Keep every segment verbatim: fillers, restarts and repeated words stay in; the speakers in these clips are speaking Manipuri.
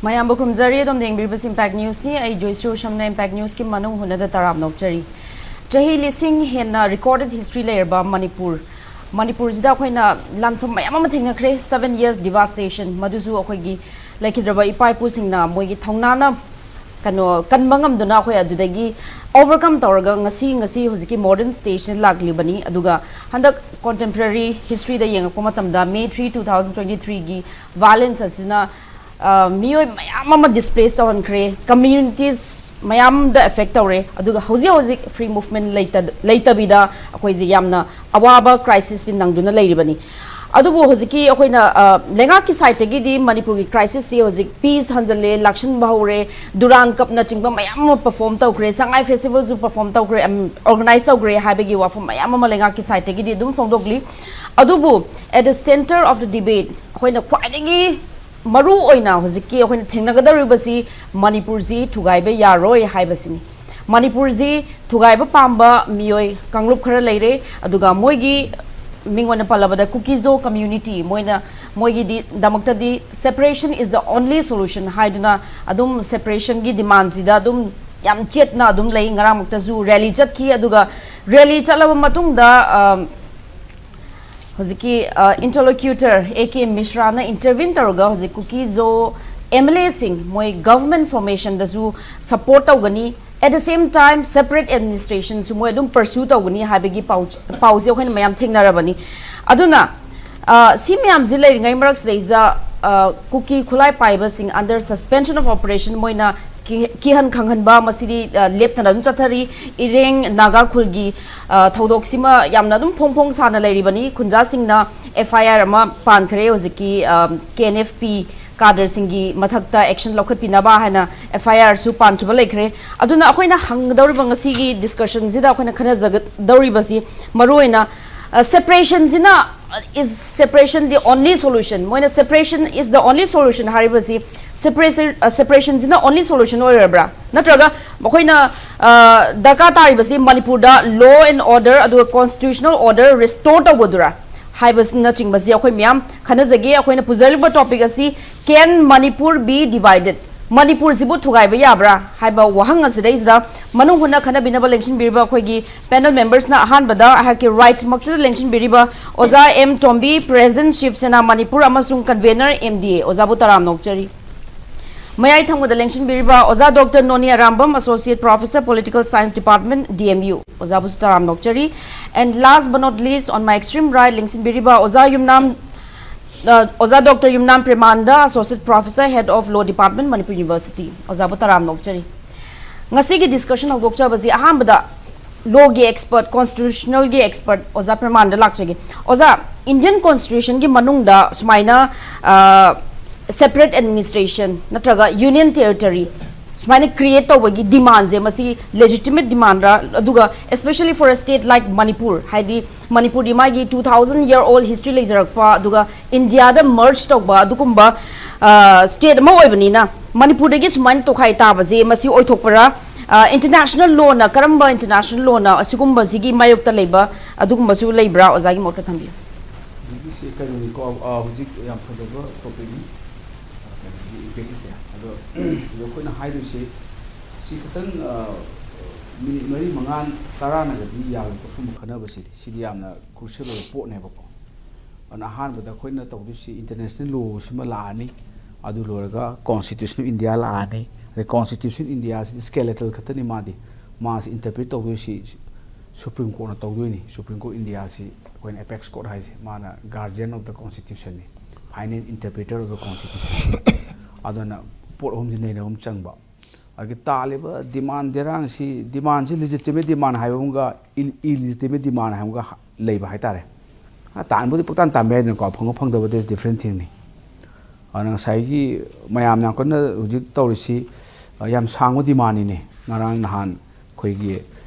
ꯃꯌꯥꯝꯕꯨ ꯈꯨꯔꯨꯝꯖꯔꯤ꯫ ꯑꯗꯣꯝꯅ ꯌꯦꯡꯕꯤꯔꯤꯕꯁꯤ Impact Newsꯅꯤ꯫ ꯑꯩ ꯖꯣꯏꯁ꯭ꯔꯤ ꯎꯁꯝꯅ Impact Newsꯀꯤ ꯃꯅꯨꯡ ꯍꯨꯠꯅꯗ ꯇꯔꯥꯝꯅ ꯑꯣꯛꯆꯔꯤ꯫ ꯆꯍꯤ ꯂꯤꯁꯤꯡ ꯍꯦꯟꯅ recorded history ꯂꯩꯔꯕ ꯃꯅꯤꯄꯨꯔ, ꯃꯅꯤꯄꯨꯔꯁꯤꯗ ꯑꯩꯈꯣꯏꯅ ꯂꯥꯟꯐꯝ ꯃꯌꯥꯝ ꯑꯃ ꯊꯦꯡꯅꯈ꯭ꯔꯦ꯫ Seven years devastation, ꯃꯗꯨꯁꯨ ꯑꯩꯈꯣꯏꯒꯤ ꯂꯩꯈꯤꯗ꯭ꯔꯕ ꯏꯄꯥ ꯏꯄꯨꯁꯤꯡꯅ ꯃꯣꯏꯒꯤ ꯊꯧꯅꯥꯅ ꯀꯩꯅꯣ ꯀꯟꯕ ꯉꯝꯗꯨꯅ ꯑꯩꯈꯣꯏ ꯑꯗꯨꯗꯒꯤ overcome ꯇꯧꯔꯒ ꯉꯁꯤ, ꯉꯁꯤ ꯍꯧꯖꯤꯛꯀꯤ modern stageꯁꯤꯗ ꯂꯥꯛꯂꯤꯕꯅꯤ꯫ ꯑꯗꯨꯒ ꯍꯟꯗꯛ contemporary historyꯗ ꯌꯦꯡꯉꯛꯄ ꯃꯇꯝꯗ May three, two thousand twenty threeꯒꯤ violence ꯑꯁꯤꯅ ꯑ, ꯃꯤꯑꯣꯏ ꯃꯌꯥꯝ ꯑꯃ displace ꯇꯧꯍꯟꯈ꯭ꯔꯦ, communities ꯃꯌꯥꯝꯗ affect ꯇꯧꯔꯦ꯫ ꯑꯗꯨꯒ ꯍꯧꯖꯤꯛ ꯍꯧꯖꯤꯛ free movement ꯂꯩꯇ-, ꯂꯩꯇꯕꯤꯗ ꯑꯩꯈꯣꯏꯁꯦ ꯌꯥꯝꯅ ꯑꯋꯥꯕ crisisꯁꯤ ꯅꯪꯗꯨꯅ ꯂꯩꯔꯤꯕꯅꯤ꯫ ꯑꯗꯨꯕꯨ ꯍꯧꯖꯤꯛꯀꯤ ꯑꯩꯈꯣꯏꯅ, ꯑ, ꯂꯩꯉꯥꯛꯀꯤ sideꯇꯒꯤꯗꯤ ꯃꯅꯤꯄꯨꯔꯒꯤ crisisꯁꯤ ꯍꯧꯖꯤꯛ peace ꯍꯟꯖꯜꯂꯦ, ꯂꯥꯛꯁꯤꯟꯕ ꯍꯧꯔꯦ, ꯗꯨꯔꯥꯟ ꯀꯞꯅꯆꯤꯡꯕ ꯃꯌꯥꯝ ꯑꯃ perform ꯇꯧꯈ꯭ꯔꯦ, ꯁꯉꯥꯏ festivalꯁꯨ perform ꯇꯧꯈ꯭ꯔꯦ, ꯑꯝ, organize ꯇꯧꯈ꯭ꯔꯦ ꯍꯥꯏꯕꯒꯤ ꯋꯥꯐꯝ ꯃꯌꯥꯝ ꯑꯃ ꯂꯩꯉꯥꯛꯀꯤ sideꯇꯒꯤꯗꯤ ꯑꯗꯨꯝ ꯐꯣꯡꯗꯣꯛꯂꯤ꯫ ꯑꯗꯨꯕꯨ at the centre of the debate ꯑꯩꯈꯣꯏꯅ ꯈ꯭ꯋꯥꯏꯗꯒꯤ ꯃꯔꯨ ꯑꯣꯏꯅ ꯍꯧꯖꯤꯛꯀꯤ ꯑꯩꯈꯣꯏꯅ ꯊꯦꯡꯅꯒꯗꯧꯔꯤꯕꯁꯤ ꯃꯅꯤꯄꯨꯔꯁꯤ ꯊꯨꯒꯥꯏꯕ ꯌꯥꯔꯣꯏ ꯍꯥꯏꯕꯁꯤꯅꯤ꯫ ꯃꯅꯤꯄꯨꯔꯁꯤ ꯊꯨꯒꯥꯏꯕ ꯄꯥꯝꯕ ꯃꯤꯑꯣꯏ ꯀꯥꯡꯂꯨꯞ ꯈꯔ ꯂꯩꯔꯦ, ꯑꯗꯨꯒ ꯃꯣꯏꯒꯤ ꯃꯤꯡ ꯑꯣꯏꯅ ꯄꯜꯂꯕꯗ ꯀꯨꯀꯤꯖꯣ community, ꯃꯣꯏꯅ, ꯃꯣꯏꯒꯤꯗꯤ ꯗꯃꯛꯇꯗꯤ separation is the only solution ꯍꯥꯏꯗꯨꯅ ꯑꯗꯨꯝ separationꯒꯤ demandꯁꯤꯗ ꯑꯗꯨꯝ ꯌꯥꯝ ꯆꯦꯠꯅ ꯑꯗꯨꯝ ꯂꯩ꯫ ꯉꯔꯥꯡꯃꯛꯇꯁꯨ rally ꯆꯠꯈꯤ, ꯑꯗꯨꯒ rally ꯆꯠꯂꯕ ꯃꯇꯨꯡꯗ, ꯑ, ꯍꯧꯖꯤꯛꯀꯤ, ꯑ, interlocutor A K ꯃꯤꯁ꯭ꯔꯥꯅ intervene ꯇꯧꯔꯒ ꯍꯧꯖꯤꯛ ꯀꯨꯀꯤꯖꯣ MLAꯁꯤꯡ ꯃꯣꯏ government formationꯗꯁꯨ support ꯇꯧꯒꯅꯤ, at the same time separate administrationꯁꯨ ꯃꯣꯏ ꯑꯗꯨꯝ pursue ꯇꯧꯒꯅꯤ ꯍꯥꯏꯕꯒꯤ ꯄꯥꯎ, ꯄꯥꯎꯁꯦ ꯑꯩꯈꯣꯏꯅ ꯃꯌꯥꯝ ꯊꯦꯡꯅꯔꯕꯅꯤ꯫ ꯑꯗꯨꯅ, ꯑ, ꯁꯤ ꯃꯌꯥꯝꯁꯤ ꯂꯩꯔꯤꯉꯩ ꯃꯔꯛꯁꯤꯗꯩꯁꯤꯗ, ꯑ, ꯀꯨꯀꯤ ꯈꯨꯠꯂꯥꯏ ꯄꯥꯏꯕꯁꯤꯡ under suspension of operation ꯃꯣꯏꯅ ꯀꯤ-, ꯀꯤꯍꯟ ꯈꯪꯍꯟꯕ ꯃꯁꯤꯗꯤ, ꯑ, ꯂꯦꯞꯇꯅ ꯑꯗꯨꯝ ꯆꯠꯊꯔꯤ꯫ ꯏꯔꯦꯡ ꯅꯥꯒꯥ ꯈꯨꯜꯒꯤ, ꯑ, ꯊꯧꯗꯣꯛꯁꯤꯃ ꯌꯥꯝꯅ ꯑꯗꯨꯝ ꯐꯣꯡ ꯐꯣꯡ ꯁꯥꯅ ꯂꯩꯔꯤꯕꯅꯤ꯫ ꯈꯨꯟꯖꯥꯁꯤꯡꯅ F I R ꯑꯃ ꯄꯥꯟꯈ꯭ꯔꯦ ꯍꯧꯖꯤꯛꯀꯤ, ꯑ, K N F P cadreꯁꯤꯡꯒꯤ ꯃꯊꯛꯇ action ꯂꯧꯈꯠꯄꯤꯅꯕ ꯍꯥꯏꯅ F I Rꯁꯨ ꯄꯥꯟꯈꯤꯕ ꯂꯩꯈ꯭ꯔꯦ꯫ ꯑꯗꯨꯅ ꯑꯩꯈꯣꯏꯅ ꯍꯪꯒꯗꯧꯔꯤꯕ ꯉꯁꯤꯒꯤ discussionꯁꯤꯗ ꯑꯩꯈꯣꯏꯅ ꯈꯟꯅꯖꯒꯗꯧꯔꯤꯕꯁꯤ ꯃꯔꯨꯑꯣꯏꯅ, ꯑ, separationꯁꯤꯅ is separation the only solution? ꯃꯣꯏꯅ separation is the only solution ꯍꯥꯏꯔꯤꯕꯁꯤ separation, ꯑ, separationꯁꯤꯅ only solution ꯑꯣꯏꯔꯕ꯭ꯔꯥ? ꯅꯠꯇ꯭ꯔꯒ ꯃꯈꯣꯏꯅ, ꯑ, ꯗꯔꯀꯥꯔ ꯇꯥꯔꯤꯕꯁꯤ ꯃꯅꯤꯄꯨꯔꯗ law and order ꯑꯗꯨꯒ constitutional order restore ꯇꯧꯕꯗꯨꯔꯥ? ꯍꯥꯏꯕꯅꯆꯤꯡꯕꯁꯤ ꯑꯩꯈꯣꯏ ꯃꯌꯥꯝ ꯈꯟꯅꯖꯒꯦ꯫ ꯑꯩꯈꯣꯏꯅ ꯄꯨꯖꯔꯤꯕ topic ꯑꯁꯤ "Can Manipur be divided?" ꯃꯅꯤꯄꯨꯔꯁꯤꯕꯨ ꯊꯨꯒꯥꯏꯕ ꯌꯥꯕ꯭ꯔꯥ ꯍꯥꯏꯕ ꯋꯥꯍꯪ ꯑꯁꯤꯗꯩꯁꯤꯗ ꯃꯅꯨꯡ ꯍꯨꯠꯅ ꯈꯟꯅꯕꯤꯅꯕ ꯂꯦꯡꯁꯤꯟꯕꯤꯔꯤꯕ ꯑꯩꯈꯣꯏꯒꯤ panel members ꯅ ꯑꯍꯥꯟꯕꯗ ꯑꯩꯍꯥꯛꯀꯤ right ꯃꯛꯇꯗ ꯂꯦꯡꯁꯤꯟꯕꯤꯔꯤꯕ ꯑꯣꯖꯥ ꯑꯦꯝ ꯇꯣꯝꯕꯤ, President, ꯁꯤꯕ ꯁꯦꯅꯥ ꯃꯅꯤꯄꯨꯔ ꯑꯃꯁꯨꯡ Convener, M D A, ꯑꯣꯖꯥꯕꯨ ꯇꯔꯥꯝꯅ ꯑꯣꯛꯆꯔꯤ꯫ ꯃꯌꯥꯏ ꯊꯪꯕꯗ ꯂꯦꯡꯁꯤꯟꯕꯤꯔꯤꯕ ꯑꯣꯖꯥ ꯗꯣꯛꯇꯔ ꯅꯣꯅꯤ Arambam, Associate Professor, Political Science Department, D M U, ꯑꯣꯖꯥꯕꯨꯁꯨ ꯇꯔꯥꯝꯅ ꯑꯣꯛꯆꯔꯤ꯫ And last but not least, on my extreme right, ꯂꯦꯡꯁꯤꯟꯕꯤꯔꯤꯕ ꯑꯣꯖꯥ ꯌꯨꯝꯅꯥꯝ ꯑ, ꯑꯣꯖꯥ ꯗꯣꯛꯇꯔ ꯌꯨꯝꯅꯥꯝ ꯄ꯭ꯔꯦꯃꯥꯟꯗ, Associate Professor, Head of Law Department, Manipur University, ꯑꯣꯖꯥꯕꯨ ꯇꯔꯥꯝꯅ ꯑꯣꯛꯆꯔꯤ꯫ ꯉꯁꯤꯒꯤ discussion ꯍꯧꯗꯣꯛꯆꯕꯁꯤ ꯑꯍꯥꯟꯕꯗ law ꯒꯤ expert, constitutional ꯒꯤ expert ꯑꯣꯖꯥ ꯄ꯭ꯔꯦꯃꯥꯟꯗ ꯂꯥꯛꯆꯒꯦ꯫ ꯑꯣꯖꯥ, Indian Constitution ꯒꯤ ꯃꯅꯨꯡꯗ ꯁꯨꯃꯥꯏꯅ, ꯑ, separate administration ꯅꯠꯇ꯭ꯔꯒ union territory ꯁꯨꯃꯥꯏꯅ create ꯇꯧꯕꯒꯤ demand ꯁꯦ, ꯃꯁꯤ legitimate demand ꯔ? ꯑꯗꯨꯒ especially for a state like Manipur, ꯍꯥꯏꯗꯤ ꯃꯅꯤꯄꯨꯔꯗꯤ ꯃꯥꯒꯤ two thousand year old history ꯂꯩꯖꯔꯛꯄ, ꯑꯗꯨꯒ ꯏꯟꯗꯤꯌꯥꯗ merge ꯇꯧꯕ ꯑꯗꯨꯒꯨꯝꯕ, ꯑ, state ꯑꯃ ꯑꯣꯏꯕꯅꯤꯅ, ꯃꯅꯤꯄꯨꯔꯗꯒꯤ ꯁꯨꯃꯥꯏꯅ ꯇꯣꯈꯥꯏ ꯇꯥꯕꯁꯦ ꯃꯁꯤ ꯑꯣꯏꯊꯣꯛꯄꯔꯥ? ꯑ, international law ꯅ, ꯀꯔꯝꯕ international law ꯅ ꯑꯁꯤꯒꯨꯝꯕꯁꯤꯒꯤ ꯃꯥꯌꯣꯛꯇ ꯂꯩꯕ ꯑꯗꯨꯒꯨꯝꯕꯁꯨ ꯂꯩꯕ꯭ꯔꯥ? ꯑꯣꯖꯥꯒꯤ ꯃꯣꯠꯇ ꯊꯝꯕꯤꯌꯨ꯫ ꯍꯧꯖꯤꯛꯀꯤꯁꯤ ꯀꯩꯅꯣꯅꯤꯀꯣ, ꯑ, ꯍꯧꯖꯤꯛ ꯌꯥꯝ ꯐꯖꯕ topic ꯅꯤ꯫ ꯑ, ꯀꯩꯅꯣꯒꯤ impact ꯀꯤꯁꯦ꯫ ꯑꯗꯣ ꯍꯧꯖꯤꯛ ꯑꯩꯈꯣꯏꯅ ꯍꯥꯏꯗꯣꯏꯁꯦ ꯁꯤ ꯈꯤꯇꯪ, ꯑ, minute ꯃꯔꯤ ꯃꯉꯥ ꯇꯔꯥꯅꯒꯗꯤ ꯌꯥꯔꯣꯏꯀꯣ, ꯁꯨꯝꯕ ꯈꯟꯅꯕꯁꯤꯗꯤ꯫ ꯁꯤꯗꯤ ꯌꯥꯝꯅ crucial ꯑꯣꯏꯕ ꯄꯣꯠꯅꯦꯕꯀꯣ꯫ ꯑꯗꯨꯅ ꯑꯍꯥꯟꯕꯗ ꯑꯩꯈꯣꯏꯅ ꯇꯧꯗꯣꯏꯁꯤ international law ꯁꯤꯃ ꯂꯥꯛꯑꯅꯤ, ꯑꯗꯨ ꯂꯣꯏꯔꯒ Constitution of India ꯂꯥꯛꯑꯅꯤ꯫ ꯑꯗꯩ Constitution of India CD skeletal ꯈꯛꯇꯅꯤ, ꯃꯥꯗꯤ, ꯃꯥꯁꯤ interpret ꯇꯧꯗꯣꯏꯁꯤ Supreme Court ꯅ ꯇꯧꯗꯣꯏꯅꯤ꯫ Supreme Court India ꯁꯤ ꯑꯩꯈꯣꯏꯅ apex court ꯍꯥꯏꯁꯦ, ꯃꯥꯅ guardian of the constitution ꯅꯤ, final interpreter of the constitution꯫ ꯑꯗꯨꯅ ꯄꯣꯠ ꯑꯍꯨꯝꯁꯤ ꯅꯩꯅꯕ ꯑꯃ ꯆꯪꯕ꯫ ꯑꯗꯒꯤ ꯇꯥꯜꯂꯤꯕ demand ꯗꯦꯔꯥꯡꯁꯤ, demand ꯁꯤ legitimate demand ꯍꯥꯏꯕ ꯑꯃꯒ ꯏꯟ-, illegitimate demand ꯍꯥꯏꯕ ꯑꯃꯒ ꯂꯩꯕ ꯍꯥꯏꯇꯥꯔꯦ꯫ ꯑ, ꯇꯥꯟꯕꯨꯗꯤ ꯄꯪꯇꯥꯟ ꯇꯥꯟꯕ ꯌꯥꯏꯗꯅꯀꯣ, ꯐꯪꯕ ꯐꯪꯗꯕ, that's different thing ꯅꯤ꯫ ꯑꯗꯨꯅ ꯉꯁꯥꯏꯒꯤ ꯃꯌꯥꯝꯅ ꯌꯥꯝ ꯀꯟꯅ ꯍꯧꯖꯤꯛ ꯇꯧꯔꯤꯁꯤ, ꯑ, ꯌꯥꯝ ꯁꯥꯡꯕ demand ꯅꯤꯅꯦ꯫ ꯉꯔꯥꯡ ꯅꯍꯥꯟ ꯑꯩꯈꯣꯏꯒꯤ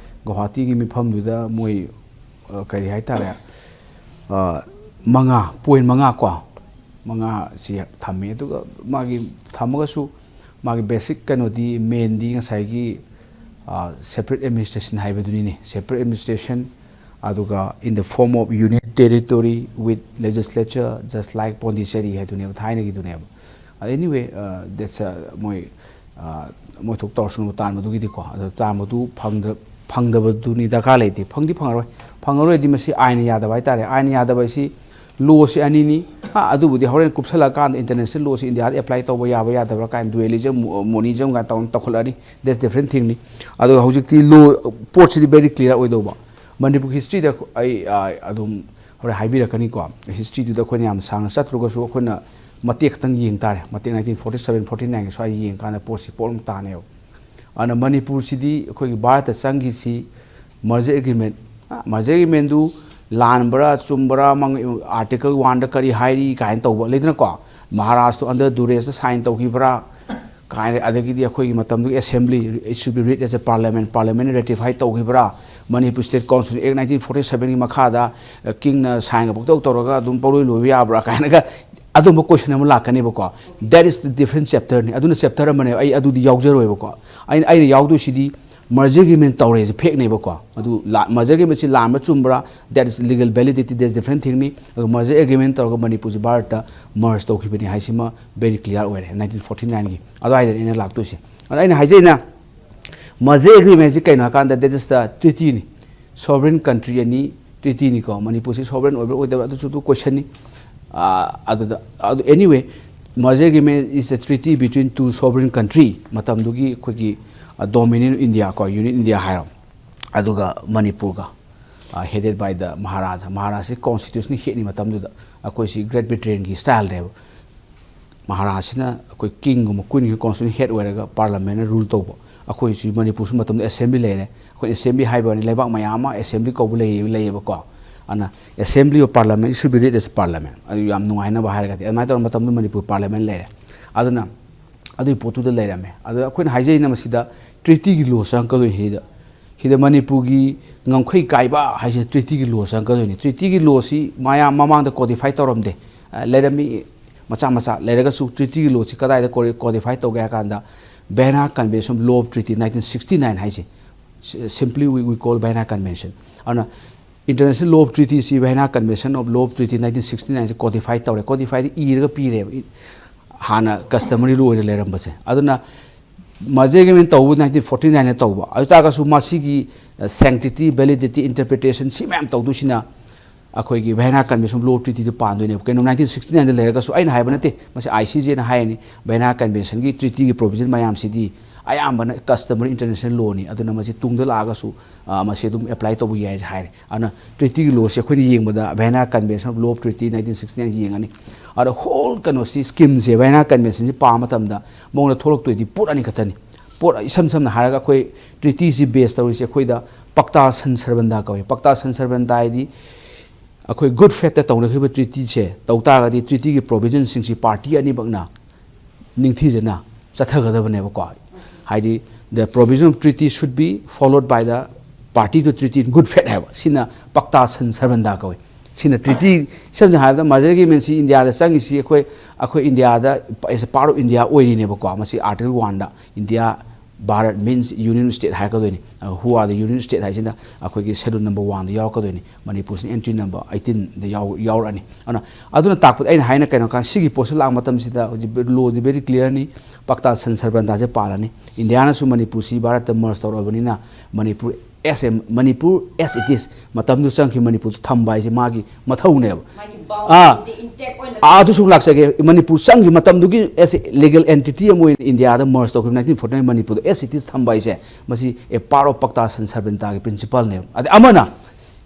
ꯒꯧꯍꯥꯇꯤꯒꯤ ꯃꯤꯐꯝꯗꯨꯗ ꯃꯣꯏ, ꯑ, ꯀꯔꯤ ꯍꯥꯏꯇꯥꯔꯦ, ꯑ, ꯃꯉꯥ, point ꯃꯉꯥ ꯀꯣ, ꯃꯉꯥꯁꯤ ꯊꯝꯃꯤ꯫ ꯑꯗꯨꯒ ꯃꯥꯒꯤ ꯊꯝꯃꯒꯁꯨ ꯃꯥꯒꯤ basic ꯀꯩꯅꯣꯗꯤ, main ꯗꯤ ꯉꯁꯥꯏꯒꯤ, ꯑ, separate administration ꯍꯥꯏꯕꯗꯨꯅꯤꯅꯦ꯫ Separate administration, ꯑꯗꯨꯒ in the form of union territory with legislature just like Pondicherry ꯍꯥꯏꯗꯨꯅꯦꯕ, ꯊꯥꯏꯅꯒꯤꯗꯨꯅꯦꯕ꯫ ꯑꯗ anyway, uh, that's, uh, ꯃꯣꯏ, uh, ꯃꯣꯏ ꯊꯣꯛ ꯇꯧꯔꯁꯅꯨ ꯇꯥꯟꯕꯗꯨꯒꯤꯗꯤꯀꯣ꯫ ꯑꯗꯣ ꯇꯥꯟꯕꯗꯨ ꯐꯪꯗ꯭ꯔ-, ꯐꯪꯗꯕꯗꯨꯅꯤ ꯗꯔꯀꯥꯔ ꯂꯩꯇꯦ꯫ ꯐꯪꯗꯤ ꯐꯪꯉꯔꯣꯏ꯫ ꯐꯪꯉꯔꯣꯏꯗꯤ ꯃꯁꯤ ꯑꯥꯏꯟꯅ ꯌꯥꯗꯕ ꯍꯥꯏꯇꯥꯔꯦ꯫ ꯑꯥꯏꯟꯅ ꯌꯥꯗꯕ ꯍꯥꯏꯁꯤ ꯂꯣꯁꯤ ꯑꯅꯤꯅꯤ꯫ ꯑ, ꯑꯗꯨꯕꯨꯗꯤ ꯍꯣꯔꯦꯟ ꯀꯨꯞꯁꯜꯂꯀꯥꯟꯗ international ꯂꯣꯁꯤ ꯏꯟꯗꯤꯌꯥꯗ apply ꯇꯧꯕ ꯌꯥꯕ ꯌꯥꯗꯕ꯭ꯔꯥ ꯀꯥꯏꯅ dualism, mo-, monism ꯀꯥꯏꯅ ꯇꯧ-, ꯇꯧꯈꯠꯂꯛꯑꯅꯤ꯫ That's different thingꯅꯤ꯫ ꯑꯗꯨꯒ ꯍꯧꯖꯤꯛꯇꯤ ꯂꯣ, ꯄꯣꯠꯁꯤꯗꯤ very clear ꯑꯣꯏꯗꯧꯕ꯫ ꯃꯅꯤꯄꯨꯔꯒꯤ historyꯗ ꯑꯩ, ꯑ, ꯑꯗꯨꯝ ꯍꯣꯔꯦꯟ ꯍꯥꯏꯕꯤꯔꯛꯀꯅꯤꯀꯣ꯫ Historyꯗꯨꯗ ꯑꯩꯈꯣꯏꯅ ꯌꯥꯝ ꯁꯥꯡꯅ ꯆꯠꯇ꯭ꯔꯒꯁꯨ ꯑꯩꯈꯣꯏꯅ ꯃꯇꯦꯛ ꯈꯛꯇꯪ ꯌꯦꯡ ꯇꯥꯔꯦ꯫ ꯃꯇꯦꯛ nineteen forty seven forty nineꯒꯤ ꯁ꯭ꯋꯥꯏ ꯌꯦꯡꯀꯥꯟꯗ ꯄꯣꯠꯁꯤ ꯄꯣꯠ ꯑꯃ ꯇꯥꯅꯦꯕ꯫ ꯑꯗꯨꯅ ꯃꯅꯤꯄꯨꯔꯁꯤꯗꯤ ꯑꯩꯈꯣꯏꯒꯤ ꯚꯥꯔꯠꯇ ꯆꯪꯈꯤꯁꯤ merger agreement, merger agreementꯗꯨ ꯂꯥꯟꯕ꯭ꯔꯥ ꯆꯨꯝꯕ꯭ꯔꯥ, ꯃꯪ-, article oneꯗ ꯀꯔꯤ ꯍꯥꯏꯔꯤ ꯀꯥꯏꯅ ꯇꯧꯕ ꯂꯩꯗꯅꯀꯣ, ꯃꯍꯥꯔꯥꯖꯇꯣ under duressꯇ sign ꯇꯧꯈꯤꯕ꯭ꯔꯥ ꯀꯥꯏꯅ, ꯑꯗꯒꯤꯗꯤ ꯑꯩꯈꯣꯏꯒꯤ ꯃꯇꯝꯗꯨꯒꯤ assembly, it should be read as a parliament, parliamentꯅ ratify ꯇꯧꯈꯤꯕ꯭ꯔꯥ, Manipur State Constitution Act nineteen forty sevenꯒꯤ ꯃꯈꯥꯗ, ꯑ, kingꯅ signꯒ ꯄꯪꯇꯧ ꯇꯧꯔꯒ ꯑꯗꯨꯝ ꯄꯪꯂꯣꯏ ꯂꯣꯏꯕ ꯌꯥꯕ꯭ꯔꯥ ꯀꯥꯏꯅꯒ ꯑꯗꯨꯝꯕ question ꯑꯃ ꯂꯥꯛꯀꯅꯦꯕꯀꯣ꯫ That is the different chapterꯅꯤ꯫ ꯑꯗꯨꯅ chapter ꯑꯃꯅꯦꯕ, ꯑꯩ ꯑꯗꯨꯗꯤ ꯌꯥꯎꯖꯔꯣꯏꯕꯀꯣ꯫ ꯑꯩꯅ, ꯑꯩꯅ ꯌꯥꯎꯗꯣꯏꯁꯤꯗꯤ merger agreement ꯇꯧꯔꯦꯁꯦ fact ꯅꯦꯕꯀꯣ꯫ ꯑꯗꯨ ꯂꯥ-, merger agreementꯁꯤ ꯂꯥꯟꯕ ꯆꯨꯝꯕ꯭ꯔꯥ, that is legal validity, that's different thingꯅꯤ꯫ ꯑꯗꯨꯒ merger agreement ꯇꯧꯔꯒ ꯃꯅꯤꯄꯨꯔꯁꯤ ꯚꯥꯔꯠꯇ merge ꯇꯧꯈꯤꯕꯅꯤ ꯍꯥꯏꯁꯤꯃ very clear ꯑꯣꯏꯔꯦ nineteen forty nineꯒꯤ ꯑꯗꯨꯋꯥꯏꯗꯅꯤ ꯑꯩꯅ ꯂꯥꯛꯇꯣꯏꯁꯦ꯫ ꯑꯗ ꯑꯩꯅ ꯍꯥꯏꯖꯩꯅ, merger agreementꯁꯤ ꯀꯩꯅꯣ ꯍꯥꯏꯀꯥꯟꯗ, that is the treatyꯅꯤ꯫ Sovereign country ꯑꯅꯤ treatyꯅꯤꯀꯣ꯫ ꯃꯅꯤꯄꯨꯔꯁꯤ sovereign ꯑꯣꯏꯕ꯭ꯔꯥ ꯑꯣꯏꯗꯕ꯭ꯔꯥ ꯑꯗꯨꯁꯨ ꯑꯗꯨ questionꯅꯤ꯫ ꯑꯥ, ꯑꯗꯨꯗ, ꯑꯗꯨ anyway, merger agreement is a treaty between two sovereign country꯫ ꯃꯇꯝꯗꯨꯒꯤ ꯑꯩꯈꯣꯏꯒꯤ, ꯑ, Dominion of India ꯀꯣ, Union India ꯍꯥꯏꯔꯣ꯫ ꯑꯗꯨꯒ ꯃꯅꯤꯄꯨꯔꯒ, ꯑ, headed by the Maharaja꯫ ꯃꯍꯥꯔꯥꯖꯁꯤ constitutional headꯅꯤ ꯃꯇꯝꯗꯨꯗ꯫ ꯑꯩꯈꯣꯏꯁꯤ Great Britainꯒꯤ styleꯅꯦꯕ꯫ ꯃꯍꯥꯔꯥꯖꯁꯤꯅ ꯑꯩꯈꯣꯏ kingꯒꯨꯝꯕ queenꯒꯤ constitutional head ꯑꯣꯏꯔꯒ parliamentꯅ rule ꯇꯧꯕ꯫ ꯑꯩꯈꯣꯏꯁꯤ ꯃꯅꯤꯄꯨꯔꯁꯨ ꯃꯇꯝꯗ assembly ꯂꯩꯔꯦ꯫ ꯑꯩꯈꯣꯏ assembly ꯍꯥꯏꯕ ꯋꯥꯅꯤ, ꯂꯩꯕꯥꯛ ꯃꯌꯥꯝ ꯑꯃ assembly ꯀꯧꯕ ꯂꯩ-, ꯂꯩꯌꯦꯕꯀꯣ꯫ ꯑꯗꯨꯅ assembly of parliament, it should be read as parliament꯫ ꯑꯗꯨ ꯌꯥꯝ ꯅꯨꯡꯉꯥꯏꯅꯕ ꯍꯥꯏꯔꯒꯗꯤ ꯑꯗꯨꯃꯥꯏꯅ ꯇꯧꯔ ꯃꯇꯝꯗꯨꯗ ꯃꯅꯤꯄꯨꯔ parliament ꯂꯩꯔꯦ꯫ ꯑꯗꯨꯅ ꯑꯗꯨꯒꯤ ꯄꯣꯠꯇꯨꯗ ꯂꯩꯔꯝꯃꯦ꯫ ꯑꯗꯨꯗ ꯑꯩꯈꯣꯏꯅ ꯍꯥꯏꯖꯩꯅ ꯃꯁꯤꯗ treatyꯒꯤ law ꯆꯪꯉꯛꯀꯗꯣꯏꯅꯤ ꯁꯤꯗ꯫ ꯁꯤꯗ ꯃꯅꯤꯄꯨꯔꯒꯤ ꯉꯝꯈꯩ ꯀꯥꯏꯕ ꯍꯥꯏꯁꯦ treatyꯒꯤ law ꯆꯪꯉꯛꯀꯗꯣꯏꯅꯤ꯫ treatyꯒꯤ lawꯁꯤ ꯃꯌꯥꯝ ꯃꯃꯥꯡꯗ codify ꯇꯧꯔꯝꯗꯦ꯫ ꯑ, ꯂꯩꯔꯝꯃꯤ ꯃꯆꯥ ꯃꯆꯥ꯫ ꯂꯩꯔꯒꯁꯨ treatyꯒꯤ lawꯁꯤ ꯀꯗꯥꯏꯗ ꯀꯣ-, codify ꯇꯧꯒꯦ ꯍꯥꯏ ꯀꯥꯟꯗ Vienna Convention of Law of Treaty nineteen sixty nine ꯍꯥꯏꯁꯦ꯫ ꯁꯤ-, simply we, we call Vienna Convention꯫ ꯑꯗꯨꯅ International Law of Treaty ꯁꯤ Vienna Convention of Law of Treaty nineteen sixty nine say codify ꯇꯧꯔꯦ, codified ꯏꯔꯒ ꯄꯤꯔꯦꯕ, ꯏ- ꯍꯥꯟꯅ customary law ꯑꯣꯏꯅ ꯂꯩꯔꯝꯕꯁꯦ꯫ ꯑꯗꯨꯅ merger agreement ꯇꯧꯕ nineteen forty nine ꯇꯧꯕ, ꯑꯗꯨ ꯇꯥꯔꯒꯁꯨ ꯃꯁꯤꯒꯤ sanctity, validity, interpretation ꯁꯤ ꯃꯌꯥꯝ ꯇꯧꯗꯣꯏꯁꯤꯅ ꯑꯩꯈꯣꯏꯒꯤ Vienna Convention of Law of Treatyꯗꯨ ꯄꯥꯟꯗꯣꯏꯅꯦꯕ꯫ ꯀꯩꯅꯣ, nineteen sixty nineꯗ ꯂꯩꯔꯒꯁꯨ ꯑꯩꯅ ꯍꯥꯏꯕ ꯅꯠꯇꯦ, ꯃꯁꯤ ICJꯅ ꯍꯥꯏꯔꯅꯤ꯫ Vienna Conventionꯒꯤ treatyꯒꯤ provision ꯃꯌꯥꯝꯁꯤꯗꯤ ꯑꯌꯥꯝꯕꯅ customary international lawꯅꯤ, ꯑꯗꯨꯅ ꯃꯁꯤ ꯇꯨꯡꯗ ꯂꯥꯛꯑꯒꯁꯨ ꯑ, ꯃꯁꯤ ꯑꯗꯨꯝ apply ꯇꯧꯕ ꯌꯥꯏ ꯍꯥꯏꯔꯦ꯫ ꯑꯗꯨꯅ treatyꯒꯤ lawꯁꯦ ꯑꯩꯈꯣꯏꯅ ꯌꯦꯡꯕꯗ Vienna Convention of Law of Treaty nineteen sixty nine ꯌꯦꯡꯉꯅꯤ꯫ ꯑꯗꯣ whole ꯀꯩꯅꯣꯁꯤ, schemeꯁꯦ, Vienna Conventionꯁꯤ ꯄꯥꯕ ꯃꯇꯝꯗ ꯃꯉꯣꯟꯗ ꯊꯣꯛꯂꯛꯇꯣꯏꯗꯤ ꯄꯣꯠ ꯑꯅꯤ ꯈꯛꯇꯅꯤ꯫ ꯄꯣꯠ ꯏꯁꯝ ꯁꯝꯅ ꯍꯥꯏꯔꯒ ꯑꯩꯈꯣꯏ treatyꯁꯤ base ꯇꯧꯔꯤꯁꯦ ꯑꯩꯈꯣꯏꯗ Pacta sunt servanda ꯀꯧꯏ꯫ Pacta sunt servanda ꯍꯥꯏꯗꯤ ꯑꯩꯈꯣꯏ good faithꯇ ꯇꯧꯅꯈꯤꯕ treatyꯁꯦ ꯇꯧ ꯇꯥꯔꯒꯗꯤ treatyꯒꯤ provisionꯁꯤꯡꯁꯤ party ꯑꯅꯤꯃꯛꯅ ꯅꯤꯡꯊꯤꯖꯅ ꯆꯠꯊꯒꯗꯕꯅꯦꯕꯀꯣ꯫ ꯍꯥꯏꯗꯤ, the provision of treaty should be followed by the party to treaty in good faith ꯍꯥꯏꯕ꯫ ꯁꯤꯅ Pacta sunt servanda ꯀꯧꯏ꯫ ꯁꯤꯅ treaty, ꯏꯁꯝ ꯁꯝꯅ ꯍꯥꯏꯔꯕꯗ merger agreementꯁꯤ ꯏꯟꯗꯤꯌꯥꯗ ꯆꯪꯉꯤꯁꯤ ꯑꯩꯈꯣꯏ, ꯑꯩꯈꯣꯏ ꯏꯟꯗꯤꯌꯥꯗ, as a part of India ꯑꯣꯏꯔꯤꯅꯦꯕꯀꯣ꯫ ꯃꯁꯤ Article oneꯗ India, Bharat means union state ꯍꯥꯏꯔꯛꯀꯗꯣꯏꯅꯤ꯫ ꯑ, who are the union state ꯍꯥꯏꯁꯤꯅ ꯑꯩꯈꯣꯏꯒꯤ schedule number oneꯗ ꯌꯥꯎꯔꯛꯀꯗꯣꯏꯅꯤ꯫ ꯃꯅꯤꯄꯨꯔꯁꯤꯅ entry number eighteenꯗ ꯌꯥꯎ-, ꯌꯥꯎꯔꯛꯑꯅꯤ꯫ ꯑꯗꯨꯅ, ꯑꯗꯨꯅ ꯇꯥꯛꯄꯗ ꯑꯩꯅ ꯍꯥꯏꯅ ꯀꯩꯅꯣ ꯈꯪ-, ꯁꯤꯒꯤ ꯄꯣꯠꯁꯤ ꯂꯥꯛꯄ ꯃꯇꯝꯁꯤꯗ ꯍꯧꯖꯤꯛ lawꯗꯤ very clearꯅꯤ꯫ Pacta sunt servandaꯁꯦ ꯄꯥꯜꯂꯅꯤ꯫ ꯏꯟꯗꯤꯌꯥꯅꯁꯨ ꯃꯅꯤꯄꯨꯔꯁꯤ ꯚꯥꯔꯠꯇ merge ꯇꯧꯔꯕꯅꯤꯅ Manipur as a, Manipur as it is ꯃꯇꯝꯗꯨ ꯆꯪꯈꯤ ꯃꯅꯤꯄꯨꯔꯗ ꯊꯝꯕ ꯍꯥꯏꯁꯦ ꯃꯥꯒꯤ ꯃꯊꯧꯅꯦꯕ꯫ ꯃꯥꯒꯤ ꯑꯥ꯫ Boundaryꯁꯦ intact ꯑꯣꯏꯅ ꯑꯥ, ꯑꯗꯨꯁꯨ ꯂꯥꯛꯆꯒꯦ꯫ ꯃꯅꯤꯄꯨꯔ ꯆꯪꯈꯤꯕ ꯃꯇꯝꯗꯨꯒꯤ as a legal entity ꯑꯃ ꯑꯣꯏꯅ ꯏꯟꯗꯤꯌꯥꯗ merge ꯇꯧꯈꯤꯕ nineteen forty nine ꯃꯅꯤꯄꯨꯔꯗ as it is ꯊꯝꯕ ꯍꯥꯏꯁꯦ, ꯃꯁꯤ a part of Pacta sunt servandaꯒꯤ principleꯅꯦꯕ꯫ ꯑꯗꯩ ꯑꯃꯅ,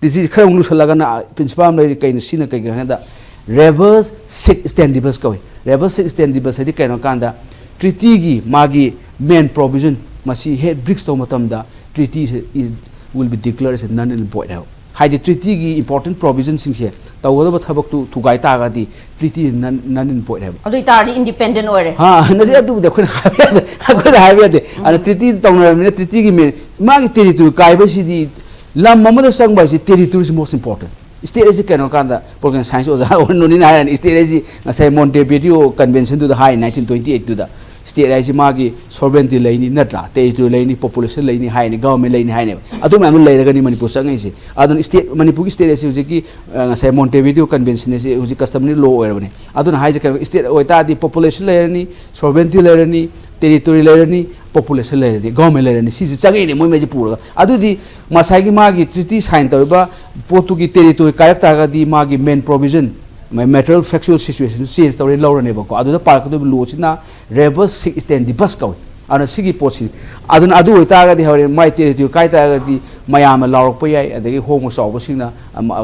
ꯁꯤ ꯈꯔ ꯑꯃꯨꯛ ꯂꯨꯁꯜꯂꯒꯅ principle ꯑꯃ ꯂꯩꯔꯤ꯫ ꯀꯩꯅꯣ, ꯁꯤꯅ ꯀꯩꯒꯤꯅꯣ ꯍꯥꯏ ꯀꯥꯟꯗ rebus sic stantibus ꯀꯧꯏ꯫ Rebus sic stantibus ꯍꯥꯏꯗꯤ ꯀꯩꯅꯣ ꯍꯥꯏ ꯀꯥꯟꯗ treatyꯒꯤ ꯃꯥꯒꯤ main provision ꯃꯁꯤ ꯍꯦꯛ breach ꯇꯧꯕ ꯃꯇꯝꯗ treatyꯁꯦ is, will be declared as null and void ꯍꯥꯏꯕ꯫ ꯍꯥꯏꯗꯤ treatyꯒꯤ important provisionꯁꯤꯡꯁꯦ, ꯇꯧꯒꯗꯕ ꯊꯕꯛꯇꯨ ꯊꯨꯒꯥꯏ ꯇꯥꯔꯒꯗꯤ treaty null, null and void ꯍꯥꯏꯕ꯫ ꯑꯗꯨ ꯑꯣꯏꯇꯥꯔꯗꯤ independent ꯑꯣꯏꯔꯦ꯫ ꯍꯥ, ꯅꯠꯇꯦ, ꯑꯗꯨꯕꯨꯗꯤ ꯑꯩꯈꯣꯏꯅ ꯍꯥꯏꯕ ꯌꯥꯗꯦ, ꯑꯩꯈꯣꯏꯅ ꯍꯥꯏꯕ ꯌꯥꯗꯦ꯫ ꯑꯗꯨꯅ treaty ꯇꯧꯅꯔꯕꯅꯤꯅ treatyꯒꯤ main, ꯃꯥꯒꯤ territory ꯀꯥꯏꯕꯁꯤꯗꯤ, ꯂꯝ ꯑꯃꯗ ꯆꯪꯕ ꯍꯥꯏꯁꯤ territory is most important꯫ State ꯍꯥꯏꯁꯤ ꯀꯩꯅꯣ ꯀꯥꯟꯗ political science ꯑꯣꯖꯥ ꯑꯣꯏꯔꯅꯨꯅꯤꯅ ꯍꯥꯏꯔꯅꯤ꯫ State ꯍꯥꯏꯁꯤ ꯉꯁꯥꯏ Montevideo Conventionꯗꯨꯗ ꯍꯥꯏ, nineteen twenty eightꯇꯨꯗ꯫ State ꯍꯥꯏꯁꯤ ꯃꯥꯒꯤ sovereignty ꯂꯩꯅꯤ, ꯅꯠꯇ꯭ꯔꯥ? Territory ꯂꯩꯅꯤ, population ꯂꯩꯅꯤ ꯍꯥꯏꯅꯤ, government ꯂꯩꯅꯤ ꯍꯥꯏꯅꯦꯕ꯫ ꯑꯗꯨ ꯃꯌꯥꯝꯗꯣ ꯂꯩꯔꯒꯅꯤ ꯃꯅꯤꯄꯨꯔ ꯆꯪꯉꯛꯏꯁꯦ꯫ ꯑꯗꯨꯅ state, ꯃꯅꯤꯄꯨꯔꯒꯤ state ꯑꯁꯤ ꯍꯧꯖꯤꯛꯀꯤ, ꯑ, ꯉꯁꯥꯏ Montevideo Convention ꯑꯁꯤ ꯍꯧꯖꯤꯛ customary law ꯑꯣꯏꯔꯕꯅꯤ꯫ ꯑꯗꯨꯅ ꯍꯥꯏꯁꯦ ꯀꯩꯅꯣ, state ꯑꯣꯏꯇꯥꯔꯗꯤ population ꯂꯩꯔꯅꯤ, sovereignty ꯂꯩꯔꯅꯤ, territory ꯂꯩꯔꯅꯤ, population ꯂꯩꯔꯅꯤ, government ꯂꯩꯔꯅꯤ, ꯁꯤꯁꯦ ꯆꯪꯉꯛꯏꯅꯦ ꯃꯣꯏ ꯃꯩꯁꯦ ꯄꯨꯔꯒ꯫ ꯑꯗꯨꯗꯤ ꯉꯁꯥꯏꯒꯤ ꯃꯥꯒꯤ treaty sign ꯇꯧꯔꯤꯕ ꯄꯣꯠꯇꯨꯒꯤ territory ꯀꯥꯏꯔꯛ ꯇꯥꯔꯒꯗꯤ ꯃꯥꯒꯤ main provision, material factual situation change ꯇꯧꯔꯦ ꯂꯧꯔꯅꯦꯕꯀꯣ꯫ ꯑꯗꯨꯗ ꯄꯥꯔꯛꯀꯗꯧꯔꯤꯕ law ꯁꯤꯅ rebus sic stantibus ꯀꯧꯏ꯫ ꯑꯗꯨꯅ ꯁꯤꯒꯤ ꯄꯣꯠꯁꯤ, ꯑꯗꯨꯅ ꯑꯗꯨ ꯑꯣꯏꯇꯥꯔꯒꯗꯤ ꯍꯣꯔꯦꯟ ꯃꯥꯏ territory ꯀꯥꯏ ꯇꯥꯔꯒꯗꯤ ꯃꯌꯥꯝꯅ ꯂꯥꯎꯔꯛꯄ ꯌꯥꯏ, ꯑꯗꯒꯤ ꯍꯣꯡꯕ ꯆꯥꯎꯕꯁꯤꯡꯅ, ꯑꯃ,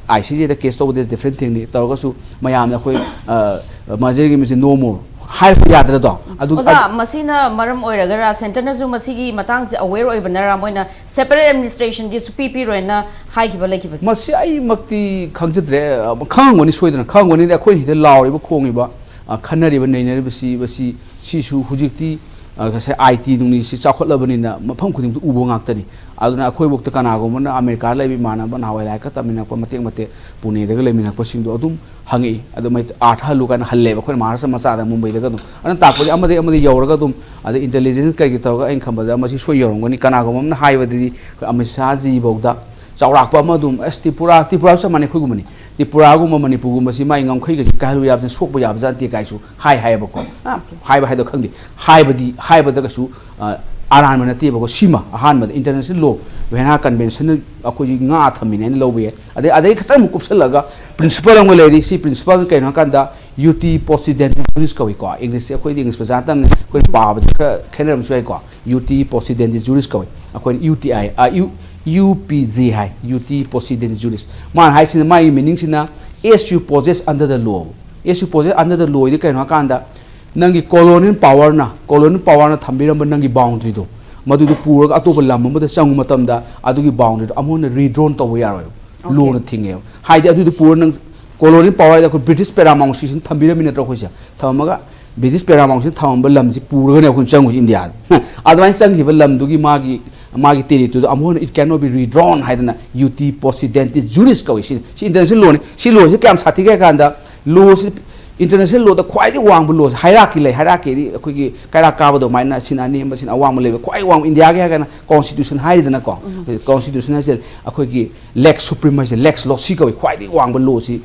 ꯑ, ICJ ꯗ case ꯇꯧꯕꯗ different thing ꯅꯤ, ꯇꯧꯔꯒꯁꯨ ꯃꯌꯥꯝꯅ ꯑꯩꯈꯣꯏ, ꯑ, merger ꯒꯤ ꯃꯁꯤ no more ꯍꯥꯏꯔꯛꯄ ꯌꯥꯗ꯭ꯔꯗꯣ? ꯑꯗꯨ ꯑꯣꯖꯥ, ꯃꯁꯤꯅ ꯃꯔꯝ ꯑꯣꯏꯔꯒꯔꯥ, centre ꯅꯁꯨ ꯃꯁꯤꯒꯤ ꯃꯇꯥꯡꯁꯦ aware ꯑꯣꯏꯕꯅꯔꯥ, ꯃꯣꯏꯅ separate administration ꯗꯤ ꯁꯨꯄꯤ ꯄꯤꯔꯣꯏꯅ ꯍꯥꯏꯈꯤꯕ ꯂꯩꯈꯤꯕꯁꯦ? ꯃꯁꯤ ꯑꯩꯃꯛꯇꯤ ꯈꯪꯖꯗ꯭ꯔꯦ꯫ ꯑ, ꯈꯪꯉꯝꯒꯅꯤ, ꯁꯣꯏꯗꯅ ꯈꯪꯉꯝꯒꯅꯤꯗꯤ꯫ ꯑꯩꯈꯣꯏ ꯁꯤꯗ ꯂꯥꯎꯔꯤꯕ, ꯈꯣꯡꯉꯤꯕ, ꯑ, ꯈꯟꯅꯔꯤꯕ, ꯅꯩꯅꯔꯤꯕꯁꯤ, ꯃꯁꯤ, ꯁꯤꯁꯨ ꯍꯧꯖꯤꯛꯇꯤ, ꯑ, ꯉꯁꯥꯏ IT ꯅꯨꯡꯂꯤꯁꯤ ꯆꯥꯎꯈꯠꯂꯕꯅꯤꯅ ꯃꯐꯝ ꯈꯨꯗꯤꯡꯃꯛꯇ ꯎꯕ ꯉꯥꯛꯇꯅꯤ꯫ ꯑꯗꯨꯅ ꯑꯩꯈꯣꯏꯕꯨꯛꯇ ꯀꯅꯥꯒꯨꯝꯕꯅ ꯑꯃꯦꯔꯤꯀꯥꯗ ꯂꯩꯕ ꯏꯃꯥꯟꯅꯕ, ꯅꯍꯥꯟꯋꯥꯏ ꯂꯥꯏꯔꯤꯛꯀ ꯇꯝꯃꯤꯟꯅꯔꯛꯄ, ꯃꯇꯦꯛ ꯃꯇꯦꯛ ꯄꯨꯅꯦꯗꯒ ꯂꯩꯃꯤꯟꯅꯔꯛꯄꯁꯤꯡꯗꯣ ꯑꯗꯨꯝ ꯍꯪꯉꯛꯏ꯫ ꯑꯗꯨ ꯃꯩ ꯑꯥꯔꯊ ꯍꯜꯂꯨ ꯀꯥꯏꯅ ꯍꯜꯂꯦꯕ ꯑꯩꯈꯣꯏꯅ ꯃꯍꯥꯔꯥꯁꯇ꯭ꯔ ꯃꯆꯥꯗ, ꯃꯨꯝꯕꯩꯗꯒ ꯑꯗꯨꯝ꯫ ꯑꯗꯨꯅ ꯇꯥꯛꯄꯗꯤ ꯑꯃꯗꯒꯤ ꯑꯃꯗ ꯌꯧꯔꯒ ꯑꯗꯨꯝ, ꯑꯗꯩ intelligence ꯀꯩꯀꯩ ꯇꯧꯔꯒ ꯑꯩꯅ ꯈꯟꯕꯗ ꯃꯁꯤ ꯁꯣꯏ ꯌꯧꯔꯝꯒꯅꯤ꯫ ꯀꯅꯥꯒꯨꯝꯕ ꯑꯃꯅ ꯍꯥꯏꯕꯗꯗꯤ ꯑꯩꯈꯣꯏ ꯑꯃꯤꯠ ꯁꯥꯍꯖꯤ ꯐꯥꯎꯗ ꯆꯥꯎꯔꯥꯛꯄ ꯑꯃ ꯑꯗꯨꯝ, "ꯑꯁ, ꯇ꯭ꯔꯤꯄꯨꯔꯥ, ꯇ꯭ꯔꯤꯄꯨꯔꯥꯁꯨ ꯆꯞ ꯃꯥꯟꯅꯩ ꯑꯩꯈꯣꯏꯒꯨꯝꯕꯅꯤ꯫ ꯇ꯭ꯔꯤꯄꯨꯔꯥꯒꯨꯝꯕ, ꯃꯅꯤꯄꯨꯔꯒꯨꯝꯕꯁꯤ ꯃꯥꯒꯤ ꯉꯝꯈꯩꯒꯁꯤ ꯀꯥꯏꯍꯜꯂꯨ ꯌꯥꯕꯁꯦ, ꯁꯣꯛꯄ ꯌꯥꯕꯖꯥꯠ ꯅꯠꯇꯦ" ꯀꯥꯏꯁꯨ ꯍꯥꯏ ꯍꯥꯏꯌꯦꯕꯀꯣ꯫ ꯑ, ꯍꯥꯏꯕ ꯍꯥꯏꯗꯣ ꯈꯪꯗꯦ꯫ ꯍꯥꯏꯕꯗꯤ, ꯍꯥꯏꯕꯗ ꯀꯩꯁꯨ, ꯑ, ꯑꯔꯥꯟꯕ ꯅꯠꯇꯦꯕꯀꯣ꯫ ꯁꯤꯃ ꯑꯍꯥꯟꯕꯗ international law, Vienna Convention ꯅ ꯑꯩꯈꯣꯏꯁꯤ ꯉꯥ ꯊꯝꯃꯤꯅꯦ ꯍꯥꯏꯅ ꯂꯧꯕ ꯌꯥꯏ꯫ ꯑꯗꯩ, ꯑꯗꯩ ꯈꯤꯇꯪ ꯑꯃꯨꯛ ꯀꯨꯞꯁꯜꯂꯒ principle ꯑꯃꯒ ꯂꯩꯔꯤ꯫ ꯁꯤ principle ꯀꯩꯅꯣ ꯍꯥꯏꯀꯥꯟꯗ, uti possidendi juris ꯀꯧꯏꯀꯣ꯫ English ꯁꯦ ꯑꯩꯈꯣꯏꯗꯤ English ꯃꯆꯥ ꯇꯝꯃꯤ, ꯑꯩꯈꯣꯏꯅ ꯄꯥꯕꯗ ꯈꯔ ꯈꯦꯠꯅꯔꯝꯕꯁꯨ ꯌꯥꯏꯀꯣ꯫ Uti possidendi juris ꯀꯧꯏ꯫ ꯑꯩꯈꯣꯏꯅ UTI, ꯑ, U, UPJ ꯍꯥꯏ, uti possidendi juris꯫ ꯃꯥꯅ ꯍꯥꯏꯁꯤꯅ, ꯃꯥꯒꯤ meaning ꯁꯤꯅ, as you possess under the law꯫ As you possess under the law ꯗꯤ ꯀꯩꯅꯣ ꯍꯥꯏꯀꯥꯟꯗ, ꯅꯪꯒꯤ colonial power ꯅ, colonial power ꯅ ꯊꯝꯕꯤꯔꯝꯕ ꯅꯪꯒꯤ boundary ꯗꯣ, ꯃꯗꯨꯗꯣ ꯄꯨꯔꯒ ꯑꯇꯣꯞꯄ ꯂꯝ ꯑꯃꯗ ꯆꯪꯕ ꯃꯇꯝꯗ ꯑꯗꯨꯒꯤ boundary ꯗꯣ ꯑꯃꯨꯛ ꯍꯟꯅ redrawn ꯇꯧꯕ ꯌꯥꯔꯣꯏꯕ꯫ Okay. Law ꯅ ꯊꯤꯡꯉꯦꯕ꯫ ꯍꯥꯏꯗꯤ ꯑꯗꯨꯗꯣ ꯄꯨꯔ ꯅꯪ colonial power ꯍꯥꯏꯗꯤ ꯑꯩꯈꯣꯏ British Paramountcy ꯁꯤꯅ ꯊꯝꯕꯤꯔꯝꯃꯤ ꯅꯠꯇ꯭ꯔꯣ ꯑꯩꯈꯣꯏꯁꯦ? ꯊꯝꯃꯒ British Paramountcy ꯅ ꯊꯝꯃꯝꯕ ꯂꯝꯁꯤ ꯄꯨꯔꯒꯅꯦ ꯑꯩꯈꯣꯏꯅ ꯆꯪꯉꯨꯁꯤ ꯏꯟꯗꯤꯌꯥꯗ꯫ ꯑꯗꯨꯃꯥꯏꯅ ꯆꯪꯈꯤꯕ ꯂꯝꯗꯨꯒꯤ ꯃꯥꯒꯤ, ꯃꯥꯒꯤ territory ꯗꯣ ꯑꯃꯨꯛ ꯍꯟꯅ it cannot be redrawn ꯍꯥꯏꯗꯅ uti possidendi juris ꯀꯧꯏ꯫ ꯁꯤ, ꯁꯤ international law ꯅꯤ꯫ ꯁꯤ law ꯁꯤ ꯀꯌꯥꯝ ꯁꯥꯊꯤꯒꯦ ꯍꯥꯏ ꯀꯥꯟꯗ, law ꯁꯤ International lawꯗ ꯈ꯭ꯋꯥꯏꯗꯒꯤ ꯋꯥꯡꯕ lawꯁꯦ hierarchy ꯂꯩ꯫ Hierarchyꯗꯤ ꯑꯩꯈꯣꯏꯒꯤ ꯀꯩꯔꯥꯛ ꯀꯥꯕ ꯑꯗꯨꯃꯥꯏꯅ ꯁꯤꯅ ꯑꯅꯦꯝꯕ, ꯁꯤꯅ ꯑꯋꯥꯡꯕ ꯂꯩꯕ꯫ ꯈ꯭ꯋꯥꯏ ꯋꯥꯡꯕ Indiaꯒꯤ ꯍꯥꯏꯔꯒꯅ constitution ꯍꯥꯏꯔꯤꯗꯅꯀꯣ꯫ Constitution ꯍꯥꯏꯁꯦ ꯑꯩꯈꯣꯏꯒꯤ lex supreme ꯍꯥꯏꯁꯦ, lex loci ꯀꯧꯏ, ꯈ꯭ꯋꯥꯏꯗꯒꯤ ꯋꯥꯡꯕ lawꯁꯤ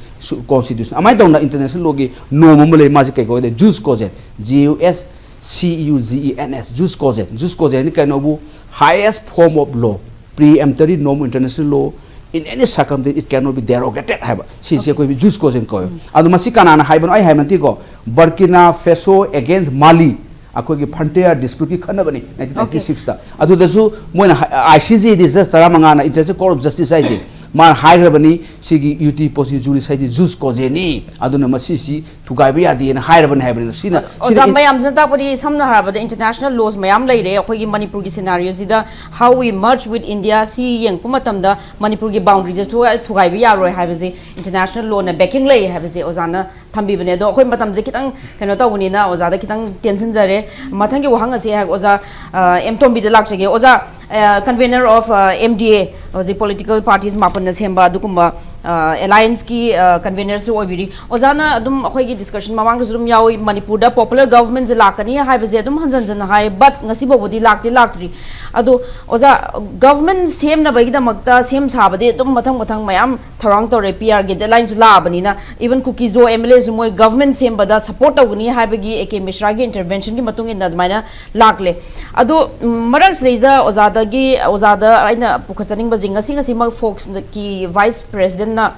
constitution꯫ ꯑꯗꯨꯃꯥꯏꯅ ꯇꯧꯅ international lawꯒꯤ norm ꯑꯃ ꯂꯩ꯫ ꯃꯥꯁꯦ ꯀꯩ ꯀꯧꯏ? Jus cogens, J U S C U G E N S, jus cogens꯫ Jus cogens ꯅꯤ ꯀꯩꯅꯣꯕꯨ highest form of law, peremptory norm of international law, in any circumstance it cannot be derogated ꯍꯥꯏꯕ꯫ ꯁꯤꯁꯦ ꯑꯩꯈꯣꯏ jus cogens ꯀꯧꯋꯦ꯫ ꯑꯗꯣ ꯃꯁꯤ ꯀꯅꯥꯅ ꯍꯥꯏꯕꯅꯣ? ꯑꯩ ꯍꯥꯏꯕ ꯅꯠꯇꯦꯀꯣ꯫ Burkina Faso against Mali, ꯑꯩꯈꯣꯏꯒꯤ frontier disputeꯀꯤ ꯈꯠꯅꯕꯅꯤ nineteen ninety sixꯇ꯫ ꯑꯗꯨꯗꯁꯨ ꯃꯣꯏꯅ, ICJꯗꯤ judge ꯇꯔꯥꯃꯉꯥꯅ, International Court of Justice ꯍꯥꯏꯁꯦ, ꯃꯥꯅ ꯍꯥꯏꯈ꯭ꯔꯕꯅꯤ, ꯁꯤꯒꯤ uti possidetis juris ꯍꯥꯏꯗꯤ jus cogens ꯅꯤ, ꯑꯗꯨꯅ ꯃꯁꯤꯁꯤ ꯊꯨꯒꯥꯏꯕ ꯌꯥꯗꯦꯅ ꯍꯥꯏꯔꯕꯅꯤ ꯍꯥꯏꯕꯅꯤꯅ꯫ ꯁꯤꯅ, ꯑꯣꯖꯥ, ꯁꯤꯅ ꯃꯌꯥꯝꯁꯤꯅ ꯇꯥꯛꯄꯗꯤ, ꯁꯝꯅ ꯍꯥꯏꯔꯕꯗ, international laws ꯃꯌꯥꯝ ꯂꯩꯔꯦ꯫ ꯑꯩꯈꯣꯏꯒꯤ ꯃꯅꯤꯄꯨꯔꯒꯤ scenarioꯁꯤꯗ how we merge with India ꯁꯤ ꯌꯦꯡꯉꯛꯄ ꯃꯇꯝꯗ ꯃꯅꯤꯄꯨꯔꯒꯤ boundaryꯁꯦ ꯊꯨꯒꯥꯏ-, ꯊꯨꯒꯥꯏꯕ ꯌꯥꯔꯣꯏ ꯍꯥꯏꯕꯁꯦ international lawꯅ backing ꯂꯩ ꯍꯥꯏꯕꯁꯦ ꯑꯣꯖꯥꯅ ꯊꯝꯕꯤꯕꯅꯦ꯫ ꯑꯗꯣ ꯑꯩꯈꯣꯏ ꯃꯇꯝꯁꯦ ꯈꯤꯇꯪ ꯀꯩꯅꯣ ꯇꯧꯕꯅꯤꯅ ꯑꯣꯖꯥꯗ ꯈꯤꯇꯪ ꯇꯦꯟꯁꯤꯟꯖꯔꯦ꯫ ꯃꯊꯪꯒꯤ ꯋꯥꯍꯪ ꯑꯁꯦ ꯑꯣꯖꯥ, ꯑ, ꯑꯦꯝ ꯇꯣꯝꯕꯤꯗ ꯂꯥꯛꯆꯒꯦ꯫ ꯑꯣꯖꯥ, ꯑ, convener of, ꯑ, M D A, ꯍꯧꯖꯤꯛ political parties ꯃꯥꯄꯟꯅ ꯁꯦꯝꯕ ꯑꯗꯨꯒꯨꯝꯕ, ꯑ, allianceꯀꯤ, ꯑ, convenerꯁꯨ ꯑꯣꯏꯕꯤꯔꯤ꯫ ꯑꯣꯖꯥꯅ ꯑꯗꯨꯝ ꯑꯩꯈꯣꯏꯒꯤ discussion ꯃꯃꯥꯡꯗꯁꯨ ꯑꯗꯨꯝ ꯌꯥꯎꯏ, ꯃꯅꯤꯄꯨꯔꯗ popular governmentꯁꯦ ꯂꯥꯛꯀꯅꯤ ꯍꯥꯏꯕꯁꯦ ꯑꯗꯨꯝ ꯍꯟꯖꯟ ꯍꯟꯖꯟꯅ ꯍꯥꯏ, but ꯉꯁꯤ ꯐꯥꯎꯕꯗꯤ ꯂꯥꯛꯇꯤ ꯂꯥꯛꯇ꯭ꯔꯤ꯫ ꯑꯗꯣ ꯑꯣꯖꯥ, government ꯁꯦꯝꯅꯕꯒꯤꯗꯃꯛꯇ ꯁꯦꯝ ꯁꯥꯕꯗꯤ ꯑꯗꯨꯝ ꯃꯊꯪ ꯃꯊꯪ ꯃꯌꯥꯝ ꯊꯧꯔꯥꯡ ꯇꯧꯔꯦ, P Rꯒꯤ deadlineꯁꯨ ꯂꯥꯛꯑꯕꯅꯤꯅ꯫ Even ꯀꯨꯀꯤꯖꯣ MLAꯁꯨ ꯃꯣꯏ government ꯁꯦꯝꯕꯗ support ꯇꯧꯒꯅꯤ ꯍꯥꯏꯕꯒꯤ A K ꯃꯤꯁ꯭ꯔꯥꯒꯤ interventionꯒꯤ ꯃꯇꯨꯡ ꯏꯟꯅ ꯑꯗꯨꯃꯥꯏꯅ ꯂꯥꯛꯂꯦ꯫ ꯑꯗꯣ, ꯎꯝ, ꯃꯔꯛꯁꯤꯗꯩꯁꯤꯗ ꯑꯣꯖꯥꯗꯒꯤ, ꯑꯣꯖꯥꯗ ꯑꯩꯅ ꯄꯨꯈꯠꯆꯅꯤꯡꯕꯁꯦ, ꯉꯁꯤ ꯉꯁꯤꯃꯛ Foxꯀꯤ vice presidentꯅ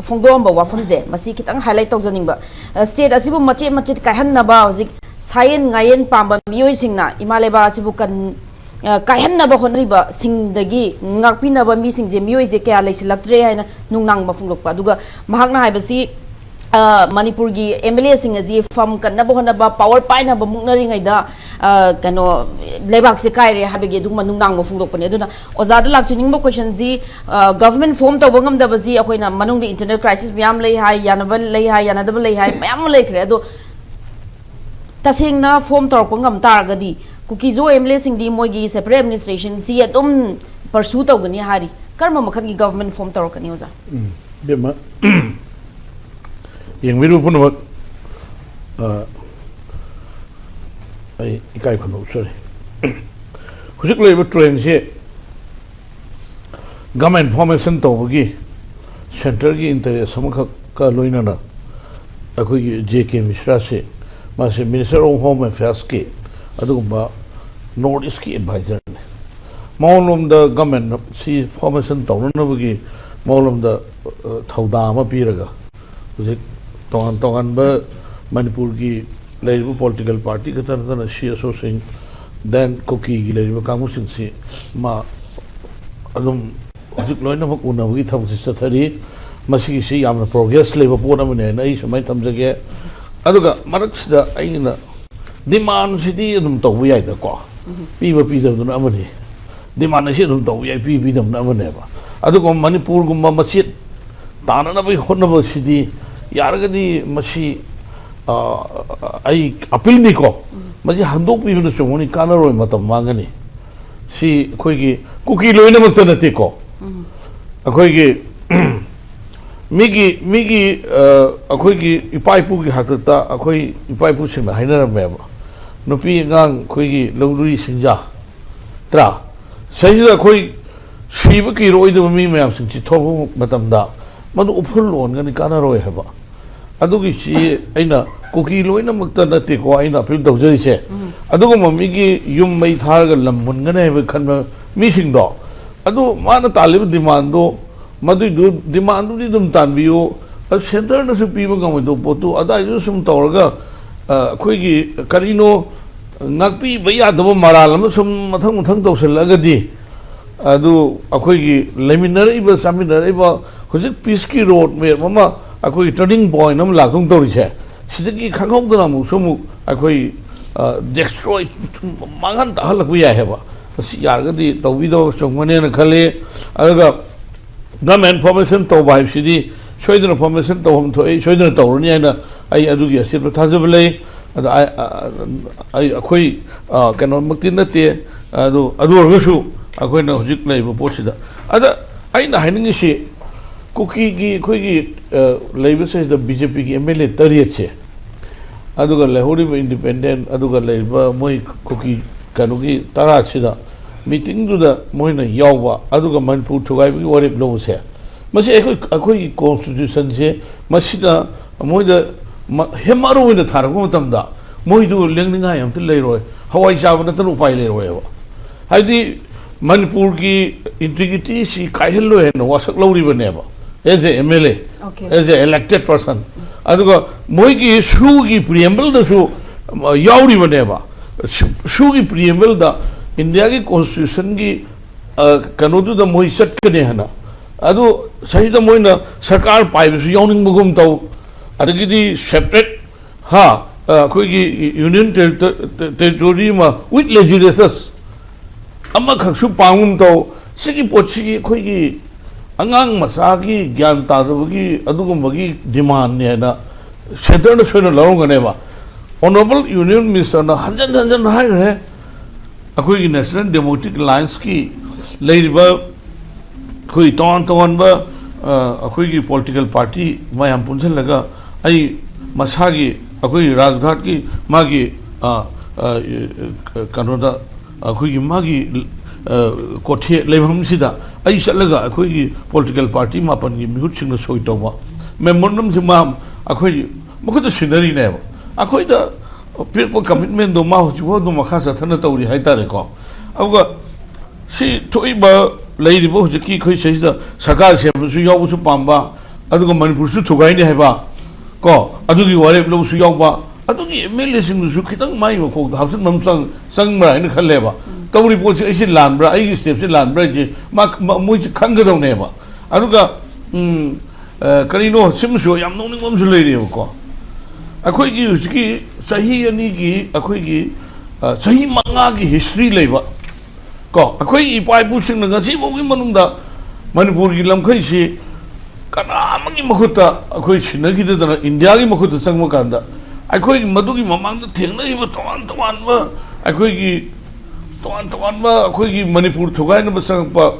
ꯐꯣꯡꯗꯣꯛꯑꯝꯕ ꯋꯥꯐꯝꯁꯦ, ꯃꯁꯤ ꯈꯤꯇꯪ highlight ꯇꯧꯖꯅꯤꯡꯕ꯫ ꯑ, state ꯑꯁꯤꯕꯨ ꯃꯆꯦꯠ ꯃꯆꯦꯠ ꯀꯥꯏꯍꯟꯅꯕ ꯍꯧꯖꯤꯛ ꯁꯥꯌꯦꯟ ꯉꯥꯌꯦꯟ ꯄꯥꯝꯕ ꯃꯤꯑꯣꯏꯁꯤꯡꯅ, ꯏꯃꯥ ꯂꯩꯕꯥꯛ ꯑꯁꯤꯕꯨ ꯀꯟ-, ꯑ, ꯀꯥꯏꯍꯟꯅꯕ ꯍꯣꯠꯅꯔꯤꯕꯁꯤꯡꯗꯒꯤ ꯉꯥꯛꯄꯤꯅꯕ ꯃꯤꯁꯤꯡꯁꯦ, ꯃꯤꯑꯣꯏꯁꯦ ꯀꯌꯥ ꯂꯩꯁꯤꯜꯂꯛꯇ꯭ꯔꯦ ꯍꯥꯏꯅ ꯅꯨꯡꯅꯥꯡꯕ ꯐꯣꯡꯗꯣꯛꯄ꯫ ꯑꯗꯨꯒ ꯃꯍꯥꯛꯅ ꯍꯥꯏꯕꯁꯤ, ꯑ, ꯃꯅꯤꯄꯨꯔꯒꯤ MLAꯁꯤꯡ ꯑꯁꯤ ꯐꯝ ꯀꯟꯅꯕ ꯍꯣꯠꯅꯕ, power ꯄꯥꯏꯅꯕ ꯃꯨꯛꯅꯔꯤꯉꯩꯗ, ꯑ, ꯀꯩꯅꯣ, ꯂꯩꯕꯥꯛꯁꯦ ꯀꯥꯏꯔꯦ ꯍꯥꯏꯕꯒꯤ ꯑꯗꯨꯒꯨꯝꯕ ꯅꯨꯡꯅꯥꯡꯕ ꯐꯣꯡꯗꯣꯛꯄꯅꯦ꯫ ꯑꯗꯨꯅ ꯑꯣꯖꯥꯗ ꯂꯥꯛꯆꯅꯤꯡꯕ questionꯁꯤ, ꯑ, government form ꯇꯧꯕ ꯉꯝꯗꯕꯁꯤ ꯑꯩꯈꯣꯏꯅ ꯃꯅꯨꯡꯗ internal crisis ꯃꯌꯥꯝ ꯂꯩ ꯍꯥꯏ, ꯌꯥꯅꯕ ꯂꯩ ꯍꯥꯏ, ꯌꯥꯅꯗꯕ ꯂꯩ ꯍꯥꯏ, ꯃꯌꯥꯝ ꯑꯃ ꯂꯩꯈ꯭ꯔꯦ꯫ ꯑꯗꯣ ꯇꯁꯦꯡꯅ form ꯇꯧꯔꯛꯄ ꯉꯝ ꯇꯥꯔꯒꯗꯤ ꯀꯨꯀꯤꯖꯣ MLAꯁꯤꯡꯗꯤ ꯃꯣꯏꯒꯤ separate administrationꯁꯤ ꯑꯗꯨꯝ pursue ꯇꯧꯒꯅꯤ ꯍꯥꯏꯔꯤ꯫ ꯀꯔꯝꯕ ꯃꯈꯜꯒꯤ government form ꯇꯧꯔꯛꯀꯅꯤ, ꯑꯣꯖꯥ? ꯎꯝ, ꯏꯕꯦꯝꯃ, ꯌꯦꯡꯕꯤꯔꯤꯕ ꯄꯨꯝꯅꯃꯛ, ꯑ, ꯑꯩ ꯏꯀꯥꯏ ꯈꯨꯝꯅꯧ, ꯁꯣꯔꯤ꯫ ꯍꯧꯖꯤꯛ ꯂꯩꯔꯤꯕ ꯇ꯭ꯔꯦꯟꯁꯤ ꯒꯃꯦꯟ ꯐꯣꯔꯃꯦꯁꯟ ꯇꯧꯕꯒꯤ ꯁꯦꯟꯇꯔꯒꯤ ꯏꯟꯇꯔꯦꯁ ꯑꯃꯈꯛꯀ ꯂꯣꯏꯅꯅ ꯑꯩꯈꯣꯏꯒꯤ ꯖꯦ ꯀꯦ ꯃꯤꯁ꯭ꯔꯥꯁꯤ, ꯃꯥꯁꯤ ꯃꯤꯅꯤꯁꯇꯔ ꯑꯣꯐ ꯍꯣꯝ ꯑꯦꯐꯤꯌꯔꯁꯀꯤ ꯑꯗꯨꯒꯨꯝꯕ ꯅꯣꯔꯠ ꯏꯁꯀꯤ ꯑꯦꯗꯚꯥꯏꯖꯔꯅꯤ꯫ ꯃꯑꯣꯡꯂꯣꯝꯗ ꯒꯃꯦꯟ ꯁꯤ ꯐꯣꯔꯃꯦꯁꯟ ꯇꯧꯅꯅꯕꯒꯤ ꯃꯑꯣꯡꯂꯣꯝꯗ, ꯑ, ꯊꯧꯗꯥꯡ ꯑꯃ ꯄꯤꯔꯒ ꯍꯧꯖꯤꯛ ꯇꯣꯉꯥꯟ ꯇꯣꯉꯥꯟꯕ ꯃꯅꯤꯄꯨꯔꯒꯤ ꯂꯩꯔꯤꯕ ꯄꯣꯂꯤꯇꯤꯀꯦꯜ ꯄꯥꯔꯇꯤ ꯈꯛꯇ ꯅꯠꯇꯅ ꯁꯤ ꯑꯦꯁ ꯑꯣꯁꯤꯡ, then ꯀꯨꯀꯤꯒꯤ ꯂꯩꯔꯤꯕ ꯀꯥꯡꯕꯨꯁꯤꯡꯁꯤ ꯃꯥ ꯑꯗꯨꯝ ꯍꯧꯖꯤꯛ ꯂꯣꯏꯅꯃꯛ ꯎꯅꯕꯒꯤ ꯊꯕꯛꯁꯤ ꯆꯠꯊꯔꯤ꯫ ꯃꯁꯤꯒꯤꯁꯤ ꯌꯥꯝꯅ ꯄ꯭ꯔꯣꯒ꯭ꯔꯦꯁ ꯂꯩꯕ ꯄꯣꯠ ꯑꯃꯅꯤ ꯍꯥꯏꯅ ꯑꯩ ꯁꯨꯃꯥꯏꯅ ꯊꯝꯖꯒꯦ꯫ ꯑꯗꯨꯒ ꯃꯔꯛꯁꯤꯗ ꯑꯩꯅ ꯗꯤꯃꯥꯟꯁꯤꯗꯤ ꯑꯗꯨꯝ ꯇꯧꯕ ꯌꯥꯏꯗꯀꯣ, ꯄꯤꯕ ꯄꯤꯗꯕꯗꯨꯅ ꯑꯃꯅꯤ, ꯗꯤꯃꯥꯟ ꯑꯁꯤ ꯑꯗꯨꯝ ꯇꯧꯕ ꯌꯥꯏ, ꯄꯤ ꯄꯤꯗꯕꯅ ꯑꯃꯅꯦꯕ꯫ ꯑꯗꯨꯒ ꯃꯅꯤꯄꯨꯔꯒꯨꯝꯕ ꯃꯆꯦꯠ ꯇꯥꯅꯅꯕꯒꯤ ꯍꯣꯠꯅꯕꯁꯤꯗꯤ ꯌꯥꯔꯒꯗꯤ ꯃꯁꯤ, ꯑ, ꯑꯩ ꯑꯄꯤꯜꯅꯤꯀꯣ, ꯃꯁꯤ ꯍꯟꯗꯣꯛꯄꯤꯕꯅ ꯆꯨꯝꯒꯅꯤ, ꯀꯥꯟꯅꯔꯣꯏ, ꯃꯇꯝ ꯃꯥꯡꯒꯅꯤ꯫ ꯁꯤ ꯑꯩꯈꯣꯏꯒꯤ ꯀꯨꯀꯤ ꯂꯣꯏꯅꯃꯛꯇ ꯅꯠꯇꯦꯀꯣ, ꯑꯩꯈꯣꯏꯒꯤ ꯃꯤꯒꯤ, ꯃꯤꯒꯤ, ꯑ, ꯑꯩꯈꯣꯏꯒꯤ ꯏꯄꯥ ꯏꯄꯨꯒꯤ ꯍꯥꯛꯇꯛꯇ ꯑꯩꯈꯣꯏ ꯏꯄꯥ ꯏꯄꯨꯁꯤꯡꯅ ꯍꯥꯏꯅꯔꯝꯃꯦꯕ, ꯅꯨꯄꯤ ꯑꯉꯥꯡ ꯑꯩꯈꯣꯏꯒꯤ ꯂꯧꯔꯤ ꯁꯤꯡꯖꯥ ꯇꯔꯥ, ꯁꯤꯗꯩꯁꯤꯗ ꯑꯩꯈꯣꯏ ꯁꯤꯕ ꯀꯤꯔꯣꯏꯗꯕ ꯃꯤ ꯃꯌꯥꯝꯁꯤꯡꯁꯤ ꯊꯣꯛꯂꯛꯄ ꯃꯇꯝꯗ ꯃꯗꯨ ꯎꯐꯨꯜ ꯑꯣꯟꯒꯅꯤ, ꯀꯥꯟꯅꯔꯣꯏ ꯍꯥꯏꯕ꯫ ꯑꯗꯨꯒꯤꯁꯤ ꯑꯩꯅ ꯀꯨꯀꯤ ꯂꯣꯏꯅꯃꯛꯇ ꯅꯠꯇꯦꯀꯣ ꯑꯩꯅ ꯑꯄꯤꯜ ꯇꯧꯖꯔꯤꯁꯦ, ꯑꯗꯨꯒꯨꯝꯕ ꯃꯤꯒꯤ ꯌꯨꯝ ꯃꯩ ꯊꯥꯔꯒ ꯂꯝ ꯃꯨꯟꯒꯅꯤ ꯍꯥꯏꯕ ꯈꯟꯕ ꯃꯤꯁꯤꯡꯗꯣ, ꯑꯗꯨ ꯃꯥꯅ ꯇꯥꯜꯂꯤꯕ ꯗꯤꯃꯥꯟꯗꯣ, ꯃꯗꯨꯏꯗꯨ ꯗꯤꯃꯥꯟꯗꯨꯗꯤ ꯑꯗꯨꯝ ꯇꯥꯟꯕꯤꯌꯨ꯫ ꯑꯗꯨ ꯁꯦꯟꯇꯔꯅꯁꯨ ꯄꯤꯕ ꯉꯝꯃꯣꯏꯗꯕ ꯄꯣꯠꯇꯨ ꯑꯗꯥꯏꯗꯨ ꯁꯨꯝ ꯇꯧꯔꯒ, ꯑ, ꯑꯩꯈꯣꯏꯒꯤ ꯀꯔꯤꯅꯣ ꯉꯥꯛꯄꯤꯕ ꯌꯥꯗꯕ ꯃꯔꯥꯜ ꯑꯃ ꯁꯨꯝ ꯃꯊꯪ ꯃꯊꯪ ꯇꯧꯁꯤꯜꯂꯛꯑꯒꯗꯤ, ꯑꯗꯨ ꯑꯩꯈꯣꯏꯒꯤ ꯂꯩꯃꯤꯟꯅꯔꯛꯏꯕ, ꯆꯥꯃꯤꯟꯅꯔꯛꯏꯕ, ꯍꯧꯖꯤꯛ ꯄꯤꯁꯀꯤ ꯔꯣꯗ ꯃꯦꯞ ꯑꯃ, ꯑꯩꯈꯣꯏꯒꯤ ꯇꯔꯅꯤꯡ ꯄꯣꯏꯟꯠ ꯑꯃ ꯂꯥꯛꯇꯧ ꯇꯧꯔꯤꯁꯦ, ꯁꯤꯗꯒꯤ ꯈꯪꯍꯧꯗꯅ ꯑꯃꯨꯛꯁꯨ ꯑꯃꯨꯛ ꯑꯩꯈꯣꯏ, ꯑ, ꯗꯦꯁꯇ꯭ꯔꯣꯏ, ꯃꯥꯡꯍꯟ ꯇꯥꯛꯍꯜꯂꯛꯄ ꯌꯥꯏ ꯍꯥꯏꯕ꯫ ꯑꯁꯤ ꯌꯥꯔꯒꯗꯤ ꯇꯧꯕꯤꯗꯕ ꯆꯨꯝꯒꯅꯦꯅ ꯈꯜꯂꯤ꯫ ꯑꯗꯨꯒ ꯒꯃꯦꯟ ꯐꯣꯔꯃꯦꯁꯟ ꯇꯧꯕ ꯍꯥꯏꯕꯁꯤꯗꯤ ꯁꯣꯏꯗꯅ ꯐꯣꯔꯃꯦꯁꯟ ꯇꯧꯐꯝ ꯊꯣꯛꯏ, ꯁꯣꯏꯗꯅ ꯇꯧꯔꯅꯤ ꯍꯥꯏꯅ ꯑꯩ ꯑꯗꯨꯒꯤ ꯑꯆꯦꯠꯄ ꯊꯥꯖꯕ ꯂꯩ꯫ ꯑꯗ ꯑꯩ, ꯑ, ꯑꯩ, ꯑꯩꯈꯣꯏ, ꯑ, ꯀꯩꯅꯣꯃꯛꯇꯤ ꯅꯠꯇꯦ, ꯑꯗꯨ, ꯑꯗꯨ ꯑꯣꯏꯔꯒꯁꯨ ꯑꯩꯈꯣꯏꯅ ꯍꯧꯖꯤꯛ ꯂꯩꯔꯤꯕ ꯄꯣꯠꯁꯤꯗ, ꯑꯗ ꯑꯩꯅ ꯍꯥꯏꯅꯤꯡꯉꯤꯁꯤ, ꯀꯨꯀꯤꯒꯤ ꯑꯩꯈꯣꯏꯒꯤ, ꯑ, ꯂꯩꯕꯁꯤꯗ ꯕꯤ ꯖꯦ ꯄꯤꯒꯤ ꯑꯦꯝ ꯑꯦꯜ ꯑꯦ ꯇꯔꯦꯠꯁꯦ, ꯑꯗꯨꯒ ꯂꯩꯍꯧꯔꯤꯕ ꯏꯟꯗꯤꯄꯦꯟꯗꯦꯟ, ꯑꯗꯨꯒ ꯂꯩꯔꯤꯕ ꯃꯣꯏ ꯀꯨꯀꯤ ꯀꯩꯅꯣꯒꯤ ꯇꯔꯥꯁꯤꯗ ꯃꯤꯇꯤꯡꯗꯨꯗ ꯃꯣꯏꯅ ꯌꯥꯎꯕ, ꯑꯗꯨꯒ ꯃꯅꯤꯄꯨꯔ ꯊꯨꯒꯥꯏꯕꯒꯤ ꯋꯥꯔꯦꯞ ꯂꯧꯕꯁꯦ, ꯃꯁꯤ ꯑꯩꯈꯣꯏ, ꯑꯩꯈꯣꯏꯒꯤ ꯀꯣꯟꯁꯇꯤꯇ꯭ꯌꯨꯁꯟꯁꯦ ꯃꯁꯤꯅ ꯃꯣꯏꯗ ꯃ-, ꯍꯦꯃꯔ ꯑꯣꯏꯅ ꯊꯥꯔꯛꯄ ꯃꯇꯝꯗ ꯃꯣꯏꯗꯨ ꯂꯦꯡꯅꯤꯡꯉꯥꯏ ꯑꯝꯇ ꯂꯩꯔꯣꯏ, ꯍꯋꯥꯏ ꯆꯥꯕ ꯅꯠꯇꯅ ꯎꯄꯥꯏ ꯂꯩꯔꯣꯏꯕ꯫ ꯍꯥꯏꯗꯤ ꯃꯅꯤꯄꯨꯔꯒꯤ ꯏꯟꯇꯤꯒ꯭ꯔꯤꯇꯤꯁꯤ ꯀꯥꯏꯍꯜꯂꯣꯏ ꯍꯥꯏꯅ ꯋꯥꯁꯛ ꯂꯧꯔꯤꯕꯅꯦꯕ, as a M L A, Okay. As a elected person. ꯑꯗꯨꯒ ꯃꯣꯏꯒꯤ ꯁꯨꯒꯤ ꯄ꯭ꯔꯤꯑꯦꯝꯕꯜꯗꯁꯨ, ꯑ, ꯌꯥꯎꯔꯤꯕꯅꯦꯕ꯫ ꯁꯨ-, ꯁꯨꯒꯤ ꯄ꯭ꯔꯤꯑꯦꯝꯕꯜꯗ ꯏꯟꯗꯤꯌꯥꯒꯤ ꯀꯣꯟꯁꯇꯤꯇ꯭ꯌꯨꯁꯟꯒꯤ, ꯑ, ꯀꯩꯅꯣꯗꯨꯗ ꯃꯣꯏ ꯆꯠꯀꯅꯤ ꯍꯥꯏꯅ꯫ ꯑꯗꯨ ꯁꯤꯗꯩꯁꯤꯗ ꯃꯣꯏꯅ ꯁꯔꯀꯥꯔ ꯄꯥꯏꯕꯁꯨ ꯌꯥꯎꯅꯤꯡꯕꯒꯨꯝ ꯇꯧ, ꯑꯗꯒꯤꯗꯤ ꯁꯦꯄꯔꯦꯠ, ꯍꯥ, ꯑ, ꯑꯩꯈꯣꯏꯒꯤ ꯌꯨꯅꯤꯌꯟ ꯇꯦꯔꯤꯇꯣꯔꯤ ꯑꯃ with legislatures ꯑꯃꯈꯛꯁꯨ ꯄꯥꯝꯒꯨꯝ ꯇꯧ꯫ ꯁꯤꯒꯤ ꯄꯣꯠꯁꯤ ꯑꯩꯈꯣꯏꯒꯤ ꯑꯉꯥꯡ ꯃꯆꯥꯒꯤ ꯒ꯭ꯌꯥꯟ ꯇꯥꯗꯕꯒꯤ ꯑꯗꯨꯒꯨꯝꯕꯒꯤ ꯗꯤꯃꯥꯟꯅꯦꯅ ꯁꯦꯟꯇꯔꯅ ꯁꯣꯏꯅ ꯂꯧꯔꯝꯒꯅꯦꯕ꯫ ꯑꯣꯅꯔꯦꯕꯜ ꯌꯨꯅꯤꯌꯟ ꯃꯤꯅꯤꯁꯇꯔꯅ ꯍꯟꯖꯟ ꯍꯟꯖꯟ ꯍꯥꯏꯈ꯭ꯔꯦ, ꯑꯩꯈꯣꯏꯒꯤ ꯅꯦꯁꯅꯦꯜ ꯗꯦꯃꯣꯀ꯭ꯔꯦꯇꯤꯛ ꯑꯦꯂꯥꯏꯟꯁꯀꯤ ꯂꯩꯔꯤꯕ ꯑꯩꯈꯣꯏ ꯇꯣꯉꯥꯟ ꯇꯣꯉꯥꯟꯕ, ꯑ, ꯑꯩꯈꯣꯏꯒꯤ ꯄꯣꯂꯤꯇꯤꯀꯦꯜ ꯄꯥꯔꯇꯤ ꯃꯌꯥꯝ ꯄꯨꯟꯁꯤꯜꯂꯒ ꯑꯩ ꯃꯁꯥꯒꯤ ꯑꯩꯈꯣꯏ ꯔꯥꯖꯘꯥꯠꯀꯤ ꯃꯥꯒꯤ, ꯑ, ꯑ, ꯀꯩꯅꯣꯗ ꯑꯩꯈꯣꯏꯒꯤ ꯃꯥꯒꯤ, ꯑ, ꯀꯣꯊꯦ ꯂꯩꯐꯝꯁꯤꯗ ꯑꯩ ꯆꯠꯂꯒ ꯑꯩꯈꯣꯏꯒꯤ ꯄꯣꯂꯤꯇꯤꯀꯦꯜ ꯄꯥꯔꯇꯤ ꯃꯥꯄꯟꯒꯤ ꯃꯤꯍꯨꯠꯁꯤꯡꯅ ꯁꯣꯏ ꯇꯧꯕ ꯃꯦꯃꯣꯔꯦꯟꯗꯝꯁꯤ ꯃꯥ ꯑꯩꯈꯣꯏ ꯃꯈꯨꯠꯇ ꯁꯤꯟꯅꯔꯤꯅꯦꯕ꯫ ꯑꯩꯈꯣꯏꯗ ꯄꯤꯔꯛꯄ ꯀꯃꯤꯠꯃꯦꯟꯗꯣ ꯃꯥ ꯍꯧꯖꯤꯛꯐꯥꯎ ꯑꯗꯨꯝ ꯃꯈꯥ ꯆꯠꯊꯅ ꯇꯧꯔꯤ ꯍꯥꯏꯇꯥꯔꯦꯀꯣ꯫ ꯑꯗꯨꯒ ꯁꯤ ꯊꯣꯛꯏꯕ, ꯂꯩꯔꯤꯕ ꯍꯧꯖꯤꯛꯀꯤ ꯑꯩꯈꯣꯏ ꯁꯤꯁꯤꯗ ꯁꯔꯀꯥꯔ ꯁꯦꯝꯕꯁꯨ ꯌꯥꯎꯕꯁꯨ ꯄꯥꯝꯕ, ꯑꯗꯨꯒ ꯃꯅꯤꯄꯨꯔꯁꯨ ꯊꯨꯒꯥꯏꯅꯤ ꯍꯥꯏꯕ, ꯀꯣ, ꯑꯗꯨꯒꯤ ꯋꯥꯔꯦꯞ ꯂꯧꯕꯁꯨ ꯌꯥꯎꯕ, ꯑꯗꯨꯒꯤ M L A ꯁꯤꯡꯗꯨꯁꯨ ꯈꯤꯇꯪ ꯃꯥꯒꯤ ꯃꯀꯣꯛꯇ ꯍꯥꯞꯆꯤꯟꯕ ꯑꯃ ꯆꯪ-, ꯆꯪꯕ꯭ꯔꯥ ꯍꯥꯏꯅ ꯈꯜꯂꯦꯕ꯫ ꯇꯧꯔꯤ ꯄꯣꯠꯁꯤ ꯑꯩꯁꯤ ꯂꯥꯟꯕ꯭ꯔꯥ, ꯑꯩꯒꯤ ꯁ꯭ꯇꯦꯞꯁꯤ ꯂꯥꯟꯕ꯭ꯔꯥ ꯍꯥꯏꯁꯦ ꯃꯥ, ꯃ-, ꯃꯣꯏꯁꯤ ꯈꯪꯒꯗꯧꯅꯦꯕ꯫ ꯑꯗꯨꯒ, ꯎꯝ, ꯑ, ꯀꯔꯤꯅꯣ, ꯁꯤꯃꯁꯨ ꯌꯥꯝ ꯅꯣꯛꯅꯤꯡꯕ ꯑꯃꯁꯨ ꯂꯩꯔꯤꯑꯕꯀꯣ꯫ ꯑꯩꯈꯣꯏꯒꯤ ꯍꯧꯖꯤꯛꯀꯤ ꯆꯍꯤ ꯑꯅꯤꯒꯤ, ꯑꯩꯈꯣꯏꯒꯤ, ꯑ, ꯆꯍꯤ ꯃꯉꯥꯒꯤ ꯍꯤꯁꯇ꯭ꯔꯤ ꯂꯩꯕ, ꯀꯣ, ꯑꯩꯈꯣꯏ ꯏꯄꯥ ꯏꯄꯨꯁꯤꯡꯅ ꯉꯁꯤꯐꯥꯎꯒꯤ ꯃꯅꯨꯡꯗ ꯃꯅꯤꯄꯨꯔꯒꯤ ꯂꯝꯈꯩꯁꯤ ꯀꯅꯥ ꯑꯃꯒꯤ ꯃꯈꯨꯠꯇ ꯑꯩꯈꯣꯏ ꯁꯤꯟꯅꯈꯤꯗꯗꯅ ꯏꯟꯗꯤꯌꯥꯒꯤ ꯃꯈꯨꯠꯇ ꯆꯪꯕ ꯀꯥꯟꯗ, ꯑꯩꯈꯣꯏꯒꯤ ꯃꯗꯨꯒꯤ ꯃꯃꯥꯡꯗ ꯊꯦꯡꯅꯈꯤꯕ ꯇꯣꯉꯥꯟ ꯇꯣꯉꯥꯟꯕ, ꯑꯩꯈꯣꯏꯒꯤ ꯇꯣꯉꯥꯟ ꯇꯣꯉꯥꯟꯕ, ꯑꯩꯈꯣꯏꯒꯤ ꯃꯅꯤꯄꯨꯔ ꯊꯨꯒꯥꯏꯅꯕ ꯆꯪꯉꯛꯄ,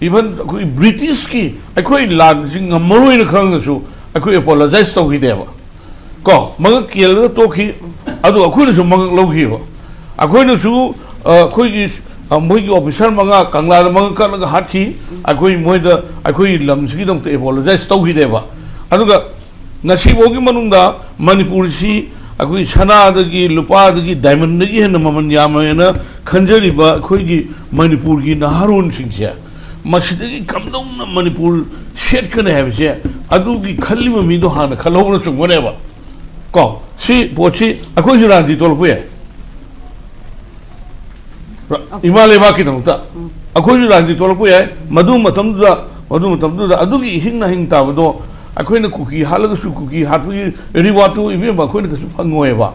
ꯏꯚꯟ ꯑꯩꯈꯣꯏ ꯕ꯭ꯔꯤꯇꯤꯁꯀꯤ ꯑꯩꯈꯣꯏ ꯂꯥꯟꯁꯤ ꯉꯝꯃꯔꯣꯏꯅ ꯈꯪꯉꯁꯨ ꯑꯩꯈꯣꯏ ꯑꯦꯄꯣꯂꯣꯖꯥꯏꯁ ꯇꯧꯈꯤꯗꯦꯕ꯫ ꯀꯣ, ꯃꯉꯛ ꯀꯦꯜꯂꯒ ꯇꯣꯛꯈꯤ꯫ ꯑꯗꯨ ꯑꯩꯈꯣꯏꯅꯁꯨ ꯃꯉꯛ ꯂꯧꯈꯤꯕ꯫ ꯑꯩꯈꯣꯏꯅꯁꯨ, ꯑ, ꯑꯩꯈꯣꯏꯒꯤ, ꯑ, ꯃꯣꯏꯒꯤ ꯑꯣꯐꯤꯁꯥꯔ ꯃꯉꯥ ꯀꯪꯂꯥꯗ ꯃꯉꯛ ꯀꯠꯂꯒ ꯍꯥꯠꯈꯤ꯫ ꯑꯩꯈꯣꯏ ꯃꯣꯏꯗ, ꯑꯩꯈꯣꯏꯒꯤ ꯂꯝꯁꯤꯒꯤꯗꯃꯛꯇ ꯑꯦꯄꯣꯂꯣꯖꯥꯏꯁ ꯇꯧꯈꯤꯗꯦꯕ꯫ ꯑꯗꯨꯒ ꯉꯁꯤꯐꯥꯎꯒꯤ ꯃꯅꯨꯡꯗ ꯃꯅꯤꯄꯨꯔꯁꯤ ꯑꯩꯈꯣꯏ ꯁꯅꯥꯗꯒꯤ, ꯂꯨꯄꯥꯗꯒꯤ, ꯗꯥꯏꯃꯟꯗꯒꯤ ꯍꯦꯟꯅ ꯃꯃꯜ ꯌꯥꯝꯃꯦꯅ ꯈꯟꯖꯔꯤꯕ ꯑꯩꯈꯣꯏꯒꯤ ꯃꯅꯤꯄꯨꯔꯒꯤ ꯅꯍꯥꯔꯣꯟꯁꯤꯡꯁꯦ, ꯃꯁꯤꯗꯒꯤ ꯀꯝꯗꯧꯅ ꯃꯅꯤꯄꯨꯔ ꯁꯦꯠꯀꯅꯤ ꯍꯥꯏꯕꯁꯦ, ꯑꯗꯨꯒꯤ ꯈꯜꯂꯤꯕ ꯃꯤꯗꯣ ꯍꯥꯟꯅ ꯈꯜꯍꯧꯕꯅ ꯆꯨꯝꯒꯅꯦꯕ꯫ ꯀꯣ, ꯁꯤ ꯄꯣꯠꯁꯤ ꯑꯩꯈꯣꯏꯁꯨ ꯔꯥꯖꯅꯤꯇꯤ ꯇꯧꯔꯛꯄ ꯌꯥꯏ꯫ ꯔ-, ꯏꯃꯥ ꯂꯩꯕꯥꯛꯀꯤꯗꯃꯛꯇ ꯑꯩꯈꯣꯏꯁꯨ ꯔꯥꯖꯅꯤꯇꯤ ꯇꯧꯔꯛꯄ ꯌꯥꯏ꯫ ꯃꯗꯨ ꯃꯇꯝꯗꯨꯗ, ꯃꯗꯨ ꯃꯇꯝꯗꯨꯗ ꯑꯗꯨꯒꯤ ꯏꯍꯤꯡ ꯅꯥꯍꯤꯡ ꯇꯥꯕꯗꯣ, ꯑꯩꯈꯣꯏꯅ ꯀꯨꯀꯤ ꯍꯥꯠꯂꯒꯁꯨ ꯀꯨꯀꯤ ꯍꯥꯠꯄꯒꯤ ꯔꯤꯋꯥꯔꯗꯇꯨ, ꯏꯕꯦꯝꯃ, ꯑꯩꯈꯣꯏꯅ ꯀꯩꯁꯨ ꯐꯪꯉꯣꯏꯕ꯫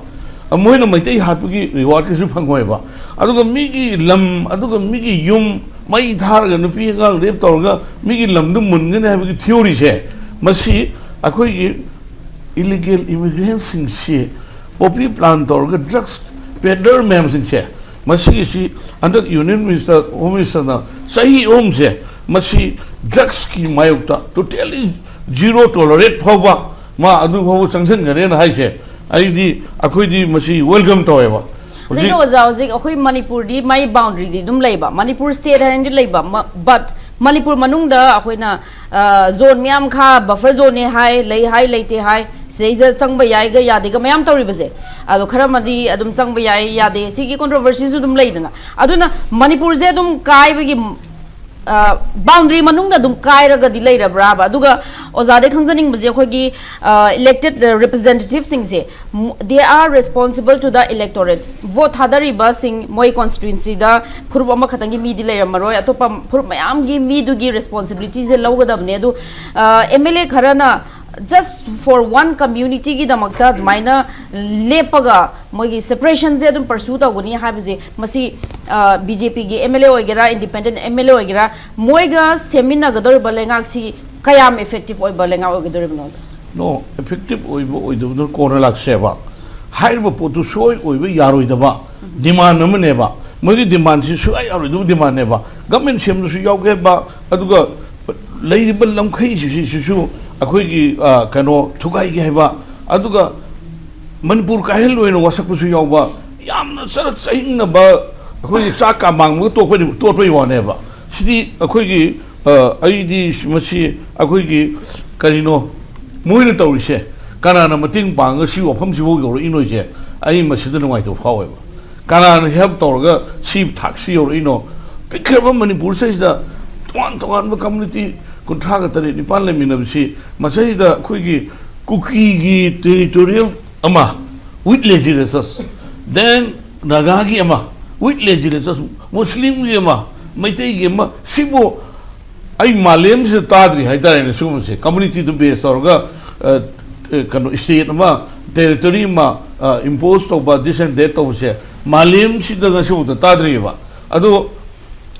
ꯃꯣꯏꯅ ꯃꯩꯇꯩ ꯍꯥꯠꯄꯒꯤ ꯔꯤꯋꯥꯔꯗ ꯀꯩꯁꯨ ꯐꯪꯉꯣꯏꯕ꯫ ꯑꯗꯨꯒ ꯃꯤꯒꯤ ꯂꯝ, ꯑꯗꯨꯒ ꯃꯤꯒꯤ ꯌꯨꯝ ꯃꯩ ꯊꯥꯔꯒ, ꯅꯨꯄꯤ ꯑꯉꯥꯡ ꯔꯦꯞ ꯇꯧꯔꯒ ꯃꯤꯒꯤ ꯂꯝꯗꯨ ꯃꯨꯟꯒꯅꯤ ꯍꯥꯏꯕꯒꯤ ꯊꯤꯑꯣꯔꯤꯁꯦ, ꯃꯁꯤ ꯑꯩꯈꯣꯏꯒꯤ ꯏꯂꯤꯒꯦꯜ ꯏꯃꯤꯒ꯭ꯔꯦꯟꯁꯤꯡꯁꯤ ꯄꯣꯄꯤ ꯄ꯭ꯂꯥꯟ ꯇꯧꯔꯒ ꯗ꯭ꯔꯒꯁ ꯄꯦꯗꯂꯔ ꯃꯌꯥꯝꯁꯤꯡꯁꯦ, ꯃꯁꯤꯒꯤꯁꯤ ꯍꯟꯗꯛ ꯌꯨꯅꯤꯌꯟ ꯃꯤꯅꯤꯁꯇꯔ, ꯍꯣꯝ ꯃꯤꯅꯤꯁꯇꯔꯅ ꯆꯍꯤ ꯑꯍꯨꯝꯁꯦ ꯃꯁꯤ ꯗ꯭ꯔꯒꯁꯀꯤ ꯃꯥꯌꯣꯛꯇ ꯇꯣꯇꯦꯂꯤ ꯖꯤꯔꯣ ꯇꯣꯂꯔꯦꯠ ꯐꯥꯎꯕ ꯃꯥ ꯑꯗꯨ ꯐꯥꯎꯕ ꯆꯪꯁꯤꯟꯒꯅꯦꯅ ꯍꯥꯏꯁꯦ, ꯑꯩꯗꯤ, ꯑꯩꯈꯣꯏꯗꯤ ꯃꯁꯤ ꯋꯦꯜꯀꯝ ꯇꯧꯋꯦꯕ꯫ ꯑꯗꯩꯗꯤ ꯍꯧꯖꯤꯛ ꯑꯣꯖꯥ, ꯍꯧꯖꯤꯛ ꯑꯩꯈꯣꯏ ꯃꯅꯤꯄꯨꯔꯗꯤ ꯃꯥꯏ ꯕꯥꯎꯟꯗ꯭ꯔꯤꯗꯤ ꯑꯗꯨꯝ ꯂꯩꯕ, ꯃꯅꯤꯄꯨꯔ ꯁ꯭ꯇꯦꯠ ꯍꯥꯏꯅꯗꯤ ꯂꯩꯕ, ꯃ-, ꯕꯠ ꯃꯅꯤꯄꯨꯔ ꯃꯅꯨꯡꯗ ꯑꯩꯈꯣꯏꯅ, ꯑ, ꯖꯣꯟ ꯃꯌꯥꯝ ꯈꯥ, ꯕꯐꯔ ꯖꯣꯟꯅꯦ ꯍꯥꯏ, ꯂꯩ ꯍꯥꯏ, ꯂꯩꯇꯦ ꯍꯥꯏ, ꯁꯤꯗꯩꯁꯤꯗ ꯆꯪꯕ ꯌꯥꯏꯒ ꯌꯥꯗꯦꯒ ꯃꯌꯥꯝ ꯇꯧꯔꯤꯕꯁꯦ, ꯑꯗꯣ ꯈꯔ ꯑꯃꯗꯤ ꯑꯗꯨꯝ ꯆꯪꯕ ꯌꯥꯏ, ꯌꯥꯗꯦ, ꯁꯤꯒꯤ ꯀꯣꯟꯇ꯭ꯔꯣꯚꯔꯁꯤꯁꯨ ꯑꯗꯨꯝ ꯂꯩꯗꯅ꯫ ꯑꯗꯨꯅ ꯃꯅꯤꯄꯨꯔꯁꯦ ꯑꯗꯨꯝ ꯀꯥꯏꯕꯒꯤ, ꯑ, ꯕꯥꯎꯟꯗ꯭ꯔꯤ ꯃꯅꯨꯡꯗ ꯑꯗꯨꯝ ꯀꯥꯏꯔꯒꯗꯤ ꯂꯩꯔꯕ꯭ꯔꯥꯕ? ꯑꯗꯨꯒ ꯑꯣꯖꯥꯗꯩ ꯈꯪꯖꯅꯤꯡꯕꯁꯦ, ꯑꯩꯈꯣꯏꯒꯤ, ꯑ, ꯏꯂꯦꯛꯇꯦꯗ ꯔꯤꯄ꯭ꯔꯖꯦꯟꯇꯦꯇꯤꯚꯁꯤꯡꯁꯦ, ꯃ-, they are responsible to the electorates꯫ Vote ꯊꯥꯗꯔꯤꯕꯁꯤꯡ, ꯃꯣꯏ ꯀꯣꯟꯁꯇꯤꯇ꯭ꯋꯦꯟꯁꯤꯗ ꯐꯨꯔꯨꯞ ꯑꯃꯈꯛꯇꯪꯒꯤ ꯃꯤꯗꯤ ꯂꯩꯔꯝꯃꯔꯣꯏ, ꯑꯇꯣꯞꯄ ꯐꯨꯔꯨꯞ ꯃꯌꯥꯝꯒꯤ ꯃꯤꯗꯨꯒꯤ ꯔꯦꯁꯄꯣꯟꯁꯤꯕꯤꯂꯤꯇꯤꯁꯦ ꯂꯧꯒꯗꯕꯅꯦ꯫ ꯑꯗꯨ, ꯑ, ꯑꯦꯝ ꯑꯦꯜ ꯑꯦ ꯈꯔꯅ just for one communityꯒꯤꯗꯃꯛꯇ ꯑꯗꯨꯃꯥꯏꯅ ꯂꯦꯞꯄꯒ ꯃꯣꯏꯒꯤ ꯁꯦꯄꯔꯦꯁꯟꯁꯦ ꯑꯗꯨꯝ ꯄꯔꯁꯨ ꯇꯧꯒꯅꯤ ꯍꯥꯏꯕꯁꯦ, ꯃꯁꯤ, ꯑ, ꯕꯤ ꯖꯦ ꯄꯤꯒꯤ ꯑꯦꯝ ꯑꯦꯜ ꯑꯦ ꯑꯣꯏꯒꯦꯔꯥ, ꯏꯟꯗꯤꯄꯦꯟꯗꯦꯟ ꯑꯦꯝ ꯑꯦꯜ ꯑꯦ ꯑꯣꯏꯒꯦꯔꯥ, ꯃꯣꯏꯒ ꯁꯦꯝꯃꯤꯟꯅꯒꯗꯧꯔꯤꯕ ꯂꯩꯉꯥꯛꯁꯤ ꯀꯌꯥꯝ ꯏꯐꯦꯛꯇꯤꯞ ꯑꯣꯏꯕ ꯂꯩꯉꯥꯛ ꯑꯣꯏꯒꯗꯧꯔꯤꯕꯅꯣ, ꯑꯣꯖꯥ? ꯅꯣ, ꯏꯐꯦꯛꯇꯤꯞ ꯑꯣꯏꯕ ꯑꯣꯏꯗꯕꯗꯨꯅ ꯀꯣꯟꯅ ꯂꯥꯛꯁꯦꯕ꯫ ꯍꯥꯏꯔꯤꯕ ꯄꯣꯠꯇꯨ ꯁꯣꯏ ꯑꯣꯏꯕ ꯌꯥꯔꯣꯏꯗꯕ ꯗꯤꯃꯥꯟ ꯑꯃꯅꯦꯕ꯫ ꯃꯣꯏꯒꯤ ꯗꯤꯃꯥꯟꯁꯤ ꯁꯨꯡꯌꯥ ꯌꯥꯔꯣꯏꯗꯕ ꯗꯤꯃꯥꯟꯅꯦꯕ꯫ ꯒꯃꯦꯟ ꯁꯦꯝꯕꯗꯁꯨ ꯌꯥꯎꯒꯦ ꯍꯥꯏꯕ, ꯑꯗꯨꯒ ꯂꯩꯔꯤꯕ ꯂꯝꯈꯩꯁꯤꯡꯁꯤꯁꯨ ꯑꯩꯈꯣꯏꯒꯤ, ꯑ, ꯀꯩꯅꯣ, ꯊꯨꯒꯥꯏꯒꯦ ꯍꯥꯏꯕ, ꯑꯗꯨꯒ ꯃꯅꯤꯄꯨꯔ ꯀꯥꯏꯍꯜꯂꯣꯏꯅ ꯋꯥꯁꯛꯄꯁꯨ ꯌꯥꯎꯕ, ꯌꯥꯝꯅ ꯆꯔꯛ ꯆꯍꯤꯡꯅꯕ, ꯑꯩꯈꯣꯏꯒꯤ ꯆꯥꯛ ꯀꯥꯃꯥꯡꯕꯒ ꯇꯣꯛꯄꯗꯤ ꯇꯣꯠꯄꯒꯤ ꯋꯥꯅꯦꯕ꯫ ꯁꯤꯗꯤ ꯑꯩꯈꯣꯏꯒꯤ, ꯑ, ꯑꯩꯗꯤ ꯃꯁꯤ ꯑꯩꯈꯣꯏꯒꯤ ꯀꯔꯤꯅꯣ ꯃꯣꯏꯅ ꯇꯧꯔꯤꯁꯦ, ꯀꯅꯥꯅ ꯃꯇꯦꯡ ꯄꯥꯡꯉꯒ ꯁꯤ ꯋꯥꯐꯝꯁꯤꯐꯥꯎ ꯌꯧꯔꯛꯏꯅꯣꯁꯦ, ꯑꯩ ꯃꯁꯤꯗ ꯅꯨꯡꯉꯥꯏꯇꯕ ꯐꯥꯎꯋꯦꯕ꯫ ꯀꯅꯥꯅ help ꯇꯧꯔꯒ ꯁꯤ ꯊꯥꯛꯁꯤ ꯌꯧꯔꯛꯏꯅꯣ? ꯄꯤꯛꯈ꯭ꯔꯕ ꯃꯅꯤꯄꯨꯔꯁꯤꯗꯩꯁꯤꯗ ꯇꯣꯉꯥꯟ ꯇꯣꯉꯥꯟꯕ community ꯀꯨꯟꯊ꯭ꯔꯥꯒ ꯇꯔꯦꯠ ꯅꯤꯄꯥꯟ ꯂꯩꯃꯤꯟꯅꯕꯁꯤ, ꯃꯁꯤꯗꯩꯁꯤꯗ ꯑꯩꯈꯣꯏꯒꯤ ꯀꯨꯀꯤꯒꯤ territorial ꯑꯃ with legislatures, then ꯅꯥꯒꯥꯒꯤ ꯑꯃ with legislatures, ꯃꯨꯁꯂꯤꯝꯒꯤ ꯑꯃ, ꯃꯩꯇꯩꯒꯤ ꯑꯃ, ꯁꯤꯕꯨ ꯑꯩ ꯃꯥꯂꯦꯝꯁꯤꯗ ꯇꯥꯗ꯭ꯔꯤ ꯍꯥꯏꯇꯥꯔꯦꯅꯦ꯫ ꯁꯤꯒꯨꯝꯕꯁꯦ communityꯗꯨ base ꯇꯧꯔꯒ, ꯑ, ꯑ, ꯀꯩꯅꯣ, state ꯑꯃ, territory ꯑꯃ, ꯑ, impose ꯇꯧꯕ, this and that ꯇꯧꯕꯁꯦ ꯃꯥꯂꯦꯝꯁꯤꯗ ꯉꯁꯤꯐꯥꯎꯗ ꯇꯥꯗ꯭ꯔꯤꯑꯕ꯫ ꯑꯗꯣ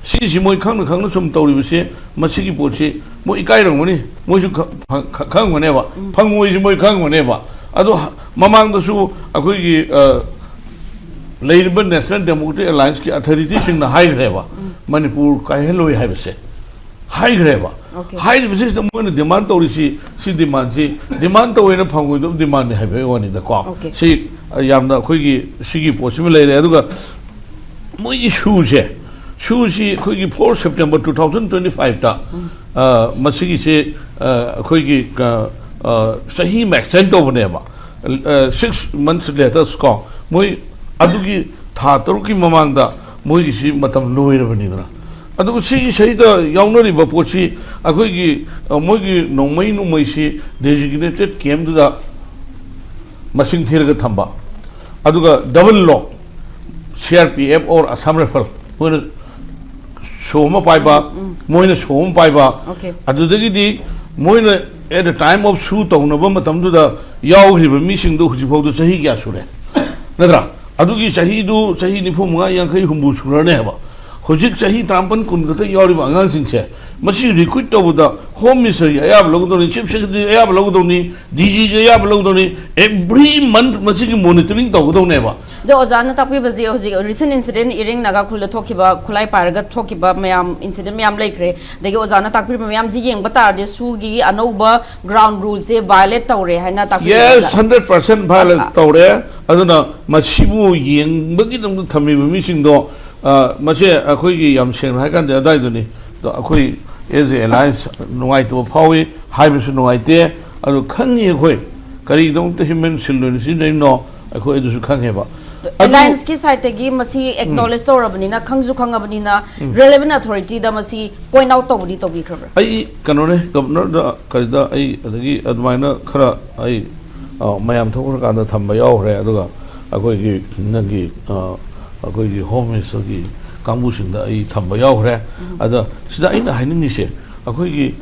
ꯁꯤꯒꯤꯁꯤ ꯃꯣꯏ ꯈꯪꯅ ꯈꯪꯅ ꯁꯨꯝ ꯇꯧꯔꯤꯕꯁꯦ, ꯃꯁꯤꯒꯤ ꯄꯣꯠꯁꯤ ꯃꯣꯏ ꯏꯀꯥꯏꯔꯝꯒꯅꯤ, ꯃꯣꯏꯁꯨ ꯈ-, ꯈ-, ꯈ-, ꯈꯪꯉꯝꯒꯅꯦꯕ, ꯎꯝ꯫ ꯐꯪꯉꯣꯏꯁꯤ ꯃꯣꯏ ꯈꯪꯉꯝꯒꯅꯦꯕ꯫ ꯑꯗꯣ ꯍ-, ꯃꯃꯥꯡꯗꯁꯨ ꯑꯩꯈꯣꯏꯒꯤ, ꯑ, ꯂꯩꯔꯤꯕ National Democratic Allianceꯀꯤ authorityꯁꯤꯡꯅ ꯍꯥꯏꯈ꯭ꯔꯦꯕ, ꯎꯝ꯫ ꯃꯅꯤꯄꯨꯔ ꯀꯥꯏꯍꯜꯂꯣꯏ ꯍꯥꯏꯕꯁꯦ ꯍꯥꯏꯈ꯭ꯔꯦꯕ꯫ Okay꯫ ꯍꯥꯏꯔꯤꯕꯁꯤꯗ ꯃꯣꯏꯅ demand ꯇꯧꯔꯤꯁꯤ, ꯁꯤ demandꯁꯤ demand ꯇꯧꯋꯦꯅ ꯐꯪꯉꯣꯏꯗꯕ demandꯅꯤ ꯍꯥꯏꯕꯒꯤ ꯋꯥꯅꯤꯗꯀꯣ꯫ Okay꯫ ꯁꯤ, ꯑ, ꯌꯥꯝꯅ ꯑꯩꯈꯣꯏꯒꯤ ꯁꯤꯒꯤ ꯄꯣꯠꯁꯤꯃ ꯂꯩꯔꯦ꯫ ꯑꯗꯨꯒ ꯃꯣꯏꯒꯤ sueꯁꯦ, sueꯁꯤ ꯑꯩꯈꯣꯏꯒꯤ four September two thousand twenty fiveꯇ, ꯎꯝ꯫ ꯑ, ꯃꯁꯤꯒꯤꯁꯦ, ꯑ, ꯑꯩꯈꯣꯏꯒꯤ, ꯑ, ꯑ, ꯆꯍꯤ ꯑꯃ extend ꯇꯧꯕꯅꯦꯕ꯫ ꯑ, six months later ꯀꯣ, ꯃꯣꯏ ꯑꯗꯨꯒꯤ ꯊꯥ ꯇꯔꯨꯛꯀꯤ ꯃꯃꯥꯡꯗ ꯃꯣꯏꯒꯤꯁꯤ ꯃꯇꯝ ꯂꯣꯏꯔꯕꯅꯤꯗꯅ꯫ ꯑꯗꯨꯒ ꯁꯤꯒꯤ ꯁꯤꯗꯩꯗ ꯌꯥꯎꯅꯔꯤꯕ ꯄꯣꯠꯁꯤ ꯑꯩꯈꯣꯏꯒꯤ, ꯑ, ꯃꯣꯏꯒꯤ ꯅꯣꯡꯃꯩ ꯅꯣꯡꯃꯩꯁꯤ designated campꯇꯨꯗ ꯃꯁꯤꯡ ꯊꯤꯔꯒ ꯊꯝꯕ, ꯑꯗꯨꯒ double lock, C R P F or Assam Rifle, ꯃꯣꯏꯅ ꯁꯣ ꯑꯃ ꯄꯥꯏꯕ, ꯎꯝ, ꯎꯝ꯫ ꯃꯣꯏꯅ ꯁꯣ ꯑꯃ ꯄꯥꯏꯕ, Okay꯫ ꯑꯗꯨꯗꯒꯤꯗꯤ ꯃꯣꯏꯅ at the time of sue ꯇꯧꯅꯕ ꯃꯇꯝꯗꯨꯗ ꯌꯥꯎꯈ꯭ꯔꯤꯕ ꯃꯤꯁꯤꯡꯗꯨ ꯍꯧꯖꯤꯛꯐꯥꯎꯗ ꯆꯍꯤ ꯀꯌꯥ ꯁꯨꯔꯦ? ꯅꯠꯇ꯭ꯔꯥ? ꯑꯗꯨꯒꯤ ꯆꯍꯤꯗꯨ ꯆꯍꯤ ꯅꯤꯐꯨ ꯃꯉꯥ, ꯌꯥꯡꯈꯩ, ꯍꯨꯝꯐꯨ ꯁꯨꯔꯅꯦꯕ꯫ ꯍꯧꯖꯤꯛ ꯆꯍꯤ ꯇꯔꯥꯃꯥꯄꯟ, ꯀꯨꯟ ꯈꯛꯇ ꯌꯥꯎꯔꯤꯕ ꯑꯉꯥꯡꯁꯤꯡꯁꯦ ꯃꯁꯤ ꯔꯤꯀ꯭ꯔꯨꯠ ꯇꯧꯕꯗ ꯍꯣꯝ ꯃꯤꯅꯤꯁꯇꯔꯒꯤ ꯑꯌꯥꯕ ꯂꯧꯒꯗꯧꯅꯤ, ꯆꯤꯐ ꯁꯦꯀ꯭ꯔꯦꯇꯔꯤ ꯑꯌꯥꯕ ꯂꯧꯒꯗꯧꯅꯤ, ꯗꯤ ꯖꯤꯒꯤ ꯑꯌꯥꯕ ꯂꯧꯒꯗꯧꯅꯤ꯫ ꯑꯦꯚ꯭ꯔꯤ ꯃꯟꯊ ꯃꯁꯤꯒꯤ ꯃꯣꯅꯤꯇꯔꯤꯡ ꯇꯧꯒꯗꯧꯅꯦꯕ꯫ ꯑꯗꯣ ꯑꯣꯖꯥꯅ ꯇꯥꯛꯄꯤꯕꯁꯤ ꯍꯧꯖꯤꯛ ꯔꯤꯁꯦꯟ ꯏꯟꯁꯤꯗꯦꯟ ꯏꯔꯤꯡ ꯅꯥꯒꯥ ꯈꯨꯜꯗ ꯊꯣꯛꯈꯤꯕ, ꯈꯨꯠꯂꯥꯏ ꯄꯥꯏꯔꯒ ꯊꯣꯛꯈꯤꯕ ꯃꯌꯥꯝ, ꯏꯟꯁꯤꯗꯦꯟ ꯃꯌꯥꯝ ꯂꯩꯈ꯭ꯔꯦ꯫ ꯑꯗꯒꯤ ꯑꯣꯖꯥꯅ ꯇꯥꯛꯄꯤꯔꯤꯕ ꯃꯌꯥꯝꯁꯤ ꯌꯦꯡꯕ ꯇꯥꯔꯗꯤ ꯁꯨꯒꯤ ꯑꯅꯧꯕ ꯒ꯭ꯔꯥꯎꯟ ꯔꯨꯜꯁꯦ ꯚꯥꯏꯑꯣꯂꯦꯠ ꯇꯧꯔꯦ ꯍꯥꯏꯅ ꯇꯥꯛꯄꯤꯕ ꯌꯦꯁ, ꯑꯣꯖꯥ꯫ ꯍꯟꯗ꯭ꯔꯦꯠ ꯄꯥꯔꯁꯦꯟ ꯚꯥꯏꯑꯣꯂꯦꯠ ꯑꯥ, ꯑꯥ꯫ ꯇꯧꯔꯦ꯫ ꯑꯗꯨꯅ ꯃꯁꯤꯕꯨ ꯌꯦꯡꯕꯒꯤꯗꯃꯛꯇ ꯊꯝꯃꯤꯕ ꯃꯤꯁꯤꯡꯗꯣ, ꯑ, ꯃꯁꯦ ꯑꯩꯈꯣꯏꯒꯤ ꯌꯥꯝ ꯁꯦꯡꯅ ꯍꯥꯏ ꯀꯥꯟꯗ ꯑꯗꯥꯏꯗꯨꯅꯤ꯫ ꯑꯗꯣ ꯑꯩꯈꯣꯏ ꯑꯦꯁ ꯑꯦ ꯑꯦꯂꯥꯏꯟꯁ ꯅꯨꯡꯉꯥꯏꯇꯕ ꯐꯥꯎꯏ, ꯍꯥꯏꯕꯁꯨ ꯅꯨꯡꯉꯥꯏꯇꯦ꯫ ꯑꯗꯣ ꯈꯪꯉꯤ ꯑꯩꯈꯣꯏ ꯀꯔꯤꯒꯤꯗꯃꯛꯇ ꯍ꯭ꯌꯨꯃꯦꯟ ꯁꯤꯜ ꯑꯣꯏꯅ ꯁꯤꯖꯤꯟꯅꯔꯤꯅꯣ, ꯑꯩꯈꯣꯏ ꯑꯗꯨꯁꯨ ꯈꯪꯉꯦꯕ꯫ ꯑꯗꯨ ꯑꯦꯂꯥꯏꯟꯁꯀꯤ ꯁꯥꯏꯠꯇꯒꯤ ꯃꯁꯤ ꯑꯦꯛꯅꯣꯂꯦꯖ ꯇꯧꯔꯕꯅꯤꯅ, ꯈꯪꯁꯨ ꯈꯪꯉꯕꯅꯤꯅ, ꯎꯝ꯫ ꯔꯦꯂꯦꯚꯦꯟ ꯑꯊꯣꯔꯤꯇꯤꯗ ꯃꯁꯤ ꯄꯣꯏꯟꯠ ꯑꯥꯎꯠ ꯇꯧꯕꯗꯤ ꯇꯧꯕꯤꯈ꯭ꯔꯕ꯭ꯔꯥ? ꯑꯩ ꯀꯩꯅꯣꯅꯦ, ꯒꯕꯔꯅꯔꯗ ꯀꯔꯤꯗ ꯑꯩ ꯑꯗꯒꯤ ꯑꯗꯨꯃꯥꯏꯅ ꯈꯔ ꯑꯩ, ꯑ, ꯃꯌꯥꯝ ꯊꯣꯛꯈ꯭ꯔꯀꯥꯟꯗ ꯊꯝꯕ ꯌꯥꯎꯈ꯭ꯔꯦ꯫ ꯑꯗꯨꯒ ꯑꯩꯈꯣꯏꯒꯤ ꯅꯪꯒꯤ, ꯑ, ꯑꯩꯈꯣꯏꯒꯤ ꯍꯣꯝ ꯃꯤꯅꯤꯁꯇꯔꯒꯤ ꯀꯥꯡꯕꯨꯁꯤꯡꯗ ꯑꯩ ꯊꯝꯕ ꯌꯥꯎꯈ꯭ꯔꯦ꯫ ꯎꯝ꯫ ꯑꯗ ꯁꯤꯗ ꯑꯩꯅ ꯍꯥꯏꯅꯤꯡꯉꯤꯁꯦ, ꯑꯩꯈꯣꯏꯒꯤ,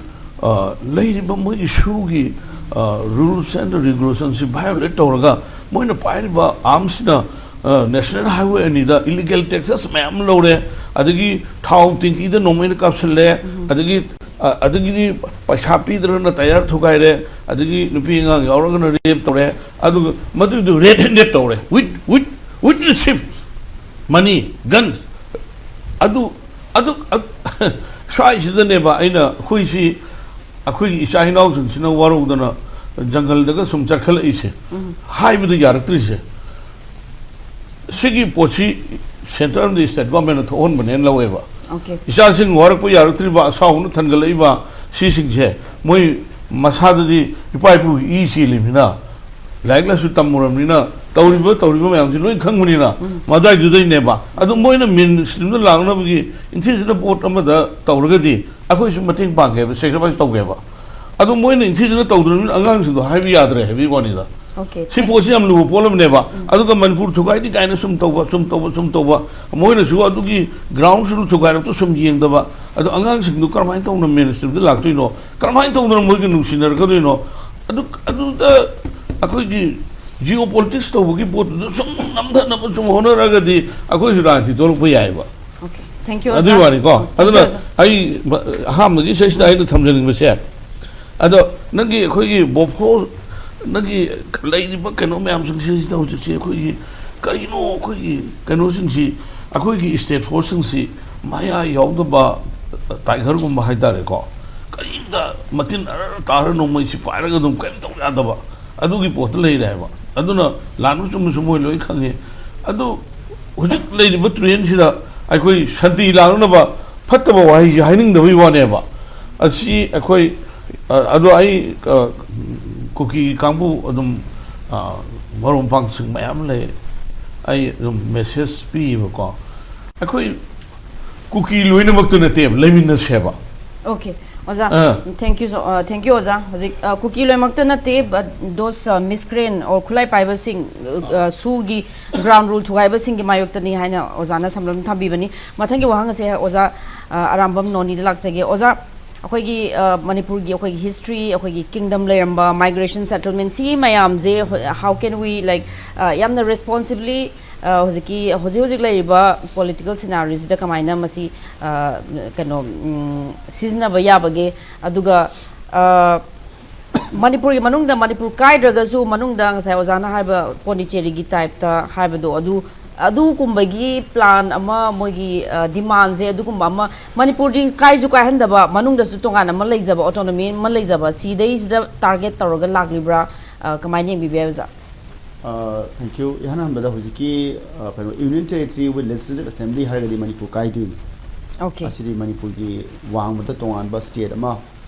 ꯑ, ꯂꯩꯔꯤꯕ ꯃꯣꯏꯒꯤ ꯁꯨꯒꯤ, ꯑ, ꯔꯨꯜꯁ ꯑꯦꯟ ꯔꯤꯒꯨꯂꯦꯁꯟꯁꯤ ꯚꯥꯏꯑꯣꯂꯦꯠ ꯇꯧꯔꯒ ꯃꯣꯏꯅ ꯄꯥꯏꯔꯤꯕ ꯑꯥꯔꯝꯁꯤꯅ, ꯑ, ꯅꯦꯁꯅꯦꯜ ꯍꯥꯏꯋꯦ ꯑꯅꯤꯗ ꯏꯂꯤꯒꯦꯜ ꯇꯦꯛꯁꯦꯁ ꯃꯌꯥꯝ ꯂꯧꯔꯦ, ꯑꯗꯒꯤ ꯊꯥꯎ ꯇꯦꯡꯀꯤꯗ ꯅꯣꯡꯃꯩꯅ ꯀꯥꯞꯁꯤꯜꯂꯦ, ꯎꯝ꯫ ꯑꯗꯒꯤ, ꯑ, ꯑꯗꯒꯤꯗꯤ ꯄꯩꯁꯥ ꯄꯤꯗ꯭ꯔꯒꯅ ꯇꯌꯥꯔ ꯊꯨꯒꯥꯏꯔꯦ, ꯑꯗꯒꯤ ꯅꯨꯄꯤ ꯑꯉꯥꯡ ꯌꯥꯎꯔꯒꯅ ꯔꯦꯞ ꯇꯧꯔꯦ꯫ ꯑꯗꯨꯒ ꯃꯗꯨꯗꯨ ꯔꯦꯠ ꯍꯦꯟꯗꯦꯠ ꯇꯧꯔꯦ, with, with, with receipt, money, gun꯫ ꯑꯗꯨ, ꯑꯗꯨ, ꯑꯗꯨ, ꯁ꯭ꯋꯥꯏꯁꯤꯗꯅꯦꯕ ꯑꯩꯅ ꯑꯩꯈꯣꯏꯁꯤ, ꯑꯩꯈꯣꯏꯒꯤ ꯏꯆꯥ ꯏꯅꯥꯎꯁꯤꯡꯁꯤꯅ ꯋꯥꯔꯧꯗꯅ ꯖꯪꯒꯜꯗꯒ ꯁꯨꯝ ꯆꯠꯈꯠꯂꯛꯏꯁꯦ, ꯎꯝ꯫ ꯍꯥꯏꯕꯗ ꯌꯥꯔꯛꯇ꯭ꯔꯤꯁꯦ꯫ ꯁꯤꯒꯤ ꯄꯣꯠꯁꯤ ꯁꯦꯟꯇ꯭ꯔꯦꯜ ꯑꯃꯗꯤ ꯁ꯭ꯇꯦꯠ ꯒꯣꯔꯃꯦꯟꯅ ꯊꯣꯛꯍꯟꯕꯅꯦꯅ ꯂꯧꯋꯦꯕ꯫ ꯑꯣꯀꯦ꯫ ꯏꯆꯥꯁꯤꯡ ꯋꯥꯔꯛꯄ ꯌꯥꯔꯛꯇ꯭ꯔꯤꯕ, ꯑꯁꯥꯎꯕꯅ ꯊꯟꯒꯠꯂꯛꯏꯕ ꯁꯤꯁꯤꯡꯁꯦ, ꯃꯣꯏ ꯃꯁꯥꯗꯗꯤ ꯏꯄꯥ ꯏꯄꯨꯒꯤ ꯏ ꯆꯦꯜꯂꯤꯕꯅꯤꯅ, ꯂꯥꯏꯔꯤꯛ ꯂꯥꯏꯁꯨ ꯇꯝꯃꯨꯔꯕꯅꯤꯅ, ꯇꯧꯔꯤꯕ, ꯇꯧꯔꯤꯕ ꯃꯌꯥꯝꯁꯤ ꯂꯣꯏ ꯈꯪꯕꯅꯤꯅ, ꯎꯝ꯫ ꯃꯗꯨꯋꯥꯏꯗꯨꯗꯩꯅꯦꯕ꯫ ꯑꯗꯨ ꯃꯣꯏꯅ ꯃꯦꯟ ꯁ꯭ꯇ꯭ꯔꯤꯝꯗ ꯂꯥꯛꯅꯕꯒꯤ ꯏꯟꯊꯤꯖꯅ ꯄꯣꯠ ꯑꯃꯗ ꯇꯧꯔꯒꯗꯤ ꯑꯩꯈꯣꯏꯁꯨ ꯃꯇꯦꯡ ꯄꯥꯡꯒꯦꯕ, ꯁꯦꯀ꯭ꯔꯤꯐꯥꯏꯁ ꯇꯧꯒꯦꯕ꯫ ꯑꯗꯣ ꯃꯣꯏꯅ ꯏꯟꯊꯤꯖꯅ ꯇꯧꯗ꯭ꯔꯕꯅꯤꯅ ꯑꯉꯥꯡꯁꯤꯡꯗꯣ ꯍꯥꯏꯕ ꯌꯥꯗ꯭ꯔꯦ ꯍꯥꯏꯕꯒꯤ ꯋꯥꯅꯤꯗ꯫ ꯑꯣꯀꯦ꯫ ꯁꯤ ꯄꯣꯠꯁꯤ ꯌꯥꯝ ꯂꯨꯕ ꯄꯣꯠ ꯑꯃꯅꯦꯕ꯫ ꯎꯝ꯫ ꯑꯗꯨꯒ ꯃꯅꯤꯄꯨꯔ ꯊꯨꯒꯥꯏꯅꯤ ꯀꯥꯏꯅ ꯁꯨꯝ ꯇꯧꯕ, ꯁꯨꯝ ꯇꯧꯕ, ꯁꯨꯝ ꯇꯧꯕ, ꯃꯣꯏꯅꯁꯨ ꯑꯗꯨꯒꯤ ꯒ꯭ꯔꯥꯎꯟ ꯁꯨꯔꯨ ꯊꯨꯒꯥꯏꯔꯛꯇ ꯁꯨꯝ ꯌꯦꯡꯗꯕ꯫ ꯑꯗꯣ ꯑꯉꯥꯡꯁꯤꯡꯗꯣ ꯀꯔꯝꯍꯥꯏꯅ ꯇꯧꯅ ꯃꯦꯟ ꯁ꯭ꯇ꯭ꯔꯤꯝꯗ ꯂꯥꯛꯇꯣꯏꯅꯣ? ꯀꯔꯝꯍꯥꯏꯅ ꯇꯧꯗꯅ ꯃꯣꯏꯒ ꯅꯨꯡꯁꯤꯅꯔꯛꯀꯗꯣꯏꯅꯣ? ꯑꯗꯨ, ꯑꯗꯨꯗ ꯑꯩꯈꯣꯏꯒꯤ ꯖꯤꯑꯣ ꯄꯣꯂꯤꯇꯤꯛꯁ ꯇꯧꯕꯒꯤ ꯄꯣꯠꯇꯨꯗ ꯁꯨꯝ ꯅꯝꯊꯅꯕ ꯁꯨꯝ ꯍꯣꯠꯅꯔꯒꯗꯤ ꯑꯩꯈꯣꯏꯁꯨ ꯔꯥꯖꯅꯤꯇꯤ ꯊꯣꯛꯂꯛꯄ ꯌꯥꯏꯑꯕ꯫ ꯑꯣꯀꯦ꯫ Thank you, ꯑꯗꯨꯒꯤ ꯑꯣꯖꯥ꯫ ꯋꯥꯅꯤꯀꯣ꯫ Thank you, ꯑꯗꯨꯅ ꯑꯣꯖꯥ꯫ ꯑꯩ ꯑꯍꯥꯟꯕꯒꯤ ꯁꯤꯗꯩꯁꯤꯗ ꯑꯩꯅ ꯊꯝꯖꯅꯤꯡꯕꯁꯦ, ꯑꯗꯣ ꯅꯪꯒꯤ ꯑꯩꯈꯣꯏꯒꯤ ꯕꯣꯐꯣ, ꯅꯪꯒꯤ ꯂꯩꯔꯤꯕ ꯀꯩꯅꯣ ꯃꯌꯥꯝꯁꯤꯡꯁꯤꯗ ꯍꯧꯖꯤꯛꯁꯦ ꯑꯩꯈꯣꯏꯒꯤ ꯀꯔꯤꯅꯣ, ꯑꯩꯈꯣꯏꯒꯤ ꯀꯩꯅꯣꯁꯤꯡꯁꯤ, ꯑꯩꯈꯣꯏꯒꯤ ꯁ꯭ꯇꯦꯠ ꯐꯣꯔꯁꯁꯤꯡꯁꯤ ꯃꯌꯥ ꯌꯥꯎꯗꯕ ꯇꯥꯏꯒꯔꯒꯨꯝꯕ ꯍꯥꯏꯇꯥꯔꯦꯀꯣ, ꯀꯔꯤꯝꯇ ꯃꯇꯤꯟ ꯑꯔ ꯇꯥꯔ ꯅꯣꯡꯃꯩꯁꯤ ꯄꯥꯏꯔꯒ ꯑꯗꯨꯝ ꯀꯔꯤꯝ ꯇꯧ ꯌꯥꯗꯕ ꯑꯗꯨꯒꯤ ꯄꯣꯠꯇ ꯂꯩꯔꯦ ꯍꯥꯏꯕ꯫ ꯑꯗꯨꯅ ꯂꯥꯟꯕ ꯆꯨꯝꯕꯁꯨ ꯃꯣꯏ ꯂꯣꯏ ꯈꯪꯉꯤ꯫ ꯑꯗꯨ ꯍꯧꯖꯤꯛ ꯂꯩꯔꯤꯕ ꯇ꯭ꯔꯦꯟꯁꯤꯗ ꯑꯩꯈꯣꯏ ꯁꯥꯟꯇꯤ ꯂꯥꯛꯅꯅꯕ ꯐꯠꯇꯕ ꯋꯥꯍꯩꯁꯤ ꯍꯥꯏꯅꯤꯡꯗꯕꯒꯤ ꯋꯥꯅꯦꯕ꯫ ꯑꯁꯤ ꯑꯩꯈꯣꯏ, ꯑ, ꯑꯗꯣ ꯑꯩ, ꯑ, ꯀꯨꯀꯤ ꯀꯥꯡꯕꯨ ꯑꯗꯨꯝ, ꯑ, ꯃꯔꯨꯞ ꯃꯄꯥꯡꯁꯤꯡ ꯃꯌꯥꯝ ꯂꯩ꯫ ꯑꯩ ꯑꯗꯨꯝ ꯃꯦꯁꯦꯖ ꯄꯤꯌꯦꯕꯀꯣ꯫ ꯑꯩꯈꯣꯏ ꯀꯨꯀꯤ ꯂꯣꯏꯅꯃꯛꯇꯨ ꯅꯠꯇꯦꯕ, ꯂꯩꯃꯤꯟꯅꯁꯦꯕ꯫ Okay, ꯑꯣꯖꯥ꯫ ꯑꯥ꯫ Thank you so, uh, thank you, ꯑꯣꯖꯥ꯫ ꯍꯧꯖꯤꯛ, uh, ꯀꯨꯀꯤ ꯂꯣꯏꯅꯃꯛꯇ ꯅꯠꯇꯦ, but those, uh, miscreant or ꯈꯨꯠꯂꯥꯏ ꯄꯥꯏꯕꯁꯤꯡ, uh, ꯁꯨꯒꯤ ground rule ꯊꯨꯒꯥꯏꯕꯁꯤꯡꯒꯤ ꯃꯥꯌꯣꯛꯇꯅꯤ ꯍꯥꯏꯅ ꯑꯣꯖꯥꯅ ꯁꯝꯂꯞꯅ ꯊꯝꯕꯤꯕꯅꯤ꯫ ꯃꯊꯪꯒꯤ ꯋꯥꯍꯪ ꯑꯁꯦ ꯑꯣꯖꯥ, uh, ꯑꯔꯥꯝꯕꯝ ꯅꯣꯅꯤꯗ ꯂꯥꯛꯆꯒꯦ꯫ ꯑꯣꯖꯥ, ꯑꯩꯈꯣꯏꯒꯤ, uh, ꯃꯅꯤꯄꯨꯔꯒꯤ ꯑꯩꯈꯣꯏꯒꯤ history, ꯑꯩꯈꯣꯏꯒꯤ kingdom ꯂꯩꯔꯝꯕ, migration, settlement, ꯁꯤꯒꯤ ꯃꯌꯥꯝꯁꯦ ꯍꯣ-, how can we, like, uh, ꯌꯥꯝꯅ responsibly, uh, ꯍꯧꯖꯤꯛꯀꯤ, ꯍꯧꯖꯤꯛ ꯍꯧꯖꯤꯛ ꯂꯩꯔꯤꯕ political scenarioꯁꯤꯗ ꯀꯃꯥꯏꯅ ꯃꯁꯤ, uh, ꯀꯩꯅꯣ, ꯎꯝ, ꯁꯤꯖꯤꯟꯅꯕ ꯌꯥꯕꯒꯦ? ꯑꯗꯨꯒ, uh, ꯃꯅꯤꯄꯨꯔꯒꯤ ꯃꯅꯨꯡꯗ, ꯃꯅꯤꯄꯨꯔ ꯀꯥꯏꯗ꯭ꯔꯒꯁꯨ ꯃꯅꯨꯡꯗ ꯉꯁꯥꯏ ꯑꯣꯖꯥꯅ ꯍꯥꯏꯕ ꯄꯣꯟꯗꯤꯆꯦꯔꯤꯒꯤ typeꯇ ꯍꯥꯏꯕꯗꯣ, ꯑꯗꯨ, ꯑꯗꯨꯒꯨꯝꯕꯒꯤ plan ꯑꯃ, ꯃꯣꯏꯒꯤ, ꯑ, demandꯁꯦ ꯑꯗꯨꯒꯨꯝꯕ ꯑꯃ, ꯃꯅꯤꯄꯨꯔꯗꯤ ꯀꯥꯏꯁꯨ ꯀꯥꯏꯍꯟꯗꯕ, ꯃꯅꯨꯡꯗꯁꯨ ꯇꯣꯉꯥꯟꯅ ꯑꯃ ꯂꯩꯖꯕ, autonomy ꯑꯃ ꯂꯩꯖꯕ, ꯁꯤꯗꯩꯁꯤꯗ target ꯇꯧꯔꯒ ꯂꯥꯛꯂꯤꯕ꯭ꯔꯥ? ꯑ, ꯀꯃꯥꯏꯅ ꯌꯦꯡꯕꯤꯕ ꯌꯥꯏ, ꯑꯣꯖꯥ? ꯑ, thank you꯫ ꯏꯍꯥꯟ ꯍꯥꯟꯕꯗ ꯍꯧꯖꯤꯛꯀꯤ, ꯑ, ꯀꯩꯅꯣ, Union Territory with Legislative Assembly ꯍꯥꯏꯔꯒꯗꯤ ꯃꯅꯤꯄꯨꯔ ꯀꯥꯏꯗꯣꯏꯅꯤ꯫ Okay. ꯑꯁꯤꯗꯤ ꯃꯅꯤꯄꯨꯔꯒꯤ ꯋꯥꯡꯃꯗ ꯇꯣꯉꯥꯟꯕ state ꯑꯃ,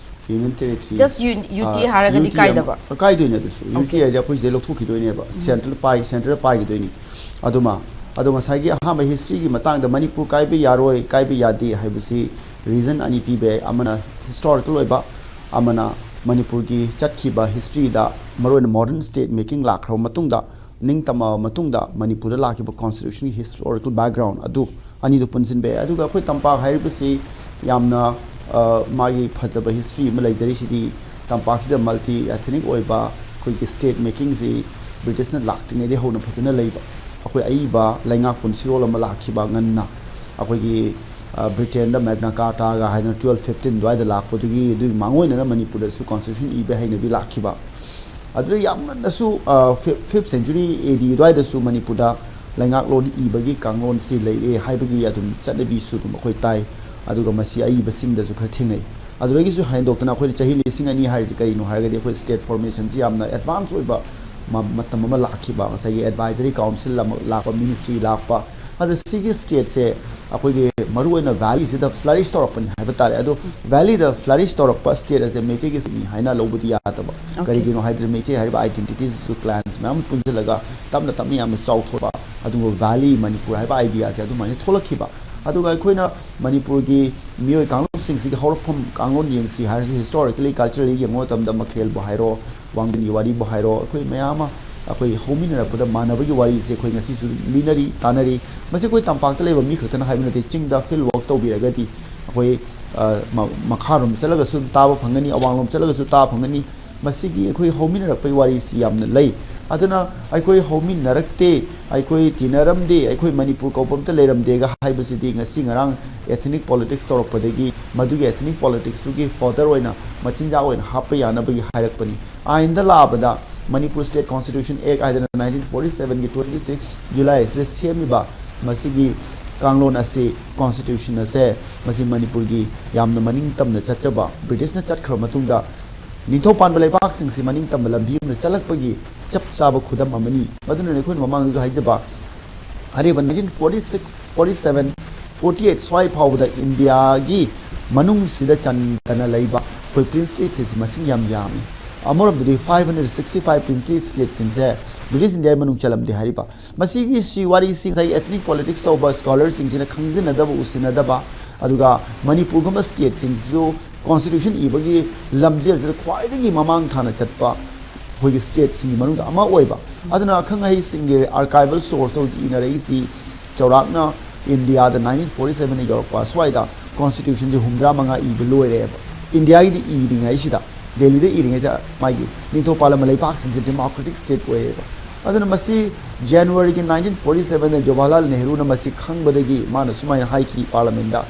Union Territory, Just U-, UT ꯑ, ꯍꯥꯏꯔꯒꯗꯤ UT ꯑꯃ, ꯀꯥꯏꯗꯕ? ꯀꯥꯏꯗꯣꯏꯅꯦ ꯑꯗꯨꯁꯨ꯫ UT Okay. ꯍꯥꯏꯔꯗꯤ ꯑꯩꯈꯣꯏ ꯁꯤꯗꯩ ꯂꯧꯊꯣꯛꯈꯤꯗꯣꯏꯅꯦꯕ꯫ Central ꯄꯥꯏ-, central ꯄꯥꯏꯈꯤꯗꯣꯏꯅꯤ꯫ ꯑꯗꯨꯃ, ꯑꯗꯣ ꯉꯁꯥꯏꯒꯤ ꯑꯍꯥꯟꯕ historyꯒꯤ ꯃꯇꯥꯡꯗ ꯃꯅꯤꯄꯨꯔ ꯀꯥꯏꯕ ꯌꯥꯔꯣꯏ, ꯀꯥꯏꯕ ꯌꯥꯗꯦ ꯍꯥꯏꯕꯁꯤ reason ꯑꯅꯤ ꯄꯤꯕ ꯌꯥꯏ꯫ ꯑꯃꯅ historical ꯑꯣꯏꯕ, ꯑꯃꯅ ꯃꯅꯤꯄꯨꯔꯒꯤ ꯆꯠꯈꯤꯕ historyꯗ, ꯃꯔꯨꯑꯣꯏꯅ modern state making ꯂꯥꯛꯈ꯭ꯔꯕ ꯃꯇꯨꯡꯗ, ꯅꯤꯡꯇꯝꯃꯕ ꯃꯇꯨꯡꯗ ꯃꯅꯤꯄꯨꯔꯗ ꯂꯥꯛꯈꯤꯕ constitutionꯒꯤ historical background ꯑꯗꯨ ꯑꯅꯤꯗꯨ ꯄꯨꯟꯁꯤꯟꯕ ꯌꯥꯏ꯫ ꯑꯗꯨꯒ ꯑꯩꯈꯣꯏ ꯇꯝꯄꯥꯛ ꯍꯥꯏꯔꯤꯕꯁꯤ ꯌꯥꯝꯅ, ꯑ, ꯃꯥꯒꯤ ꯐꯖꯕ history ꯑꯃ ꯂꯩꯖꯔꯤꯁꯤꯗꯤ, ꯇꯝꯄꯥꯛꯁꯤꯗ multi ethnic ꯑꯣꯏꯕ ꯑꯩꯈꯣꯏꯒꯤ state makingꯁꯤ Britishꯅ ꯂꯥꯛꯇ꯭ꯔꯤꯉꯩꯗꯒꯤ ꯍꯧꯅ ꯐꯖꯅ ꯂꯩꯕ, ꯑꯩꯈꯣꯏ ꯑꯏꯕ ꯂꯩꯉꯥꯛ ꯄꯨꯟꯁꯤꯔꯣꯜ ꯑꯃ ꯂꯥꯛꯈꯤꯕ ꯉꯟꯅ, ꯑꯩꯈꯣꯏꯒꯤ ꯕ꯭ꯔꯤꯇꯦꯟꯗ ꯃꯦꯒꯅꯥ ꯀꯥꯔꯇꯥꯒ ꯍꯥꯏꯗꯅ ꯇ꯭ꯋꯦꯜꯐ ꯐꯤꯐꯇꯤꯟ ꯑꯗꯨꯋꯥꯏꯗ ꯂꯥꯛꯄꯗꯨꯒꯤ, ꯑꯗꯨꯒꯤ ꯃꯥꯡꯑꯣꯏꯅꯅ ꯃꯅꯤꯄꯨꯔꯗꯁꯨ ꯀꯣꯟꯁꯇꯤꯇ꯭ꯌꯨꯁꯟ ꯏꯕ ꯍꯩꯅꯕꯤ ꯂꯥꯛꯈꯤꯕ꯫ ꯑꯗꯨꯗ ꯌꯥꯝꯃꯟꯅꯁꯨ ꯐꯤꯐ ꯁꯦꯟꯆꯨꯔꯤ ꯑꯦ ꯗꯤ ꯑꯗꯨꯋꯥꯏꯗꯁꯨ ꯃꯅꯤꯄꯨꯔꯗ ꯂꯩꯉꯥꯛꯂꯣꯟ ꯏꯕꯒꯤ ꯀꯥꯡꯂꯣꯟꯁꯤ ꯂꯩꯔꯦ ꯍꯥꯏꯕꯒꯤ ꯑꯗꯨꯝ ꯆꯠꯅꯕꯤꯁꯨ ꯑꯗꯨꯝ ꯑꯩꯈꯣꯏ ꯇꯥꯏ꯫ ꯑꯗꯨꯒ ꯃꯁꯤ ꯑꯏꯕꯁꯤꯡꯗꯁꯨ ꯈꯔ ꯊꯦꯡꯅꯩ꯫ ꯑꯗꯨꯗꯒꯤꯁꯨ ꯍꯦꯟꯗꯣꯛꯇꯅ ꯑꯩꯈꯣꯏꯅ ꯆꯍꯤ ꯂꯤꯁꯤꯡ ꯑꯅꯤ ꯍꯥꯏꯔꯤꯁꯤ ꯀꯔꯤꯅꯣ ꯍꯥꯏꯔꯒꯗꯤ, ꯑꯩꯈꯣꯏ ꯁ꯭ꯇꯦꯠ ꯐꯣꯔꯃꯦꯁꯟꯁꯤ ꯌꯥꯝꯅ ꯑꯦꯗꯚꯥꯟꯁ ꯑꯣꯏꯕ ꯃ-, ꯃꯇꯝ ꯑꯃ ꯂꯥꯛꯈꯤꯕ, ꯉꯁꯥꯏꯒꯤ ꯑꯦꯗꯚꯥꯏꯖꯔꯤ ꯀꯥꯎꯟꯁꯤꯜ ꯑꯃ ꯂꯥꯛꯄ, ꯃꯤꯅꯤꯁꯇ꯭ꯔꯤ ꯂꯥꯛꯄ꯫ ꯑꯗ ꯁꯤꯒꯤ ꯁ꯭ꯇꯦꯠꯁꯦ ꯑꯩꯈꯣꯏꯒꯤ ꯃꯔꯨꯑꯣꯏꯅ ꯚꯦꯂꯤꯁꯤꯗ ꯐ꯭ꯂꯔꯤꯁ ꯇꯧꯔꯛꯄꯅꯤ ꯍꯥꯏꯕ ꯇꯥꯔꯦ꯫ ꯑꯗꯣ ꯚꯦꯂꯤꯗ ꯐ꯭ꯂꯔꯤꯁ ꯇꯧꯔꯛꯄ ꯁ꯭ꯇꯦꯠ ꯑꯁꯦ ꯃꯩꯇꯩꯒꯤ ꯁ꯭ꯇꯦꯠꯅꯤ ꯍꯥꯏꯅ ꯂꯧꯕꯗꯤ ꯌꯥꯗꯕ꯫ ꯀꯔꯤꯒꯤꯅꯣ ꯍꯥꯏꯗꯅ, ꯃꯩꯇꯩ ꯍꯥꯏꯔꯤꯕ ꯑꯥꯏꯗꯦꯟꯇꯤꯇꯤꯁꯤꯁꯨ ꯀ꯭ꯂꯥꯟꯁ ꯃꯌꯥꯝ ꯄꯨꯟꯁꯤꯜꯂꯒ ꯇꯞꯅ ꯇꯞꯅ ꯌꯥꯝꯅ ꯆꯥꯎꯊꯣꯛꯄ, ꯑꯗꯨꯒ ꯚꯦꯂꯤ ꯃꯅꯤꯄꯨꯔ ꯍꯥꯏꯕ ꯑꯥꯏꯗꯤꯌꯥꯁꯦ ꯑꯗꯨꯃꯥꯏꯅ ꯊꯣꯛꯂꯛꯈꯤꯕ꯫ ꯑꯗꯨꯒ ꯑꯩꯈꯣꯏꯅ ꯃꯅꯤꯄꯨꯔꯒꯤ ꯃꯤꯑꯣꯏ ꯀꯥꯡꯂꯨꯞꯁꯤꯡꯁꯤꯒꯤ ꯍꯧꯔꯛꯐꯝ ꯀꯥꯡꯂꯣꯟ ꯌꯦꯡꯁꯤ ꯍꯥꯏꯔꯁꯨ, ꯍꯤꯁꯇꯣꯔꯤꯀꯦꯂꯤ, ꯀꯜꯆꯔꯦꯜꯂꯤ ꯌꯦꯡꯕ ꯃꯇꯝꯗ, ꯃꯈꯦꯜꯕꯨ ꯍꯥꯏꯔꯣ, ꯋꯥꯡꯕꯟꯒꯤ ꯋꯥꯔꯤꯕꯨ ꯍꯥꯏꯔꯣ, ꯑꯩꯈꯣꯏ ꯃꯌꯥꯝ ꯑꯃ ꯑꯩꯈꯣꯏ ꯍꯧꯃꯤꯟꯅꯔꯛꯄꯗ ꯃꯥꯟꯅꯕꯒꯤ ꯋꯥꯔꯤꯁꯦ ꯑꯩꯈꯣꯏ ꯉꯁꯤꯁꯨ ꯂꯤꯅꯔꯤ, ꯇꯥꯟꯅꯔꯤ꯫ ꯃꯁꯤ ꯑꯩꯈꯣꯏ ꯇꯝꯄꯥꯛꯇ ꯂꯩꯕ ꯃꯤ ꯈꯛꯇꯅ ꯍꯥꯏꯕ ꯅꯠꯇꯦ, ꯆꯤꯡꯗ ꯐꯤꯜ ꯋꯥꯔꯛ ꯇꯧꯕꯤꯔꯒꯗꯤ ꯑꯩꯈꯣꯏ, ꯑ, ꯃ-, ꯃꯈꯥꯔꯣꯝ ꯆꯠꯂꯒꯁꯨ ꯇꯥꯕ ꯐꯪꯒꯅꯤ, ꯑꯋꯥꯡꯂꯣꯝ ꯆꯠꯂꯒꯁꯨ ꯇꯥꯕ ꯐꯪꯒꯅꯤ꯫ ꯃꯁꯤꯒꯤ ꯑꯩꯈꯣꯏ ꯍꯧꯃꯤꯟꯅꯔꯛꯄꯒꯤ ꯋꯥꯔꯤꯁꯤ ꯌꯥꯝꯅ ꯂꯩ꯫ ꯑꯗꯨꯅ ꯑꯩꯈꯣꯏ ꯍꯧꯃꯤꯟꯅꯔꯛꯇꯦ, ꯑꯩꯈꯣꯏ ꯇꯤꯟꯅꯔꯝꯗꯦ, ꯑꯩꯈꯣꯏ ꯃꯅꯤꯄꯨꯔ ꯀꯧꯕ ꯑꯝꯇ ꯂꯩꯔꯝꯗꯦꯒ ꯍꯥꯏꯕꯁꯤꯗꯤ ꯉꯁꯤ ꯉꯔꯥꯡ ethnic politics ꯇꯧꯔꯛꯄꯗꯒꯤ, ꯃꯗꯨꯒꯤ ethnic politics ꯇꯨꯒꯤ fodder ꯑꯣꯏꯅ, ꯃꯆꯤꯟꯖꯥꯛ ꯑꯣꯏꯅ ꯍꯥꯞꯄ ꯌꯥꯅꯕꯒꯤ ꯍꯥꯏꯔꯛꯄꯅꯤ꯫ ꯑꯥꯏꯟꯗ ꯂꯥꯛꯑꯕꯗ, ꯃꯅꯤꯄꯨꯔ State Constitution Act ꯍꯥꯏꯗꯅ nineteen forty seven ꯒꯤ twenty six July ꯑꯁꯤꯗ ꯁꯦꯝꯃꯤꯕ ꯃꯁꯤꯒꯤ ꯀꯥꯡꯂꯣꯟ ꯑꯁꯤ, ꯀꯣꯟꯁꯇꯤꯇ꯭ꯌꯨꯁꯟ ꯑꯁꯦ, ꯃꯁꯤ ꯃꯅꯤꯄꯨꯔꯒꯤ ꯌꯥꯝꯅ ꯃꯅꯤꯡ ꯇꯝꯅ ꯆꯠꯆꯕ, ꯕ꯭ꯔꯤꯇꯤꯁꯅ ꯆꯠꯈ꯭ꯔꯕ ꯃꯇꯨꯡꯗ ꯅꯤꯡꯊꯧ ꯄꯥꯟꯕ ꯂꯩꯕꯥꯛꯁꯤꯡꯁꯤ ꯃꯅꯤꯡ ꯇꯝꯕ ꯂꯝꯕꯤ ꯑꯃꯗ ꯆꯠꯂꯛꯄꯒꯤ ꯆꯞ ꯆꯥꯕ ꯈꯨꯗꯝ ꯑꯃꯅꯤ꯫ ꯃꯗꯨꯅꯅꯤ ꯑꯩꯈꯣꯏꯅ ꯃꯃꯥꯡꯗꯁꯨ ꯍꯥꯏꯖꯕ, ꯑꯔꯤꯕ nineteen forty six, forty seven, forty eight ꯁ꯭ꯋꯥꯏ ꯐꯥꯎꯕꯗ ꯏꯟꯗꯤꯌꯥꯒꯤ ꯃꯅꯨꯡꯁꯤꯗ ꯆꯟꯗꯅ ꯂꯩꯕ ꯑꯩꯈꯣꯏ princely states ꯃꯁꯤꯡ ꯌꯥꯝ ꯌꯥꯝꯃꯤ꯫ ꯑꯃꯔꯣꯝꯗꯗꯤ five hundred sixty five princely states ꯁꯤꯡꯁꯦ ꯕ꯭ꯔꯤꯇꯤꯁ ꯏꯟꯗꯤꯌꯥꯒꯤ ꯃꯅꯨꯡ ꯆꯜꯂꯝꯗꯦ ꯍꯥꯏꯔꯤꯕ꯫ ꯃꯁꯤꯒꯤ ꯁꯤ ꯋꯥꯔꯤꯁꯤ ꯉꯁꯥꯏ ethnic politics ꯇꯧꯕ scholar ꯁꯤꯡꯁꯤꯅ ꯈꯪꯖꯤꯟꯅꯗꯕ, ꯎꯁꯤꯟꯅꯗꯕ, ꯑꯗꯨꯒ ꯃꯅꯤꯄꯨꯔꯒꯨꯝꯕ state ꯁꯤꯡꯁꯤꯁꯨ constitution ꯏꯕꯒꯤ ꯂꯝꯖꯦꯜꯁꯤꯗ ꯈ꯭ꯋꯥꯏꯗꯒꯤ ꯃꯃꯥꯡ ꯊꯥꯅ ꯆꯠꯄ ꯑꯩꯈꯣꯏꯒꯤ state ꯁꯤꯡꯒꯤ ꯃꯅꯨꯡꯗ ꯑꯃ ꯑꯣꯏꯕ꯫ ꯑꯗꯨꯅ ꯑꯈꯪ ꯑꯍꯩꯁꯤꯡꯒꯤ archival source ꯇ ꯍꯧꯖꯤꯛ ꯏꯅꯔꯛꯏꯁꯤ ꯆꯥꯎꯔꯥꯛꯅ ꯏꯟꯗꯤꯌꯥꯗ nineteen forty seven ꯗ ꯌꯧꯔꯛꯄ ꯁ꯭ꯋꯥꯏꯗ constitution ꯁꯦ ꯍꯨꯝꯗ꯭ꯔꯥ ꯃꯉꯥ ꯏꯕ ꯂꯣꯏꯔꯦꯕ꯫ ꯏꯟꯗꯤꯌꯥꯒꯤꯗꯤ ꯏꯔꯤꯉꯩꯁꯤꯗ, ꯗꯦꯜꯂꯤꯗ ꯏꯔꯤꯉꯩꯁꯤꯗ ꯃꯥꯒꯤ ꯅꯤꯡꯊꯧ ꯄꯥꯜꯂꯝꯕ ꯂꯩꯕꯥꯛꯁꯤꯡꯁꯦ democratic state ꯑꯣꯏꯌꯦꯕ꯫ ꯑꯗꯨꯅ ꯃꯁꯤ ꯖꯅꯋꯥꯔꯤꯒꯤ nineteen forty seven ꯖꯋꯥꯍꯔꯂꯥꯜ ꯅꯦꯍꯔꯨꯅ ꯃꯁꯤ ꯈꯪꯕꯗꯒꯤ ꯃꯥꯅ ꯁꯨꯃꯥꯏꯅ ꯍꯥꯏꯈꯤ ꯄꯥꯔꯂꯃꯦꯟꯗ,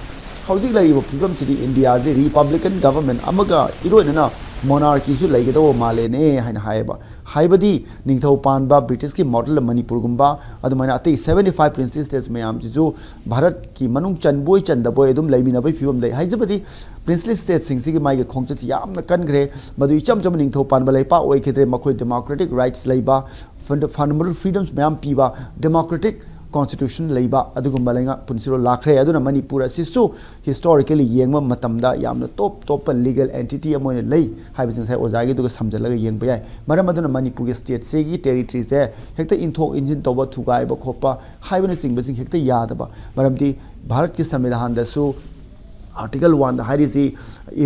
"ꯍꯧꯖꯤꯛ ꯂꯩꯔꯤꯕ ꯐꯤꯕꯝꯁꯤꯗꯤ ꯏꯟꯗꯤꯌꯥꯁꯤ ꯔꯤꯄꯕ꯭ꯂꯤꯀꯟ ꯒꯚꯔꯟꯃꯦꯟ ꯑꯃꯒ ꯏꯔꯣꯏꯅꯅ ꯃꯣꯅꯥꯔꯀꯤꯁꯨ ꯂꯩꯒꯗꯧꯕ ꯃꯥꯜꯂꯦꯅꯦ" ꯍꯥꯏꯅ ꯍꯥꯏꯌꯦꯕ꯫ ꯍꯥꯏꯕꯗꯤ ꯅꯤꯡꯊꯧ ꯄꯥꯟꯕ ꯕ꯭ꯔꯤꯇꯤꯁꯀꯤ ꯃꯣꯗꯦꯜ ꯃꯅꯤꯄꯨꯔꯒꯨꯝꯕ, ꯑꯗꯨꯃꯥꯏꯅ ꯑꯇꯩ seventy five princely states ꯃꯌꯥꯝꯁꯤꯁꯨ ꯚꯥꯔꯠꯀꯤ ꯃꯅꯨꯡ ꯆꯟꯕꯣꯏ ꯆꯟꯗꯕꯣꯏ ꯑꯗꯨꯝ ꯂꯩꯃꯤꯟꯅꯕꯒꯤ ꯐꯤꯕꯝ ꯂꯩ꯫ ꯍꯥꯏꯖꯕꯗꯤ princely statesꯁꯤꯡꯁꯤꯒꯤ ꯃꯥꯒꯤ ꯈꯣꯡꯆꯠꯁꯤ ꯌꯥꯝꯅ ꯀꯟꯈ꯭ꯔꯦ꯫ ꯃꯗꯨ ꯏꯆꯝ ꯆꯝꯕ ꯅꯤꯡꯊꯧ ꯄꯥꯟꯕ ꯂꯩꯄꯥꯛ ꯑꯣꯏꯈꯤꯗ꯭ꯔꯦ꯫ ꯃꯈꯣꯏ democratic rights ꯂꯩꯕ, fund-, fundamental freedoms ꯃꯌꯥꯝ ꯄꯤꯕ, democratic constitution ꯂꯩꯕ ꯑꯗꯨꯒꯨꯝꯕ ꯂꯩꯉꯥꯛ ꯄꯨꯟꯁꯤꯔꯣꯜ ꯂꯥꯛꯈ꯭ꯔꯦ꯫ ꯑꯗꯨꯅ ꯃꯅꯤꯄꯨꯔ ꯑꯁꯤꯁꯨ historically ꯌꯦꯡꯕ ꯃꯇꯝꯗ ꯌꯥꯝꯅ top top legal entity ꯑꯃ ꯑꯣꯏꯅ ꯂꯩ ꯍꯥꯏꯕꯁꯤ ꯉꯁꯥꯏ ꯑꯣꯖꯥꯒꯤꯗꯨꯒ ꯁꯝꯖꯜꯂꯒ ꯌꯦꯡꯕ ꯌꯥꯏ꯫ ꯃꯔꯝ ꯑꯗꯨꯅ ꯃꯅꯤꯄꯨꯔꯒꯤ stateꯁꯤꯒꯤ territoryꯁꯦ ꯍꯦꯛꯇ ꯏꯟꯊꯣꯛ ꯏꯟꯁꯤꯟ ꯇꯧꯕ, ꯊꯨꯒꯥꯏꯕ ꯈꯣꯠꯄ ꯍꯥꯏꯕꯅꯆꯤꯡꯕꯁꯤꯡ ꯍꯦꯛꯇ ꯌꯥꯗꯕ꯫ ꯃꯔꯝꯗꯤ ꯚꯥꯔꯠꯀꯤ ꯁꯪꯕꯤꯙꯥꯟꯗꯁꯨ article oneꯗ ꯍꯥꯏꯔꯤꯁꯤ,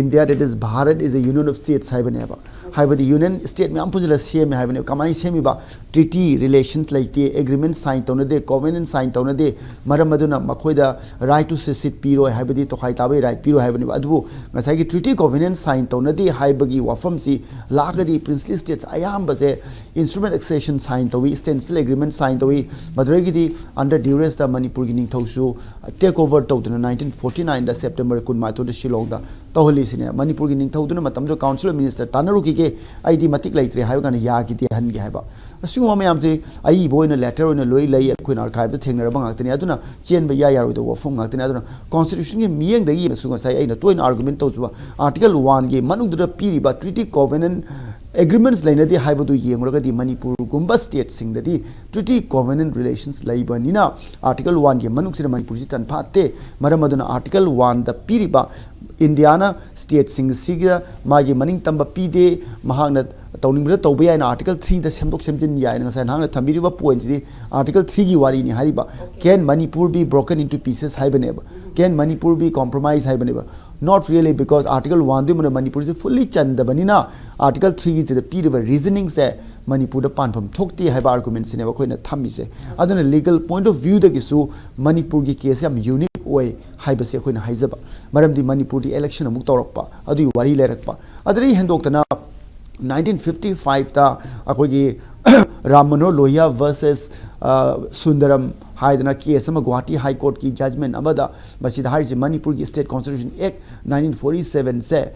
"India, that is Bharat, is a union of states" ꯍꯥꯏꯕꯅꯦꯕ꯫ ꯍꯥꯏꯕꯗꯤ union state ꯃꯌꯥꯝ ꯄꯨꯟꯁꯤꯜꯂ ꯁꯦꯝꯃꯦ ꯍꯥꯏꯕꯅꯦꯕ꯫ ꯀꯃꯥꯏꯅ ꯁꯦꯝꯃꯤꯕ? Treaty relations ꯂꯩꯇꯦ, agreement sign ꯇꯧꯅꯗꯦ, covenant sign ꯇꯧꯅꯗꯦ꯫ ꯃꯔꯝ ꯑꯗꯨꯅ ꯃꯈꯣꯏꯗ right to secede ꯄꯤꯔꯣꯏ, ꯍꯥꯏꯕꯗꯤ ꯇꯣꯈꯥꯏ ꯇꯥꯕꯒꯤ right ꯄꯤꯔꯣꯏ ꯍꯥꯏꯕꯅꯦꯕ꯫ ꯑꯗꯨꯕꯨ ꯉꯁꯥꯏꯒꯤ treaty covenant sign ꯇꯧꯅꯗꯦ ꯍꯥꯏꯕꯒꯤ ꯋꯥꯐꯝꯁꯤ ꯂꯥꯛꯑꯒꯗꯤ princely states ꯑꯌꯥꯝꯕꯁꯦ instrument accession sign ꯇꯧꯏ, standstill agreement sign ꯇꯧꯏ꯫ ꯃꯗꯨꯗꯒꯤꯗꯤ under duressꯇ ꯃꯅꯤꯄꯨꯔꯒꯤ ꯅꯤꯡꯊꯧꯁꯨ take over ꯇꯧꯗꯨꯅ nineteen forty nineꯗ September ꯀꯨꯟꯃꯥꯊꯣꯏꯗ ꯁꯤꯂꯣꯡꯗ ꯇꯧꯍꯜꯂꯤꯁꯤꯅꯦ꯫ ꯃꯅꯤꯄꯨꯔꯒꯤ ꯅꯤꯡꯊꯧꯗꯨꯅ ꯃꯇꯝꯗꯨꯗ Council of Minister ꯇꯥꯟꯅꯔꯨꯈꯤꯒꯦ, "ꯑꯩꯗꯤ ꯃꯇꯤꯛ ꯂꯩꯇ꯭ꯔꯦ" ꯍꯥꯏꯕ ꯀꯥꯟꯗ ꯌꯥꯈꯤꯗꯦ, ꯍꯟꯒꯦ ꯍꯥꯏꯕ꯫ ꯑꯁꯤꯒꯨꯝꯕ ꯃꯌꯥꯝꯁꯦ ꯑꯏꯕ ꯑꯣꯏꯅ, letter ꯑꯣꯏꯅ ꯂꯣꯏ ꯂꯩ, ꯑꯩꯈꯣꯏꯅ archiveꯇ ꯊꯦꯡꯅꯔꯕ ꯉꯥꯛꯇꯅꯤ꯫ ꯑꯗꯨꯅ ꯆꯦꯟꯕ ꯏꯌꯥ ꯌꯥꯔꯣꯏꯗꯧꯕ ꯋꯥꯐꯝ ꯉꯥꯛꯇꯅꯤ꯫ ꯑꯗꯨꯅ constitutionꯒꯤ ꯃꯤꯠꯌꯦꯡꯗꯒꯤ ꯌꯦꯡꯉꯁꯨ ꯉꯁꯥꯏ ꯑꯩꯅ ꯇꯣꯏꯅ argument ꯇꯧꯖꯕ article oneꯒꯤ ꯃꯅꯨꯡꯗꯨꯗ ꯄꯤꯔꯤꯕ treaty covenant agreements ꯂꯩꯅꯗꯦ ꯍꯥꯏꯕꯗꯨ ꯌꯦꯡꯂꯨꯔꯒꯗꯤ ꯃꯅꯤꯄꯨꯔꯒꯨꯝꯕ stateꯁꯤꯡꯗꯗꯤ treaty covenant relations ꯂꯩꯕꯅꯤꯅ article oneꯒꯤ ꯃꯅꯨꯡꯁꯤꯗ ꯃꯅꯤꯄꯨꯔꯁꯤ ꯆꯟꯐꯥꯠꯇꯦ꯫ ꯃꯔꯝ ꯑꯗꯨꯅ article oneꯗ ꯄꯤꯔꯤꯕ ꯏꯟꯗꯤꯌꯥꯅ stateꯁꯤꯡꯁꯤꯒ ꯃꯥꯒꯤ ꯃꯅꯤꯡ ꯇꯝꯕ ꯄꯤꯗꯦ, ꯃꯍꯥꯛꯅ ꯇꯧꯅꯤꯡꯕꯗ ꯇꯧꯕ ꯌꯥꯏꯅ article threeꯗ ꯁꯦꯝꯗꯣꯛ ꯁꯦꯝꯖꯤꯟ ꯌꯥꯏꯅ ꯉꯁꯥꯏ ꯅꯍꯥꯛꯅ ꯊꯝꯕꯤꯔꯤꯕ pointꯁꯤꯗꯤ article threeꯒꯤ ꯋꯥꯔꯤꯅꯤ ꯍꯥꯏꯔꯤꯕ꯫ "Can Manipur be broken into pieces?" ꯍꯥꯏꯕꯅꯦꯕ꯫ "Can Manipur be compromised?" ꯍꯥꯏꯕꯅꯦꯕ꯫ Not really, because article oneꯗꯨ ꯃꯅ-, ꯃꯅꯤꯄꯨꯔꯁꯦ fully ꯆꯟꯗꯕꯅꯤꯅ article threeꯒꯤꯁꯤꯗ ꯄꯤꯔꯤꯕ reasoningꯁꯦ ꯃꯅꯤꯄꯨꯔꯗ ꯄꯥꯟꯐꯝ ꯊꯣꯛꯇꯦ ꯍꯥꯏꯕ argumentꯁꯤꯅꯦꯕ ꯑꯩꯈꯣꯏꯅ ꯊꯝꯃꯤꯁꯦ꯫ ꯑꯗꯨꯅ legal point of viewꯗꯒꯤꯁꯨ ꯃꯅꯤꯄꯨꯔꯒꯤ case ꯌꯥꯝ unique ꯑꯣꯏ ꯍꯥꯏꯕꯁꯦ ꯑꯩꯈꯣꯏꯅ ꯍꯥꯏꯖꯕ꯫ ꯃꯔꯝꯗꯤ ꯃꯅꯤꯄꯨꯔꯗꯤ election ꯑꯃꯨꯛ ꯇꯧꯔꯛꯄ, ꯑꯗꯨꯒꯤ ꯋꯥꯔꯤ ꯂꯩꯔꯛꯄ꯫ ꯑꯗꯨꯗꯒꯤ ꯍꯦꯟꯗꯣꯛꯇꯅ ꯅꯥꯏꯟꯇꯤꯟ ꯐꯤꯐꯇꯤ ꯐꯥꯏꯚꯇ ꯑꯩꯈꯣꯏꯒꯤ ꯔꯥꯝ ꯃꯅꯣꯍꯔ ꯂꯣꯍꯤꯌꯥ ꯚꯔꯁꯦꯁ ꯁꯨꯟꯗꯔꯝ ꯍꯥꯏꯗꯅ ꯀꯦꯁ ꯑꯃ ꯒꯨꯋꯥꯍꯥꯇꯤ ꯍꯥꯏ ꯀꯣꯔꯠꯀꯤ ꯖꯖꯃꯦꯟ ꯑꯃꯗ, ꯃꯁꯤꯗ ꯍꯥꯏꯔꯤꯁꯤ ꯃꯅꯤꯄꯨꯔꯒꯤ ꯁ꯭ꯇꯦꯠ ꯀꯣꯟꯁꯇꯤꯇ꯭ꯌꯨꯁꯟ ꯑꯦꯛ ꯅꯥꯏꯟꯇꯤꯟ ꯐꯣꯔꯇꯤ ꯁꯚꯦꯟꯁꯦ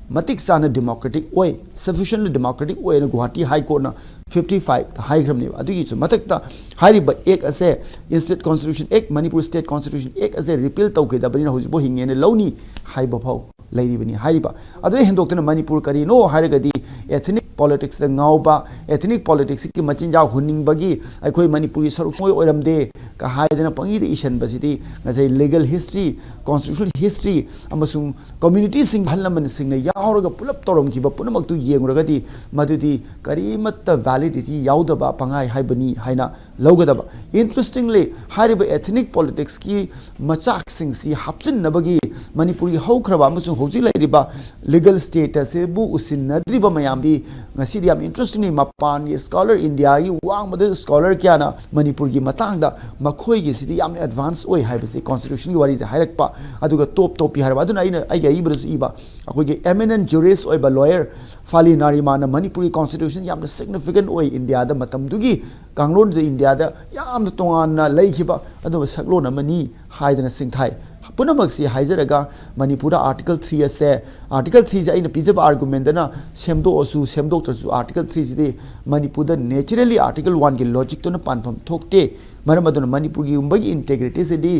ꯃꯇꯤꯛ ꯆꯥꯅ ꯗꯦꯃꯣꯀ꯭ꯔꯦꯇꯤꯛ ꯑꯣꯏ, ꯁꯐꯤꯁꯤꯌꯦꯟꯂꯤ ꯗꯦꯃꯣꯀ꯭ꯔꯦꯇꯤꯛ ꯑꯣꯏꯅ ꯒꯨꯋꯥꯍꯥꯇꯤ ꯍꯥꯏ ꯀꯣꯔꯠꯅ ꯐꯤꯐꯇꯤ ꯐꯥꯏꯚꯇ ꯍꯥꯏꯈ꯭ꯔꯕꯅꯦꯕ꯫ ꯑꯗꯨꯒꯤꯁꯨ ꯃꯊꯛꯇ ꯍꯥꯏꯔꯤꯕ ꯑꯦꯛ ꯑꯁꯦ, ꯁ꯭ꯇꯦꯠ ꯀꯣꯟꯁꯇꯤꯇ꯭ꯌꯨꯁꯟ ꯑꯦꯛ, ꯃꯅꯤꯄꯨꯔ ꯁ꯭ꯇꯦꯠ ꯀꯣꯟꯁꯇꯤꯇ꯭ꯌꯨꯁꯟ ꯑꯦꯛ ꯑꯁꯦ ꯔꯤꯄꯤꯜ ꯇꯧꯈꯤꯗꯕꯅꯤꯅ ꯍꯧꯖꯤꯛꯐꯥꯎ ꯍꯤꯡꯉꯦꯅ ꯂꯧꯅꯤ ꯍꯥꯏꯕ ꯐꯥꯎ ꯂꯩꯔꯤꯕꯅꯤ ꯍꯥꯏꯔꯤꯕ꯫ ꯑꯗꯨꯗ ꯍꯦꯟꯗꯣꯛꯇꯅ ꯃꯅꯤꯄꯨꯔ ꯀꯔꯤꯅꯣ ꯍꯥꯏꯔꯒꯗꯤ, ꯑꯦꯊꯅꯤꯛ ꯄꯣꯂꯤꯇꯤꯛꯁꯇ ꯉꯥꯎꯕ, ꯑꯦꯊꯅꯤꯛ ꯄꯣꯂꯤꯇꯤꯛꯁꯀꯤ ꯃꯆꯤꯟꯖꯥꯛ ꯍꯨꯟꯅꯤꯡꯕꯒꯤ ꯑꯩꯈꯣꯏ ꯃꯅꯤꯄꯨꯔꯒꯤ ꯁꯔꯨꯛ ꯁꯨꯡꯑꯣꯏ ꯑꯣꯏꯔꯝꯗꯦ ꯀ ꯍꯥꯏꯗꯅ ꯄꯪꯏꯗ ꯏꯁꯟꯕꯁꯤꯗꯤ ꯉꯁꯥꯏ ꯂꯤꯒꯦꯜ ꯍꯤꯁꯇ꯭ꯔꯤ, ꯀꯣꯟꯁꯇꯤꯇ꯭ꯌꯨꯁꯅꯦꯜ ꯍꯤꯁꯇ꯭ꯔꯤ ꯑꯃꯁꯨꯡ ꯀꯝꯃ꯭ꯌꯨꯅꯤꯇꯤꯁꯤꯡ, ꯑꯍꯜ ꯂꯃꯟꯁꯤꯡꯅ ꯌꯥꯎꯔꯒ ꯄꯨꯂꯞ ꯇꯧꯔꯝꯈꯤꯕ ꯄꯨꯝꯅꯃꯛꯇꯨ ꯌꯦꯡꯂꯨꯔꯒꯗꯤ ꯃꯗꯨꯗꯤ ꯀꯔꯤꯃꯠꯇ ꯚꯦꯂꯤꯗꯤꯇꯤ ꯌꯥꯎꯗꯕ ꯄꯪꯍꯥꯏ ꯍꯥꯏꯕꯅꯤ ꯍꯥꯏꯅ ꯂꯧꯒꯗꯕ꯫ ꯏꯟꯇꯔꯦꯁꯇꯤꯡꯂꯤ, ꯍꯥꯏꯔꯤꯕ ꯑꯦꯊꯅꯤꯛ ꯄꯣꯂꯤꯇꯤꯛꯁꯀꯤ ꯃꯆꯥꯛꯁꯤꯡꯁꯤ ꯍꯥꯞꯆꯤꯟꯅꯕꯒꯤ ꯃꯅꯤꯄꯨꯔꯒꯤ ꯍꯧꯈ꯭ꯔꯕ ꯑꯃꯁꯨꯡ ꯍꯧꯖꯤꯛ ꯂꯩꯔꯤꯕ ꯂꯤꯒꯦꯜ ꯁ꯭ꯇꯦꯇꯁꯁꯤꯕꯨ ꯎꯁꯤꯟꯅꯗ꯭ꯔꯤꯕ ꯃꯌꯥꯝꯗꯤ ꯉꯁꯤꯗꯤ ꯌꯥꯝ ꯏꯟꯇꯔꯦꯁꯇꯤꯡꯂꯤ꯫ ꯃꯄꯥꯟꯒꯤ ꯁ꯭ꯀꯣꯂꯔ, ꯏꯟꯗꯤꯌꯥꯒꯤ ꯋꯥꯡꯃꯗ ꯁ꯭ꯀꯣꯂꯔ ꯀꯌꯥꯅ ꯃꯅꯤꯄꯨꯔꯒꯤ ꯃꯇꯥꯡꯗ ꯃꯈꯣꯏꯒꯤꯁꯤꯗꯤ ꯌꯥꯝꯅ ꯑꯦꯗꯚꯥꯟꯁ ꯑꯣꯏ ꯍꯥꯏꯕꯁꯤ ꯀꯣꯟꯁꯇꯤꯇ꯭ꯌꯨꯁꯟꯒꯤ ꯋꯥꯔꯤꯁꯦ ꯍꯥꯏꯔꯛꯄ, ꯑꯗꯨꯒ ꯇꯣꯞ ꯇꯣꯞꯄꯤ ꯍꯥꯏꯔꯕ꯫ ꯑꯗꯨꯅ ꯑꯩꯅ ꯑꯩꯒꯤ ꯑꯏꯕꯗꯁꯨ ꯏꯕ, ꯑꯩꯈꯣꯏꯒꯤ ꯑꯦꯃꯤꯅꯦꯟꯠ ꯖꯨꯔꯤꯁ ꯑꯣꯏꯕ ꯂꯣꯌꯔ ꯐꯥꯂꯤ ꯅꯥꯔꯤꯃꯥꯟꯅ ꯃꯅꯤꯄꯨꯔꯒꯤ ꯀꯣꯟꯁꯇꯤꯇ꯭ꯌꯨꯁꯟ ꯌꯥꯝꯅ ꯁꯤꯒꯅꯤꯐꯤꯀꯦꯟꯠ ꯑꯣꯏ ꯏꯟꯗꯤꯌꯥꯗ, ꯃꯇꯝꯗꯨꯒꯤ ꯀꯥꯡꯂꯣꯟꯗꯨꯗ ꯏꯟꯗꯤꯌꯥꯗ ꯌꯥꯝꯅ ꯇꯣꯉꯥꯟꯅ ꯂꯩꯈꯤꯕ ꯑꯗꯨꯒꯨꯝꯕ ꯁꯛꯂꯣꯟ ꯑꯃꯅꯤ ꯍꯥꯏꯗꯅ ꯁꯤꯡꯊꯥꯏ꯫ ꯄꯨꯝꯅꯃꯛꯁꯤ ꯍꯥꯏꯖꯔꯒ ꯃꯅꯤꯄꯨꯔꯗ ꯑꯥꯔꯇꯤꯀꯜ ꯊ꯭ꯔꯤ ꯑꯁꯦ, ꯑꯥꯔꯇꯤꯀꯜ ꯊ꯭ꯔꯤꯁꯦ ꯑꯩꯅ ꯄꯤꯖꯕ ꯑꯥꯔꯒꯨꯃꯦꯟꯗꯅ ꯁꯦꯝꯗꯣꯛꯑꯁꯨ ꯁꯦꯝꯗꯣꯛꯇ꯭ꯔꯁꯨ, ꯑꯥꯔꯇꯤꯀꯜ ꯊ꯭ꯔꯤꯁꯤꯗꯤ ꯃꯅꯤꯄꯨꯔꯗ ꯅꯦꯆꯔꯦꯂꯤ ꯑꯥꯔꯇꯤꯀꯜ ꯋꯥꯟꯒꯤ ꯂꯣꯖꯤꯛꯇꯨꯅ ꯄꯥꯟꯐꯝ ꯊꯣꯛꯇꯦ꯫ ꯃꯔꯝ ꯑꯗꯨꯅ ꯃꯅꯤꯄꯨꯔꯒꯤꯒꯨꯝꯕꯒꯤ ꯏꯟꯇꯦꯒ꯭ꯔꯤꯇꯤꯁꯤꯗꯤ,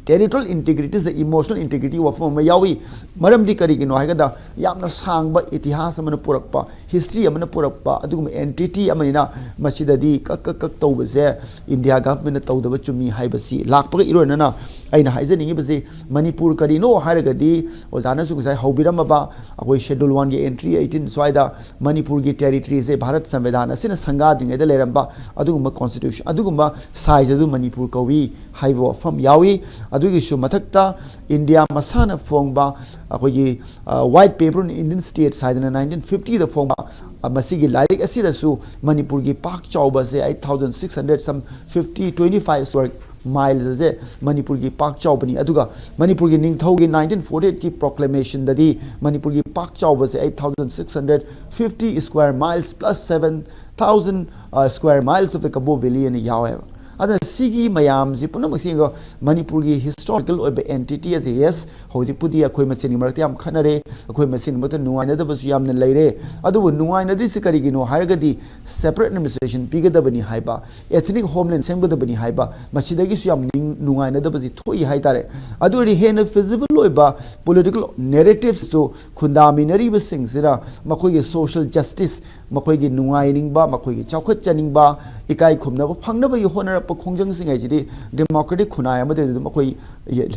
ꯇꯦꯔꯤꯇꯣꯔꯤꯌꯦꯜ ꯏꯟꯇꯦꯒ꯭ꯔꯤꯇꯤꯁꯤꯗ ꯏꯃꯣꯁꯅꯦꯜ ꯏꯟꯇꯦꯒ꯭ꯔꯤꯇꯤ ꯋꯥꯐꯝ ꯑꯃ ꯌꯥꯎꯏ꯫ ꯃꯔꯝꯗꯤ ꯀꯔꯤꯒꯤꯅꯣ ꯍꯥꯏꯒꯗ, ꯌꯥꯝꯅ ꯁꯥꯡꯕ ꯏꯇꯤꯍꯥꯁ ꯑꯃꯅ ꯄꯨꯔꯛꯄ, ꯍꯤꯁꯇ꯭ꯔꯤ ꯑꯃꯅ ꯄꯨꯔꯛꯄ ꯑꯗꯨꯒꯨꯝꯕ ꯑꯦꯟꯇꯤꯇꯤ ꯑꯃꯅꯤꯅ ꯃꯁꯤꯗꯗꯤ ꯀꯛ ꯀꯛ ꯀꯛ ꯇꯧꯕꯁꯦ ꯏꯟꯗꯤꯌꯥ ꯒꯚꯔꯟꯃꯦꯟꯠꯅ ꯇꯧꯗꯕ ꯆꯨꯝꯃꯤ ꯍꯥꯏꯕꯁꯤ ꯂꯥꯛꯄꯒ ꯏꯔꯣꯏꯅꯅ ꯑꯩꯅ ꯍꯥꯏꯖꯅꯤꯡꯉꯤꯕꯁꯤ, ꯃꯅꯤꯄꯨꯔ ꯀꯔꯤꯅꯣ ꯍꯥꯏꯔꯒꯗꯤ ꯑꯣꯖꯥꯅꯁꯨ ꯉꯁꯥꯏ ꯍꯧꯕꯤꯔꯝꯃꯕ ꯑꯩꯈꯣꯏ ꯁꯦꯗꯨꯜ ꯋꯥꯟꯒꯤ ꯑꯦꯟꯇ꯭ꯔꯤ ꯑꯩꯠꯇꯤꯟ ꯁ꯭ꯋꯥꯏꯗ ꯃꯅꯤꯄꯨꯔꯒꯤ ꯇꯦꯔꯤꯇꯣꯔꯤꯁꯦ ꯚꯥꯔꯠ ꯁꯪꯕꯤꯙꯥꯟ ꯑꯁꯤꯅ ꯁꯪꯒꯥꯗ꯭ꯔꯤꯉꯩꯗ ꯂꯩꯔꯝꯕ ꯑꯗꯨꯒꯨꯝꯕ ꯀꯣꯟꯁꯇꯤꯇ꯭ꯌꯨꯁꯟ, ꯑꯗꯨꯒꯨꯝꯕ ꯁꯥꯏꯖ ꯑꯗꯨ ꯃꯅꯤꯄꯨꯔ ꯀꯧꯏ ꯍꯥꯏꯕ ꯋꯥꯐꯝ ꯌꯥꯎꯏ꯫ ꯑꯗꯨꯒꯤꯁꯨ ꯃꯊꯛꯇ ꯏꯟꯗꯤꯌꯥ ꯃꯁꯥꯅ ꯐꯣꯡꯕ ꯑꯩꯈꯣꯏꯒꯤ, ꯑ, White Paper on Indian States ꯍꯥꯏꯗꯅ ꯅꯥꯏꯟꯇꯤꯟ ꯐꯤꯐꯇꯤꯗ ꯐꯣꯡꯕ, ꯑ, ꯃꯁꯤꯒꯤ ꯂꯥꯏꯔꯤꯛ ꯑꯁꯤꯗꯁꯨ ꯃꯅꯤꯄꯨꯔꯒꯤ ꯄꯥꯛ ꯆꯥꯎꯕꯁꯦ eight thousand six hundred some fifty, twenty five square miles ꯑꯁꯦ ꯃꯅꯤꯄꯨꯔꯒꯤ ꯄꯥꯛ ꯆꯥꯎꯕꯅꯤ꯫ ꯑꯗꯨꯒ ꯃꯅꯤꯄꯨꯔꯒꯤ ꯅꯤꯡꯊꯧꯒꯤ nineteen forty eight ꯀꯤ proclamation ꯗꯗꯤ ꯃꯅꯤꯄꯨꯔꯒꯤ ꯄꯥꯛ ꯆꯥꯎꯕꯁꯦ eight thousand six hundred fifty square miles plus seven thousand square miles of the Kabo Valley ꯑꯅ ꯌꯥꯎꯋꯦꯕ꯫ ꯑꯗꯨꯅ ꯁꯤꯒꯤ ꯃꯌꯥꯝꯁꯤ ꯄꯨꯝꯅꯃꯛꯁꯤ ꯌꯦꯡꯉꯣ, ꯃꯅꯤꯄꯨꯔꯒꯤ historical ꯑꯣꯏꯕ entity ꯑꯁꯦ, yes, ꯍꯧꯖꯤꯛꯄꯨꯗꯤ ꯑꯩꯈꯣꯏ ꯃꯁꯦꯟꯒꯤ ꯃꯔꯛꯇ ꯌꯥꯝ ꯈꯠꯅꯔꯦ, ꯑꯩꯈꯣꯏ ꯃꯁꯦꯟꯒꯤ ꯃꯔꯛꯇ ꯅꯨꯡꯉꯥꯏꯅꯗꯕꯁꯨ ꯌꯥꯝꯅ ꯂꯩꯔꯦ꯫ ꯑꯗꯨꯕꯨ ꯅꯨꯡꯉꯥꯏꯅꯗ꯭ꯔꯤꯁꯤ ꯀꯔꯤꯒꯤꯅꯣ ꯍꯥꯏꯔꯒꯗꯤ, separate administration ꯄꯤꯒꯗꯕꯅꯤ ꯍꯥꯏꯕ, ethnic homeland ꯁꯦꯝꯒꯗꯕꯅꯤ ꯍꯥꯏꯕ, ꯃꯁꯤꯗꯒꯤꯁꯨ ꯌꯥꯝ ꯅꯤꯡ-, ꯅꯨꯡꯉꯥꯏꯅꯗꯕꯁꯤ ꯊꯣꯛꯏ ꯍꯥꯏꯇꯥꯔꯦ꯫ ꯑꯗꯨ ꯑꯣꯏꯔꯗꯤ ꯍꯦꯟꯅ feasible ꯑꯣꯏꯕ political narratives ꯁꯨ ꯈꯨꯟꯗꯥꯃꯤꯟꯅꯔꯤꯕꯁꯤꯡꯁꯤꯅ ꯃꯈꯣꯏꯒꯤ social justice, ꯃꯈꯣꯏꯒꯤ ꯅꯨꯡꯉꯥꯏꯅꯤꯡꯕ, ꯃꯈꯣꯏꯒꯤ ꯆꯥꯎꯈꯠꯆꯅꯤꯡꯕ, ꯏꯀꯥꯏ ꯈꯨꯝꯅꯕ ꯐꯪꯅꯕꯒꯤ ꯍꯣꯠꯅꯔꯛꯄ ꯈꯣꯡꯖꯪꯁꯤꯡ ꯍꯥꯏꯁꯤꯗꯤ democratic ꯈꯨꯟꯅꯥꯏ ꯑꯃꯗ ꯑꯗꯨꯝ ꯑꯩꯈꯣꯏ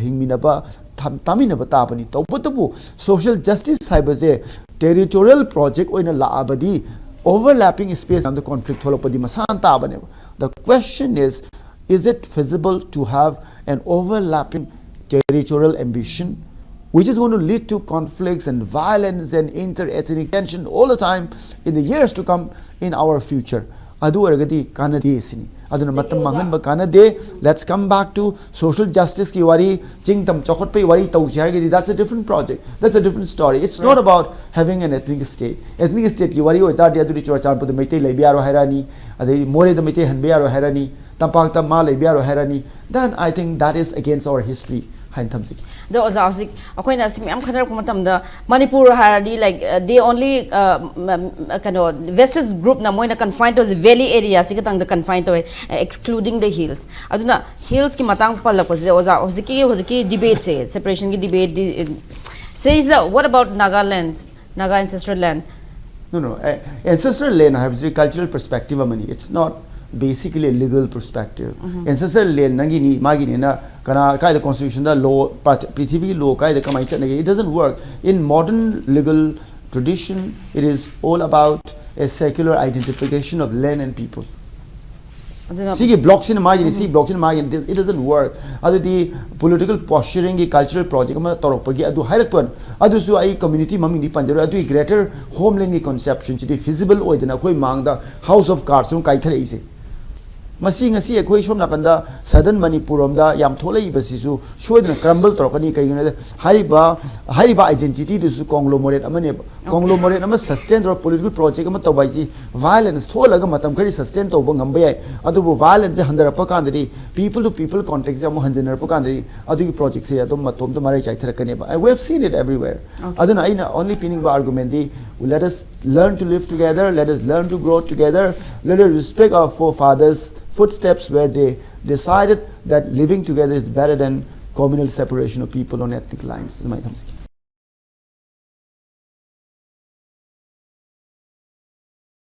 ꯍꯤꯡꯃꯤꯟꯅꯕ, ꯊꯝ-, ꯇꯥꯃꯤꯟꯅꯕ ꯇꯥꯕꯅꯤ꯫ ꯇꯧꯕꯇꯕꯨ social justice ꯍꯥꯏꯕꯁꯦ territorial project ꯑꯣꯏꯅ ꯂꯥꯛꯑꯕꯗꯤ overlapping space ꯑꯃꯗ conflict ꯊꯣꯛꯂꯛꯄꯗꯤ ꯃꯁꯥꯅ ꯇꯥꯕꯅꯦꯕ꯫ The question is, is it feasible to have an overlapping territorial ambition, which is going to lead to conflicts and violence and inter-ethnic tension all the time in the years to come in our future? ꯑꯗꯨ ꯑꯣꯏꯔꯒꯗꯤ ꯀꯥꯟꯅꯗꯦ ꯁꯤꯅꯤ꯫ ꯑꯗꯨꯅ ꯃꯇꯝ ꯃꯥꯡꯍꯟꯕ ꯀꯥꯟꯅꯗꯦ꯫ Let's come back to social justice ꯀꯤ ꯋꯥꯔꯤ, ꯆꯤꯡ ꯇꯝ ꯆꯥꯎꯈꯠꯄꯒꯤ ꯋꯥꯔꯤ ꯇꯧꯁꯤ ꯍꯥꯏꯔꯒꯗꯤ, that's a different project, that's a different story. It's not about having an ethnic state. Ethnic state ꯀꯤ ꯋꯥꯔꯤ ꯑꯣꯏꯇꯥꯔꯗꯤ, ꯑꯗꯨꯗꯤ ꯆꯨꯔꯆꯥꯟꯄꯨꯔꯗ ꯃꯩꯇꯩ ꯂꯩꯕ ꯌꯥꯔꯣꯏ ꯍꯥꯏꯔꯛꯑꯅꯤ, ꯑꯗꯩ ꯃꯣꯔꯦꯗ ꯃꯩꯇꯩ ꯍꯟꯕ ꯌꯥꯔꯣꯏ ꯍꯥꯏꯔꯛꯑꯅꯤ, ꯇꯝꯄꯥꯛꯇ ꯃꯥ ꯂꯩꯕ ꯌꯥꯔꯣꯏ ꯍꯥꯏꯔꯛꯑꯅꯤ, then I think that is against our history ꯍꯥꯏꯅ ꯊꯝꯖꯒꯦ꯫ ꯑꯗꯣ ꯑꯣꯖꯥ, ꯍꯧꯖꯤꯛ ꯑꯩꯈꯣꯏꯅ ꯑꯁꯤ ꯃꯌꯥꯝ ꯈꯟꯅꯔꯛꯄ ꯃꯇꯝꯗ, ꯃꯅꯤꯄꯨꯔ ꯍꯥꯏꯔꯗꯤ, like, uh, they only, uh, ꯀꯩꯅꯣ, vestige group ꯅ ꯃꯣꯏꯅ confine ꯇꯧꯔꯤꯁꯦ valley area ꯁꯤ ꯈꯛꯇꯪꯗ confine ꯇꯧꯋꯦ, excluding the hills. ꯑꯗꯨꯅ hills ꯀꯤ ꯃꯇꯥꯡ ꯄꯜꯂꯛꯄꯁꯤꯗ, ꯑꯣꯖꯥ, ꯍꯧꯖꯤꯛꯀꯤ, ꯍꯧꯖꯤꯛꯀꯤ debate ꯁꯦ, separation ꯒꯤ debate, ꯁꯤꯗꯩꯁꯤꯗ, what about Nagaland, Naga ancestral land? No, no. Ancestral land ꯍꯥꯏꯕꯁꯤ cultural perspective ꯑꯃꯅꯤ. It's not basically a legal perspective. Ancestral land ꯅꯪꯒꯤꯅꯤ, ꯃꯥꯒꯤꯅꯤꯅ ꯀꯅꯥ, ꯀꯥꯏꯗ constitution ꯗ law, ꯄ꯭ꯔꯤꯊꯤꯕꯤꯒꯤ law ꯀꯥꯏꯗ ꯀꯃꯥꯏꯅ ꯆꯠꯅꯒꯦ? It doesn't work. In modern legal tradition, it is all about a secular identification of land and people. ꯑꯗꯨꯅ ꯁꯤꯒꯤ block ꯁꯤꯅ ꯃꯥꯒꯤꯅꯤ, ꯁꯤ block ꯁꯤꯅ ꯃꯥꯒꯤꯅꯤ, it doesn't work. ꯑꯗꯨꯗꯤ political posturing ꯒꯤ cultural project ꯑꯃ ꯇꯧꯔꯛꯄꯒꯤ ꯑꯗꯨ ꯍꯥꯏꯔꯛꯄ, ꯑꯗꯨꯁꯨ ꯑꯩ community ꯃꯃꯤꯡꯗꯤ ꯄꯟꯖꯔꯣꯏ, ꯑꯗꯨꯒꯤ greater homeland ꯒꯤ conception ꯁꯤꯗꯤ feasible ꯑꯣꯏꯗꯅ ꯑꯩꯈꯣꯏ ꯃꯥꯡꯗ House of Cards ꯑꯃ ꯀꯥꯏꯊꯔꯛꯏꯁꯦ꯫ ꯃꯁꯤ ꯉꯁꯤ ꯑꯩꯈꯣꯏ ꯁꯣꯝ ꯅꯥꯀꯟꯗ southern ꯃꯅꯤꯄꯨꯔ ꯔꯣꯝꯗ ꯌꯥꯝ ꯊꯣꯛꯂꯛꯏꯕꯁꯤꯁꯨ ꯁꯣꯏꯗꯅ crumble ꯇꯧꯔꯛꯀꯅꯤ꯫ ꯀꯩꯒꯤꯅꯣ ꯍꯥꯏꯗꯤ ꯍꯥꯏꯔꯤꯕ ꯍꯥꯏꯔꯤꯕ identity ꯗꯨꯁꯨ conglomerate ꯑꯃꯅꯦꯕ꯫ Conglomerate ꯑꯃ sustain ꯇꯧꯔ political project ꯑꯃ ꯇꯧꯕ ꯍꯥꯏꯁꯤ violence ꯊꯣꯛꯍꯜꯂꯒ ꯃꯇꯝ ꯈꯔꯗꯤ sustain ꯇꯧꯕ ꯉꯝꯕ ꯌꯥꯏ꯫ ꯑꯗꯨꯕꯨ violence ꯁꯦ ꯍꯟꯊꯔꯛꯄ ꯀꯥꯟꯗꯗꯤ, people to people contact ꯁꯦ ꯑꯃꯨꯛ ꯍꯟꯖꯤꯟꯅꯔꯛꯄ ꯀꯥꯟꯗꯗꯤ ꯑꯗꯨꯒꯤ project ꯁꯦ ꯑꯗꯨꯝ ꯃꯇꯣꯝꯇ ꯃꯔꯩ ꯆꯥꯏꯊꯔꯛꯀꯅꯦꯕ꯫ And we have seen it everywhere. ꯑꯗꯨꯅ ꯑꯩꯅ only ꯄꯤꯅꯤꯡꯕ argument D, let us learn to live together, let us learn to grow together, let us respect our forefathers' footsteps where they decided that living together is better than communal separation of people on ethnic lines. ꯑꯗꯨꯃꯥꯏꯅ ꯊꯝꯖꯒꯦ꯫